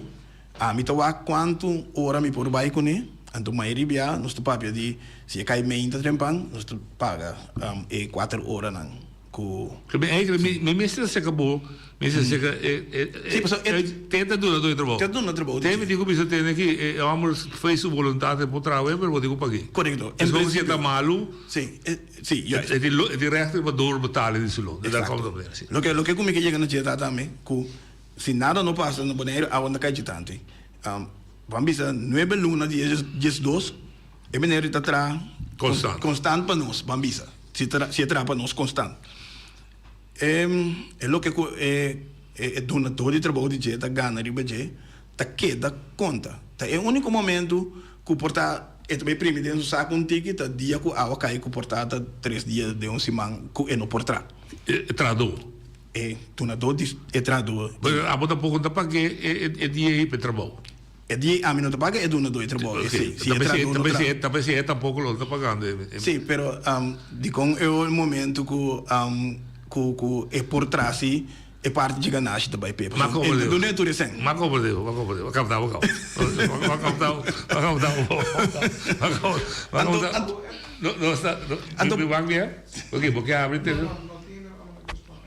ami ta wak kuantu ora mi por bai kuné. Anto mayoria bia nos ta papia di si e kai meinta trempan, nos ta paga e kuater oranan ku. Eigenlijk mi mester seka bo, mester seka e Sí, pasobra e. Te ta duna tur e trabou. Te ta duna trabou. Te mi tin ku bisa tene ki e homber fei su boluntat e por traha pero bo tin ku pag'é. Korekto. Es komo si e ta malu. Sí, sí, juist. E tin recht riba doorbetaling di su loon. Exacto. Daar komt het op neer, sí. Loke, loke ku mi ke yega na dje ta tambe ku si nada no pasa na Boneiru awa no ta kai dje tantu. Ban bisa nuebe luna di e diesdos e meneer ta traha. Constant. Constant pa nos, ban bisa. Si tra si e traha pa nos constant. E e loke ku e e dunadó di trabou di dje ta gana riba dje ta keda konta. Ta e úniko momentu ku por ta e ta bai primi den su sak un tiki ta dia ku awa kai ku por ta ta tres dia den un siman ku e no por traha. E trahadó. E dunadó di e trahadó. Pero abo tampoko no ta pag'é e dia ei pa e trabou. E di ami no ta paga e dunadó e trabou esei. Si e trahadó no traha. Ta p'esei e tampoko lo ta pagando. Sí, pero dikon e momento ku ku ku e por traha si e parti dje ganashi ta bai p'e. Pasobra e ta dun'é tur e sèn. M'a komprendé, m'a komprendé. M'a kapta bo kaba. M'a kapta bo, m'a kapta bo. M'a kapta bo. No ta, mi wak bien? Oke, bo ke habri te.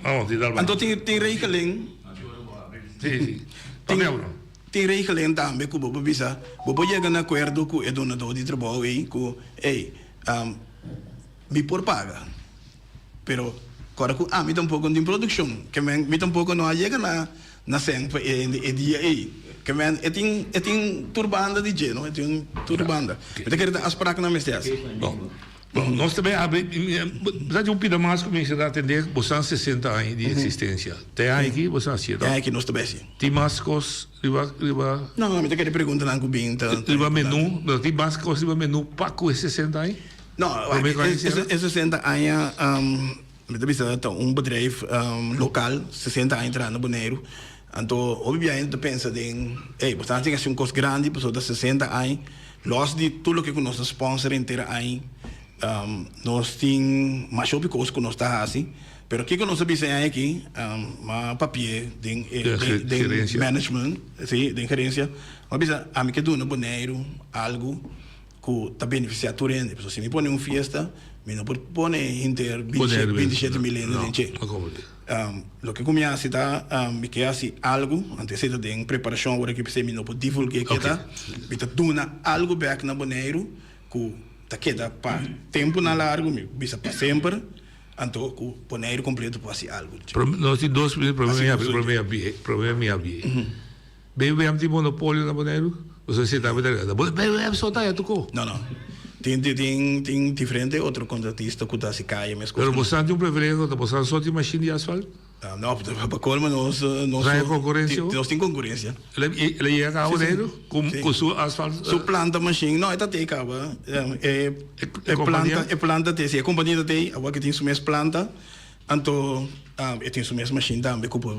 Anto tin regeling. Sí, sí. Papia bo. Tin regeling tambe ku bo por bisa, bo por yega na akuerdo ku e donadó di trabou ei ku, ey, mi por paga, pero kòrda ku ami tampoko no tin produkshon, ke men mi tampoko no a yega na na sèn pa e e dia ei. Ke men e tin e tin tur banda di dje, no, e tin tur banda. Mi ta kere ta afspraknan mester hasi. Bon, bon, nos ta bay habri, sa tin un pida mas ku mi mester atendé, bo san sesenta aña di eksistensia. Te aña aki bo san hasié, Te aña aki nos ta bay hasi. Tin mas kos riba, riba. No, no, mi ta kere preguntanan ku bin ta. Riba menú, no tin mas kos riba menú pa ku e sesenta aña? No, e sesenta aña, mi ta bisa ta un bedrijf lokal, sesenta aña traha na Boneiru. Anto hopi biaha hende ta pensa den, ey, bo ta tin hasi un kos grandi pasobra ta sesenta aña. Los di tur loke ku nos ta sponsor henter aña, nos tin masha hopi kos ku nos ta hasi. Pero kiko nos a bisa e aña aki, m'a papia den e den management, si, den gerencia, m'a bisa ami ke duna Boneiru algu ku ta benefisiá tur hende. Pasobra si mi pone un fiesta, mi no por pone henter bintishete mil hende den dje. Loke ku mi hasi ta, mi ke hasi algu, anto esei ta den preparashon awor aki, p'esei mi no por divulg'é ke ta. Mi ta duna algu bèk na Boneiru ku ta keda pa tempunan largu, mi bisa pa semper. Anto ku Boneiru kompleto por hasi algu. Nos tin dos prome mi habri prome mi habri prome mi habri BBM tin monopolio na Boneiru? Boso si tambe ta reda BBM so ta ya tuko. No no tin tin tin diferente otro kontratista ku ta hasi kaya meskos. Pero boso tin un preferensia ku ta boso so tin mashin di asfalt? No, pa colmo nos nos Hay konkurensia? Nos tin konkurensia. El a yega ka Boneiru ku su asfalt? Su planta machine, no e ta tei kaba. E planta e planta tei, si e kompania ta tei, awor ke tin su mes planta, anto e tin su mes machine tambe ku por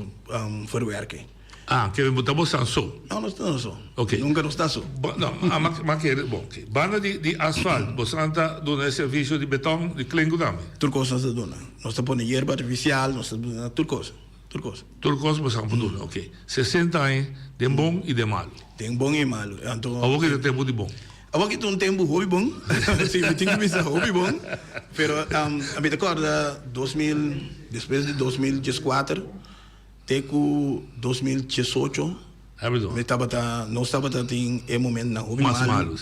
verwerke. Ah, ke bo ta bo stan so? No, nos ta so. Ok. Nunka nos ta so. No, a kere, bon, ok. Banda di di asfalt, bo stan ta duna e servisio di beton, di klenku tambe? Tur kos nos ta duna. Nos ta pone yerba artifisial, nos ta duna tur kos, tur kos. Tur kos bo stan por duna, ok. Sesenta aña den bon i den malu. Den bon i malu. Anto. Awor ki ta tempu di bon? Awor ki ta un tempu hopi bon. Si, mi tin ku bisa hopi bon. Pero mi ta kòrda 2000, despues di 2014. Te ku 2018 mi tabata, nos tabata tin e momentonan hopi malu,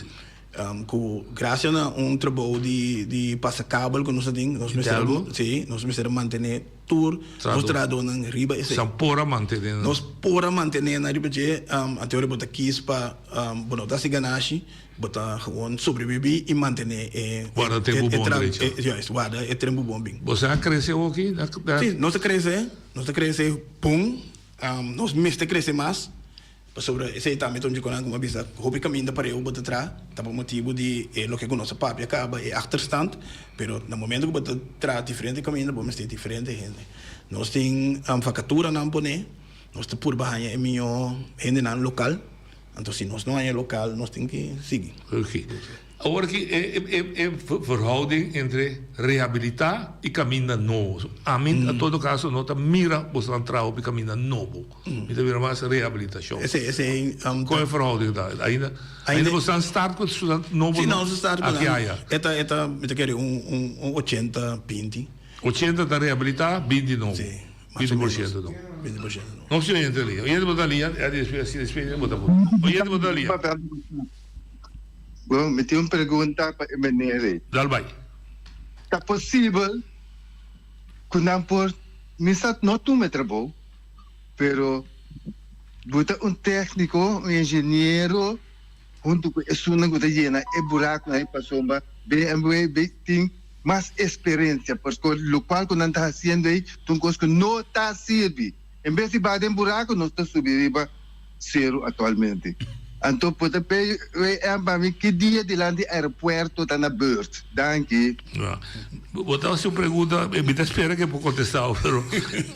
ku grasia na un trabou di di pasa kabel ku nos a tin, nos mester a, si, nos mester a mantené tur nos trahadónan riba esei. Nos por a mantené nan. Nos por a mantené nan riba dje, anto ora bo ta kis pa bo no ta hasi ganashi, bo ta gewoon sobrebibí i mantené e. Warda tempu bon drecha. Juist, warda e tempu bon bin. Boso a krese hoki? Si, nos a krese. Nos ta crece bon, nos mester crece mas, pasobra esey tambe ta un djiconan como a bisa, hopi caminda pareu bo ta traha, ta pa motibo di e loke cu nos a papia caba, e achterstand, pero na momento cu bo ta traha diferente caminda bo mester diferente hende. Nos tin vacaturanan pone, nos ta purba haña e miho hendenan local, anto si nos no haña local nos tin ki sigui. Awor aki e verhouding entre rehabilitá i kaminda nobo. Ami a todo kaso no ta mira bosonan traha hopi kaminda nobo. Mi ta mira mas rehabilitashon. Kon e verhouding ta? Ainda ainda bosonan start ku estunan nobo Sí, nos a start ku aki aya? E ta e ta mi ta kere un un ochenta binti. Ochenta ta rehabilitá, binti nobo. Sí. Binti por siento nobo. Binti por siento nobo. No si oyente lia. Oyente bo ta lia, despues despues bo ta por. Oyente bo ta lia. Bon, mi tin un pregunta pa e meneer ei. Dal bai. Ta posibel ku nan por, mi sa no tuma e trabou, pero bo ta un tekniko, un ingeniero. huntu ku esunnan ku ta yena e burakunan ei pasobra BMW tin mas eksperensia pasko lokual ku nan ta hasiendo ei ta un kos ku no ta sirbi. En bes di baha den buraku nos ta subi riba seru aktualmente. Anto por ta BWM pa mi ki dia dilanti aeropuerto ta na beurt? Danki. Bo ta hasi un pregunta, mi ta spera ke por kontestá bo, pero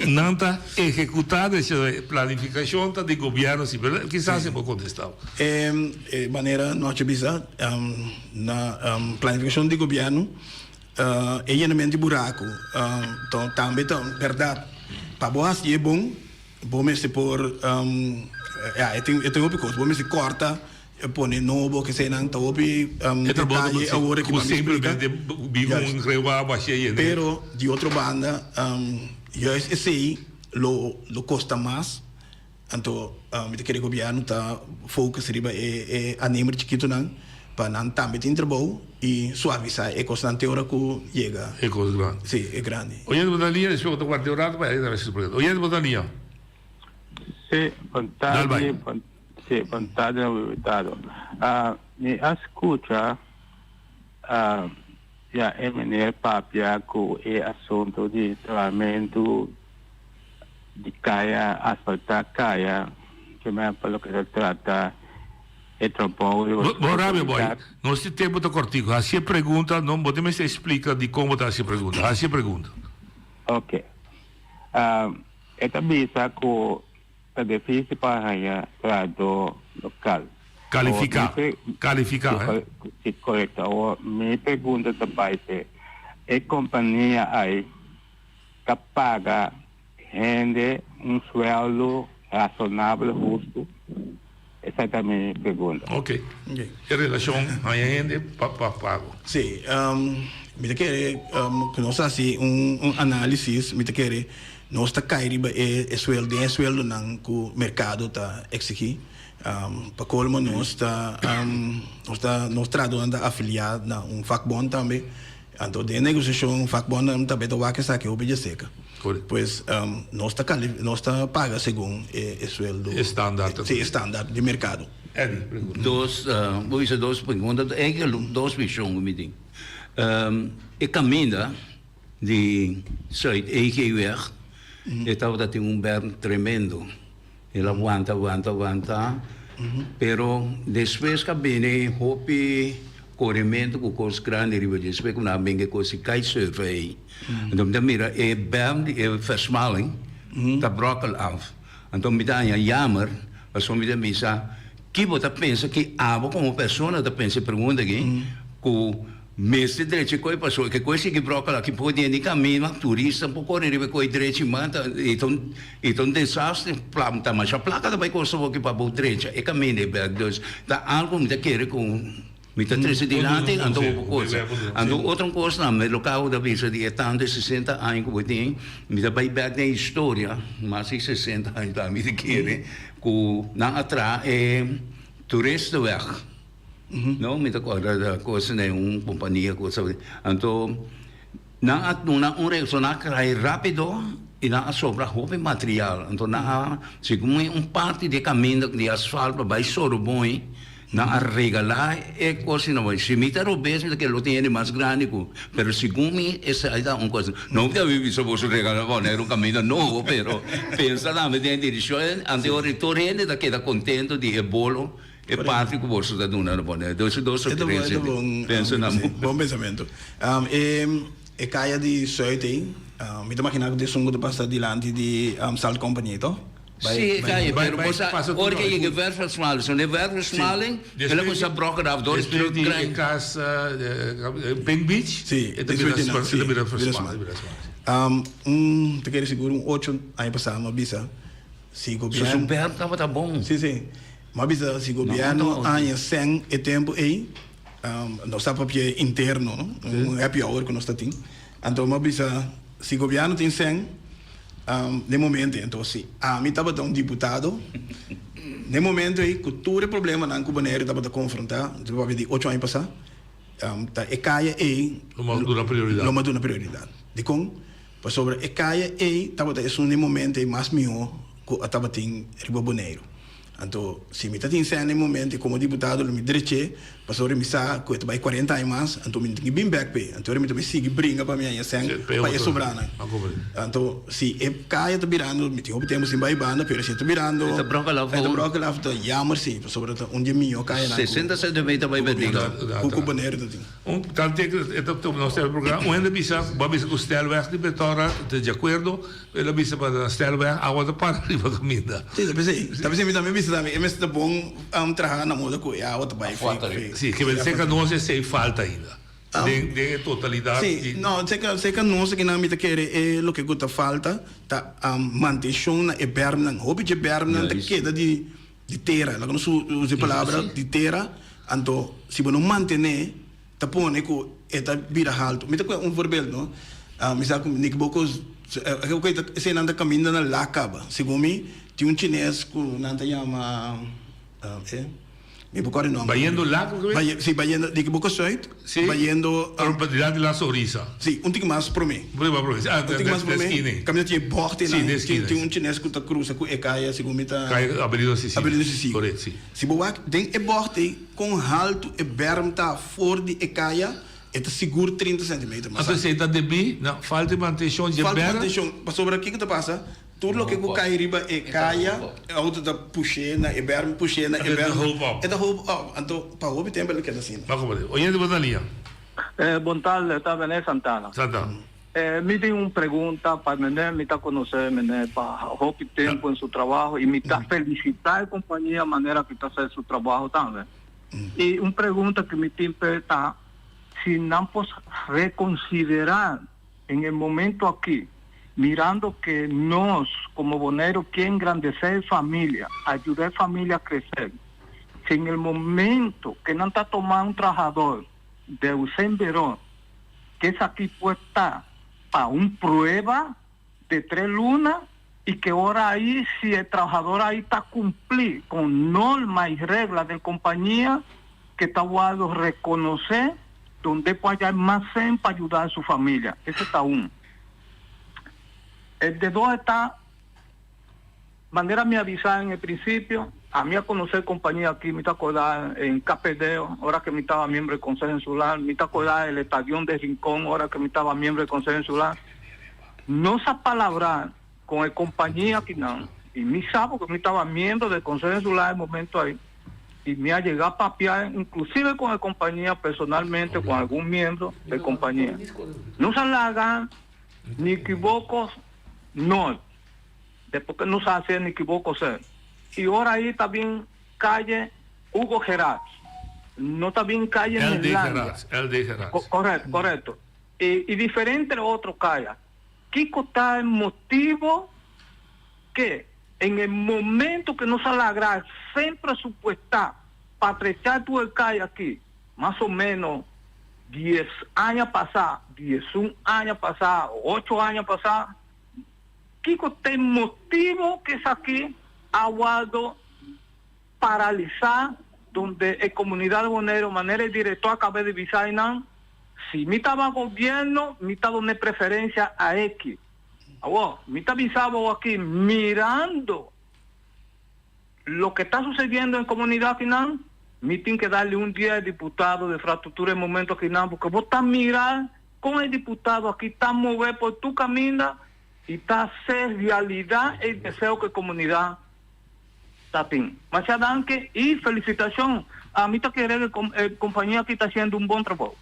nan ta ehekutá desha planifikashon ta di gobièrnu si, pero kisas e por kontestá bo. E manera nochi bisa na planifikashon di gobièrnu e yenamentu di buraku tambe ta bèrdat pa bo hasi e bon. Bo mester por, ya, e tin, e tin hopi kos. Bo mester kòrta, pone nobo, keseinan ta hopi detaye awor aki pa mi splika. Pero di otro banda, juist esei lo lo kosta mas. Anto mi ta kere gobièrnu ta focus riba e e anemer chikitonan pa nan tambe tin trabou i suavisá e kosnan te ora ku yega. E kos grandi. Sí, e grandi. Oyente bo ta liña, despues bo ta guarda e un rato pa e ta hasi su pregunta. Oyente bo ta liña. Sí, bon Dal tardi, bai. bon, sí, bon tardi na invitado. Ah, mi a scucha ah, ya e meneer papia cu e asunto di trahamento di caya, asfalta caya, que me pa loke ta trata e trabou di Bo bo rabia boy, nos tin tempo ta cortico, haci e pregunta, no bo tin mester explica dicon bo ta haci e pregunta, haci e pregunta. Ok. E ta bisa cu ta dificil pa haya trahador local. Califica, califica, eh. Si, correcto. Awor mi pregunta ta bay te, e compania ay ta paga hende un sueldo rasonabel, hustu? Esei ta mi pregunta. Ok. E relashon haña hende pa pa pago. Sí, mi ta kere ku nos hasi un un análisis, mi ta kere nos ta kai riba e e sueldo, den e sueldonan ku merkado ta eksigí. Pa kolmo nos ta nos ta nos trahadónan ta afiliá na un vakbond tambe. Anto den negosiashon vakbondnan tambe ta wak esaki hopi dje seka. Pues nos ta kali nos ta paga segun e e sueldo. E standaard. Si, e standaard di merkado. Eddy, pregunta. Dos, bo bisa dos pregunta, eigenlijk dos vishon ku mi tin. E kaminda di Zuid EG-weg e tabata tin un berm tremendo. El a wanta, wanta, wanta, pero despues ka bini hopi korementu ku kos grandi riba dje. Despues ku nan a bin e kos di kitesurfen ei, anto mi ta mira e berm di e versmalling ta brokkel af. Anto mi ta haña yamer, pasobra mi ta bisa, ki bo ta pensa, ki abo komo persona ta pensa e pregunta aki, ku Mester drecha e koe pasobra ke koe sigui bròkkel aki por di hende kaminda turista por kore riba e koe drecha i mata e ta un e ta un desastre ta masha plaka ta bai kosta bo aki pa bo drecha e kaminda ei bèk dus ta algu mi ta kere ku mi ta trese dilanti anto bo por kosa anto otro kos tambe loke abo ta bisa di e tantu e sesenta aña ku bo tin mi ta bai bèk den historia mas di sesenta aña tambe mi ta kere ku nan a traha e toeristenweg. No, mi ta kòrda ta kos den un kompania ku sa. Anto nan a duna un reakshon, nan a krai rápido i nan a sobra hopi material. Anto nan a segun mi un parti di e kaminda di asfalt pa bai Soroboi, nan a regalá e kos i nan bai. Si mi ta robes mi ta kere lo tin hende mas grandi ku, pero segun mi esei ta un kos. No ta bisa boso regalá poner un kaminda nobo, pero pensa tambe den e direkshon anto ora tur hende ta keda kontento di e bolo. E parti ku boso ta duna na pone dos i dos E ta bon, e ta bon. Pensa na Sí, bon pensamentu. E e kaya di Zuid ei, mi ta maginá ku ta esun ku ta pasa dilanti di Salt Company ei, toh? Sí, e kaya, pero bo sa ora ke yega e werfversmaling, so e werfversmaling, el a kuminsá bròk eraf dor e Despues truck di e gran. kas Pink Beach, Sí, e ta despues bira di nan, e sí, ta bira bira versmaling, smal. bira smal. Un, ta kere sigur un ocho aña pasá mi a bisa si So gobièrnu. su bèrm tabata bon. Sí, sí. M'a bisa si gobierno haña sèn e tempu ei, nos ta papia interno, no? Un happy hour ku nos ta tin. Anto m'a bisa si gobierno tin sèn den momento ei, anto si ami tabata un diputado, den momento ei ku tur e problemanan ku Bonaire tabata konfrontá, ta papia di ocho aña pasá, ta e kaya ei Lo m'a duna prioridat. Lo m'a duna prioridat. Dikon? Pasobra e kaya ei tabata esun den momento ei mas mihó ku a tabatin riba Boneiru. Anto si mi ta tin sèn na e momento i komo diputado lo mi drech'é pasobra mi sa ku e ta bai kuarenta aña mas anto mi no tin ki bin bèk p'e. Anto ora mi ta bai sigui bringa pa mi haña sèn pa e sobranan. Anto si e kaya ta birando, mi tin hopi tempu sin bai banda pero si e ta birando E ta bròkela e ta bròkela ta yammer si pasobra ta un di e mihó kayanan ku 60 centimeter bai bèrdí. ku Boneiru ta tin. Un tal teken e ta tuma nos tèmpo programa. Un hende bisa, bo a bisa ku Stelweg di Betorra ta di akuerdo, el a bisa pa na Stelweg awa ta para riba kaminda. Sí, ta p'esei. Ta p'esei mi tambe bisa tambe e mester ta bon traha na moda ku e awa ta bai fe fe. Sí, ke men seka nos esei falta ainda. Den den e totalidat Sí, di. no, seka seka nos akinan mi ta kere e loke ku ta falta ta mantenshon na e bèrmnan. Hopi dje bèrmnan ta keda di Di tera, laga nos usa e palabra di tera, anto si bo no mantené ta pone ku e ta bira haltu. Mi ta kue un voorbeeld no, mi sa ku Nick Boko esei nan ta kaminda na lak kaba, segun mi tin un chines ku nan ta yama e. Mi por kòrda e nòmber. Bayendo Lac lo ke Si, bayendo di Kiboko Zuid. Si. Bayendo. Pero pa dilanti La Sonrisa. Si, un tiki mas promé. Un tiki mas promé. Ah, Un tiki mas den promé. skina ei. Kaminda tin e bògt Si, einan. den skina. Tin un chines ku ta krusa ku e kaya segun mi ta. Kaya Abelino Cecilia. Abelino Cecilia. Korekto, si. Si bo wak den e bògt ei kon haltu e bèrm ta for di e kaya, e ta sigur 30 sentimeter mas Anto altu. esei ta debí na falta di mantenshon dje Falta di bèrm? mantenshon. Pasobra kiko ta pasa? Tur loke ku kai riba e kaya, e outo ta push'é na e bèrm, push'é na e bèrm. E ta hoop op. Anto pa hopi tempu el a keda asina. Bak komprende. Oyente bo ta lia. Bon tarde, ta Bené Santana. Santana. Mi tin un pregunta pa Mené, mi ta konosé Mené pa hopi tempu en su trabaho i mi ta felisitá e kompania manera ku ta hasi su trabaho tambe. I un pregunta ku mi tin p'e ta si nan por rekonsiderá En e momento aki, mirando ke nos komo Boneiru ke engrandesé e familia, ayuda e familia krese, si en el momento ke nan ta toma un trahador de Usain Berón, ke esaki por ta pa un prueba de tres luna y ke ora ahi si e trahador ahi ta cumpli con norma y regla del compañía ke ta wordo reconoce donde por haya mas cen pa ayuda a su familia. Ese ta un. El de dos esta, manera mi a bisa en e principio, a mi a conoce compañía aki, mi ta acorda en Capedeo, ora ke mi taba miembro del Consejo Insular, mi ta acorda el Estadión de Rincón, ora ke mi taba miembro del Consejo Insular. Nos a palabrá con e compañía akinan y mi sa porque mi taba miembro del Consejo Insular e momento ahí y mi a yega a papia inclusive con e compañía personalmente con algun miembro de compañía. Nos a laga Nikiboko Noord, despues que nos a haci Nikiboko Zuid y ora ahí ta bin calle Hugo Gerards, no ta bin calle LD Neerlandia. Gerards, LD Gerards. Correcto, correcto. I diferente otro kaya. Kiko ta e motibo ke en e momento ke nos a lagra sen presupuesta pa trecha tur e kaya aki, mas o menos dies aña pasa, diesun aña pasa, ocho aña pasa, kiko ta e motibo ke esaki a wordo paralisa donde e comunidad de Boneiru, manera e director a caba di bisa einan, si mi taba gobierno mi ta done preferencia a eki. Awor, mi ta bisa bo aki mirando loke ta sucediendo en comunidad akinan, mi tin ke darle un dia e diputado de infrastructura e momento akinan porque bo ta mira con e diputado aki ta move por tur caminda y ta hacer realidad e deseo ke comunidad Ta tin. Masha danki y felicitacion. Ami ta kere e e compañia aki ta haciendo un bon trabou.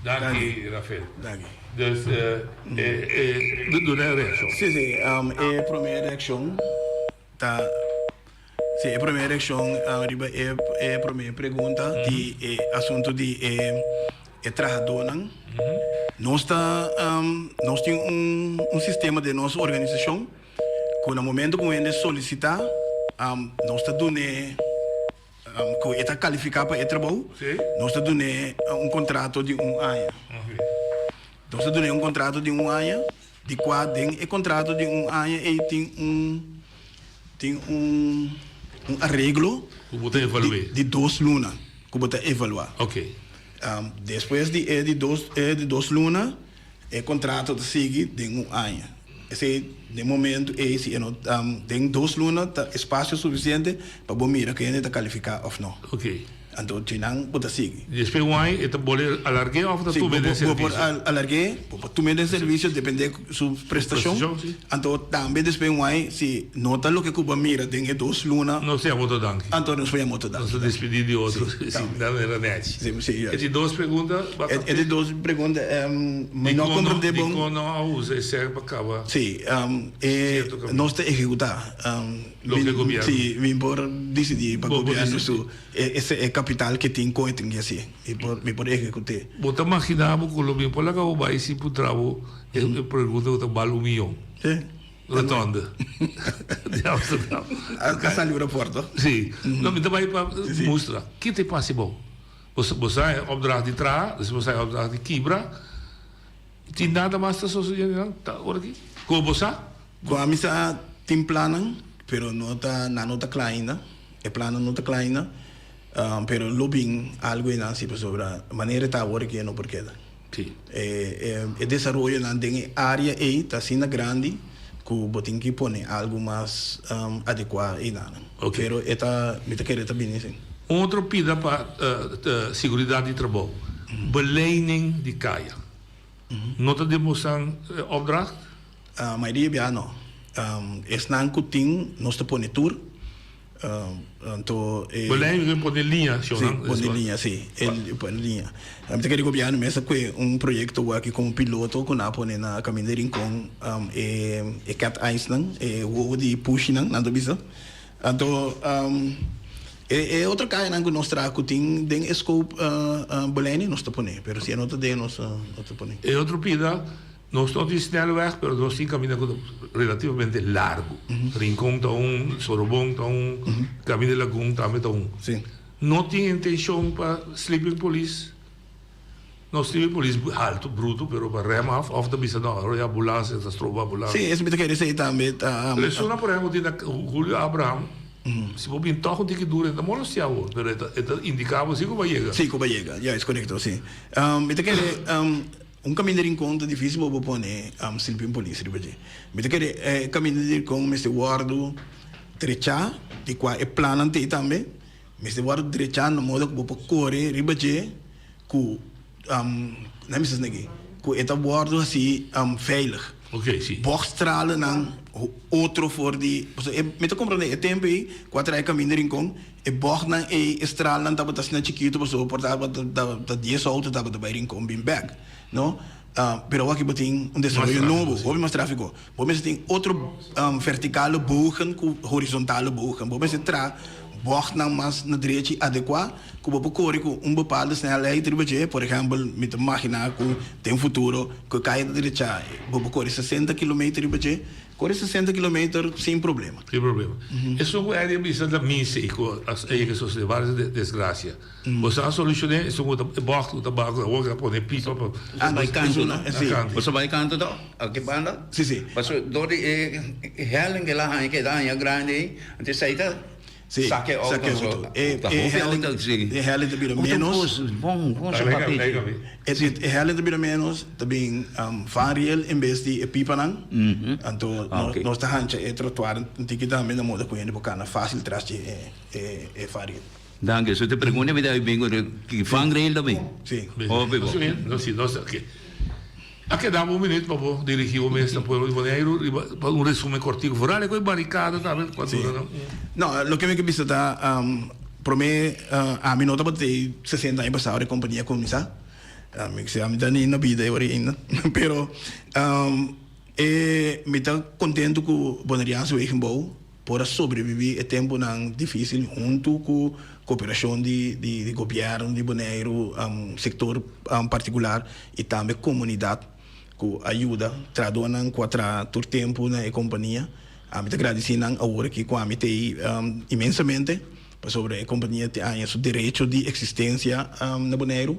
Danki Rafael. Danki. Dus e e duna e reaccion. Si si e prome reaccion ta si e prome reaccion riba e e prome pregunta di e asunto di e e trahadonan nos ta nos tin un un sistema den nos organisacion. Ku na momento ku un hende solisitá, nos ta dun'é, ku e ta kalifiká pa e trabou, nos ta dun'é un kontrato di un aña. Nos ta dun'é un kontrato di un aña, di kua den e kontrato di un aña ei tin un tin un un areglo Ku bo ta evalu'é. di dos luna ku bo ta evaluá. Despues di e di dos e di dos luna e kontrato ta sigui den un aña. Esei den momento ei si e no den dos luna ta espasio sufisiente pa bo mira ku hende ta kalifiká òf no. Anto djinan bo ta sigui. Despues un aña e ta bolbe alarg'é òf ta tum'é den servisio? Bo por alarg'é, bo por tum'é den servisio dependé su prestashon. Anto tambe despues un aña si no ta loke ku bo a mira den e dos luna. Nos ta yama otro danki. Anto nos por yama otro danki. Nos ta despedí di otro si manera nèchi. E di dos pregunta. E di dos pregunta mi no a komprendé bon. Dikon no a usa e sèn pa kaba? Si, e nos ta ehekutá. Loke gobièrnu. Si, mi por disidí pa gobièrnu su e kapital ke tin kon e tin ke hasi. Mi por mi por ehekut'é. Bo ta maginá bo ku lo mi por laga bo bai sin puntra bo e pregunta ku ta bal un miyon? Si. Rotonde di Amsterdam. A sali un raporto. Si. No, mi ta bai pa mustra. Ki ta e pasa bo? Bo sa e opdracht di traha, despues bo sa e opdracht di kibra. Tin nada mas ta sosodiendo nan ta ora aki? Ku bo sa? Ku ami sa tin plannan, pero no ta nan no ta kla ainda. E plannan no ta kla ainda, pero lo bin algu einan si pasobra manera e ta awor aki e no por keda. Si. E e desaroyonan den e área ei ta asina grandi ku bo tin ki pone algu mas adekuá einanan. Pero e ta mi ta kere ta bini si. Un otro pida pa siguridat di trabou, beleiding di kaya. No ta den bosan opdracht? Mayoria bia no. Esnan ku tin nos ta pone tur. Anto e. Beleiding ta pone liña, si o nan? Si, pone liña, si. Pone liña. Mi ta kere gobièrnu mes a kue un proyekto aki komo piloto ku nan a pone na Kaminda di Rincon e cat eyes nan, e wowo di pushinan nan ta bisa. Anto e otro kayanan ku nos traha ku tin den e scope beleiding nos ta pone, pero si e no ta den nos no ta pone. E otro pida. Nos no tin snelweg, pero nos tin caminda cu ta relativamente largo. Rincon ta un, Sorobon ta un, Caminda di Lagun tambe ta un. No tin intencion pa sleeping police? No sleeping police halto, bruto, pero pa rem af, of ta bisa no, ahora e ambulance ta stroba ambulance. Sí, eso mi ta kere esey tambe ta. Pero esuna por ehempel tin na Julio Abraham, si bo bin toch un tiki duro e ta molestia bo, pero e ta indica bo si cu bo a yega. Sí, cu bo a yega, ya, es corecto, sí. Mi ta kere. Un kaminda di Rincon ta difísil pa bo pone sleeping police riba dje. Mi ta kere e kaminda di Rincon mester wòrdu drechá, di kua e plannan t'ei tambe, mester wòrdu drechá na modo ku bo por kore riba dje ku, nan mi sa esaki, ku e ta wòrdu hasi veilig. Bògstralenan otro for di, pasobra e, mi ta komprondé e tempu ei ku a traha e kaminda di Rincon, E bògnan ei, e stralnan tabata asina chikitu pasobra por tabata ta dies outo tabata bai Rincon bin bèk, no? Pero awor aki bo tin un desaroyo nobo, hopi mas tráfiko. Bo mester tin otro vertikale bogen ku horizontale bogen. Bo mester traha bògnan mas na drechi adekuá ku bo por kore ku un bepaalde snelheid riba dje. Por ehèmpel, mi ta maginá ku den futuro ku e kaya ta drechá bo por kore sesenta kilometer riba dje. Kore 60 kilometer sin problema. Sin problema. Esun ku Eddie a bisa ta misa i ku a yega sosode varios desgracia. Boso a solucione esun ku ta e bocht ku ta baha ku awor a pone pipa pa. A bai kantu no? Si. Boso a bai kantu to? Aki banda? Si si. Paso dor di e helling ke la haña keda haña grandi ei, anto esei ta. Sí, Sake auto sake so. auto. E, Ta e hopi helling, auto, sí. e helling ta bira Otro menos. kos, bon, bon sa papia Lekker, E, e helling ta bira menos, ta bin um, vangrail en bes di e pipanan. Anto Ah, no, oké. nos ta hancha e trottoir un tiki tambe na moda ku hende por kana fácil tras di e, e, e vangrail. Danki. So te pregunta mi ta bin ku ki vangrail ta bin? Sí. Hopi bon. No, sí, nos, oké. A keda bo un minuut pa bo dirigí bo mes na pueblo di Boneiru riba pa un resumen kòrtiku. Vooral e ku e barikada tambe pa duna nan un. No, loke mi ke bisa ta, promé ami no tabata ei sesenta aña pasado ora e kompania a kuminsá. Mi ke ami ta ni na bida e ora ainda. Pero e mi ta kontentu ku Boneriaanse Wegenbouw por a sobreviví e tempunan difísil huntu ku koperashon di di gobièrnu di Boneiru, sektor partikular i tambe komunidat ku a yuda trahadónan ku a traha tur tempu na e kompania. Ami ta gradisí nan awor aki ku ami ta ei inmensamente pasobra e kompania tin aña su derecho di eksistensia na Boneiru.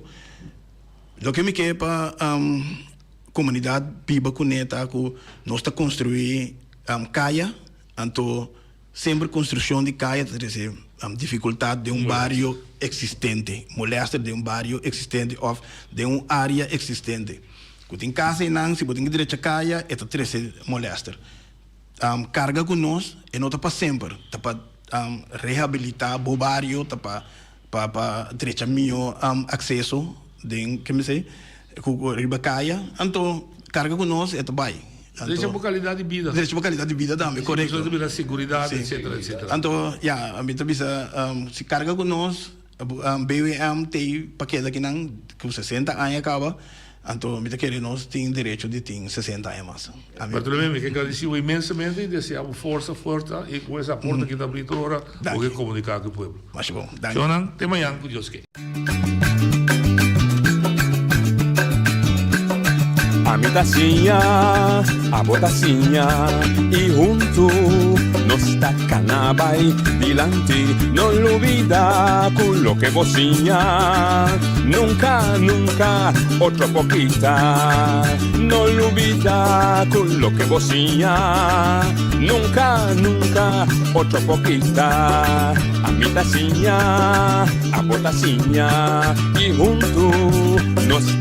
Loke mi ke pa komunidat biba kuné ta ku nos ta konstruí Kaya, anto semper konstrukshon di kaya ta trese difikultat den un bario eksistente, molèster den un bario eksistente òf den un área eksistente. Ku tin kas einan, si bo tin ku drecha kaya, e ta trese molèster. Karga ku nos, e no ta pa semper, ta pa rehabilitá bo bario, ta pa pa pa drecha mihó akseso den ke mi sey ku riba kaya. Anto karga ku nos e ta bai. Drecha bo kalidat di bida. Drecha bo kalidat di bida tambe, korekto. Si bira seguridat, etcetera, etcetera. Anto ya, mi ta bisa si karga ku nos BWM t'ei pa keda kinan ku 60 aña kaba, anto mi ta kere nos tin derecho di tin 60 aña mas. Bartolomé, mi ke gradisi bo inmensamente i desea bo forsa, fuerta i ku esa porta ki ta abri tur ora bo ke komunika ku e pueblo. Masha bon. Danki. Shownan, te mañan ku Dios ke. Ami ta siña, abo ta siña i huntu nos ta kana bai dilanti. No lubida ku loke bo siña nunka, nunka otro por kita. No lubida ku loke bo siña nunka, nunka otro por kita. Ami ta siña, abo ta siña i huntu nos.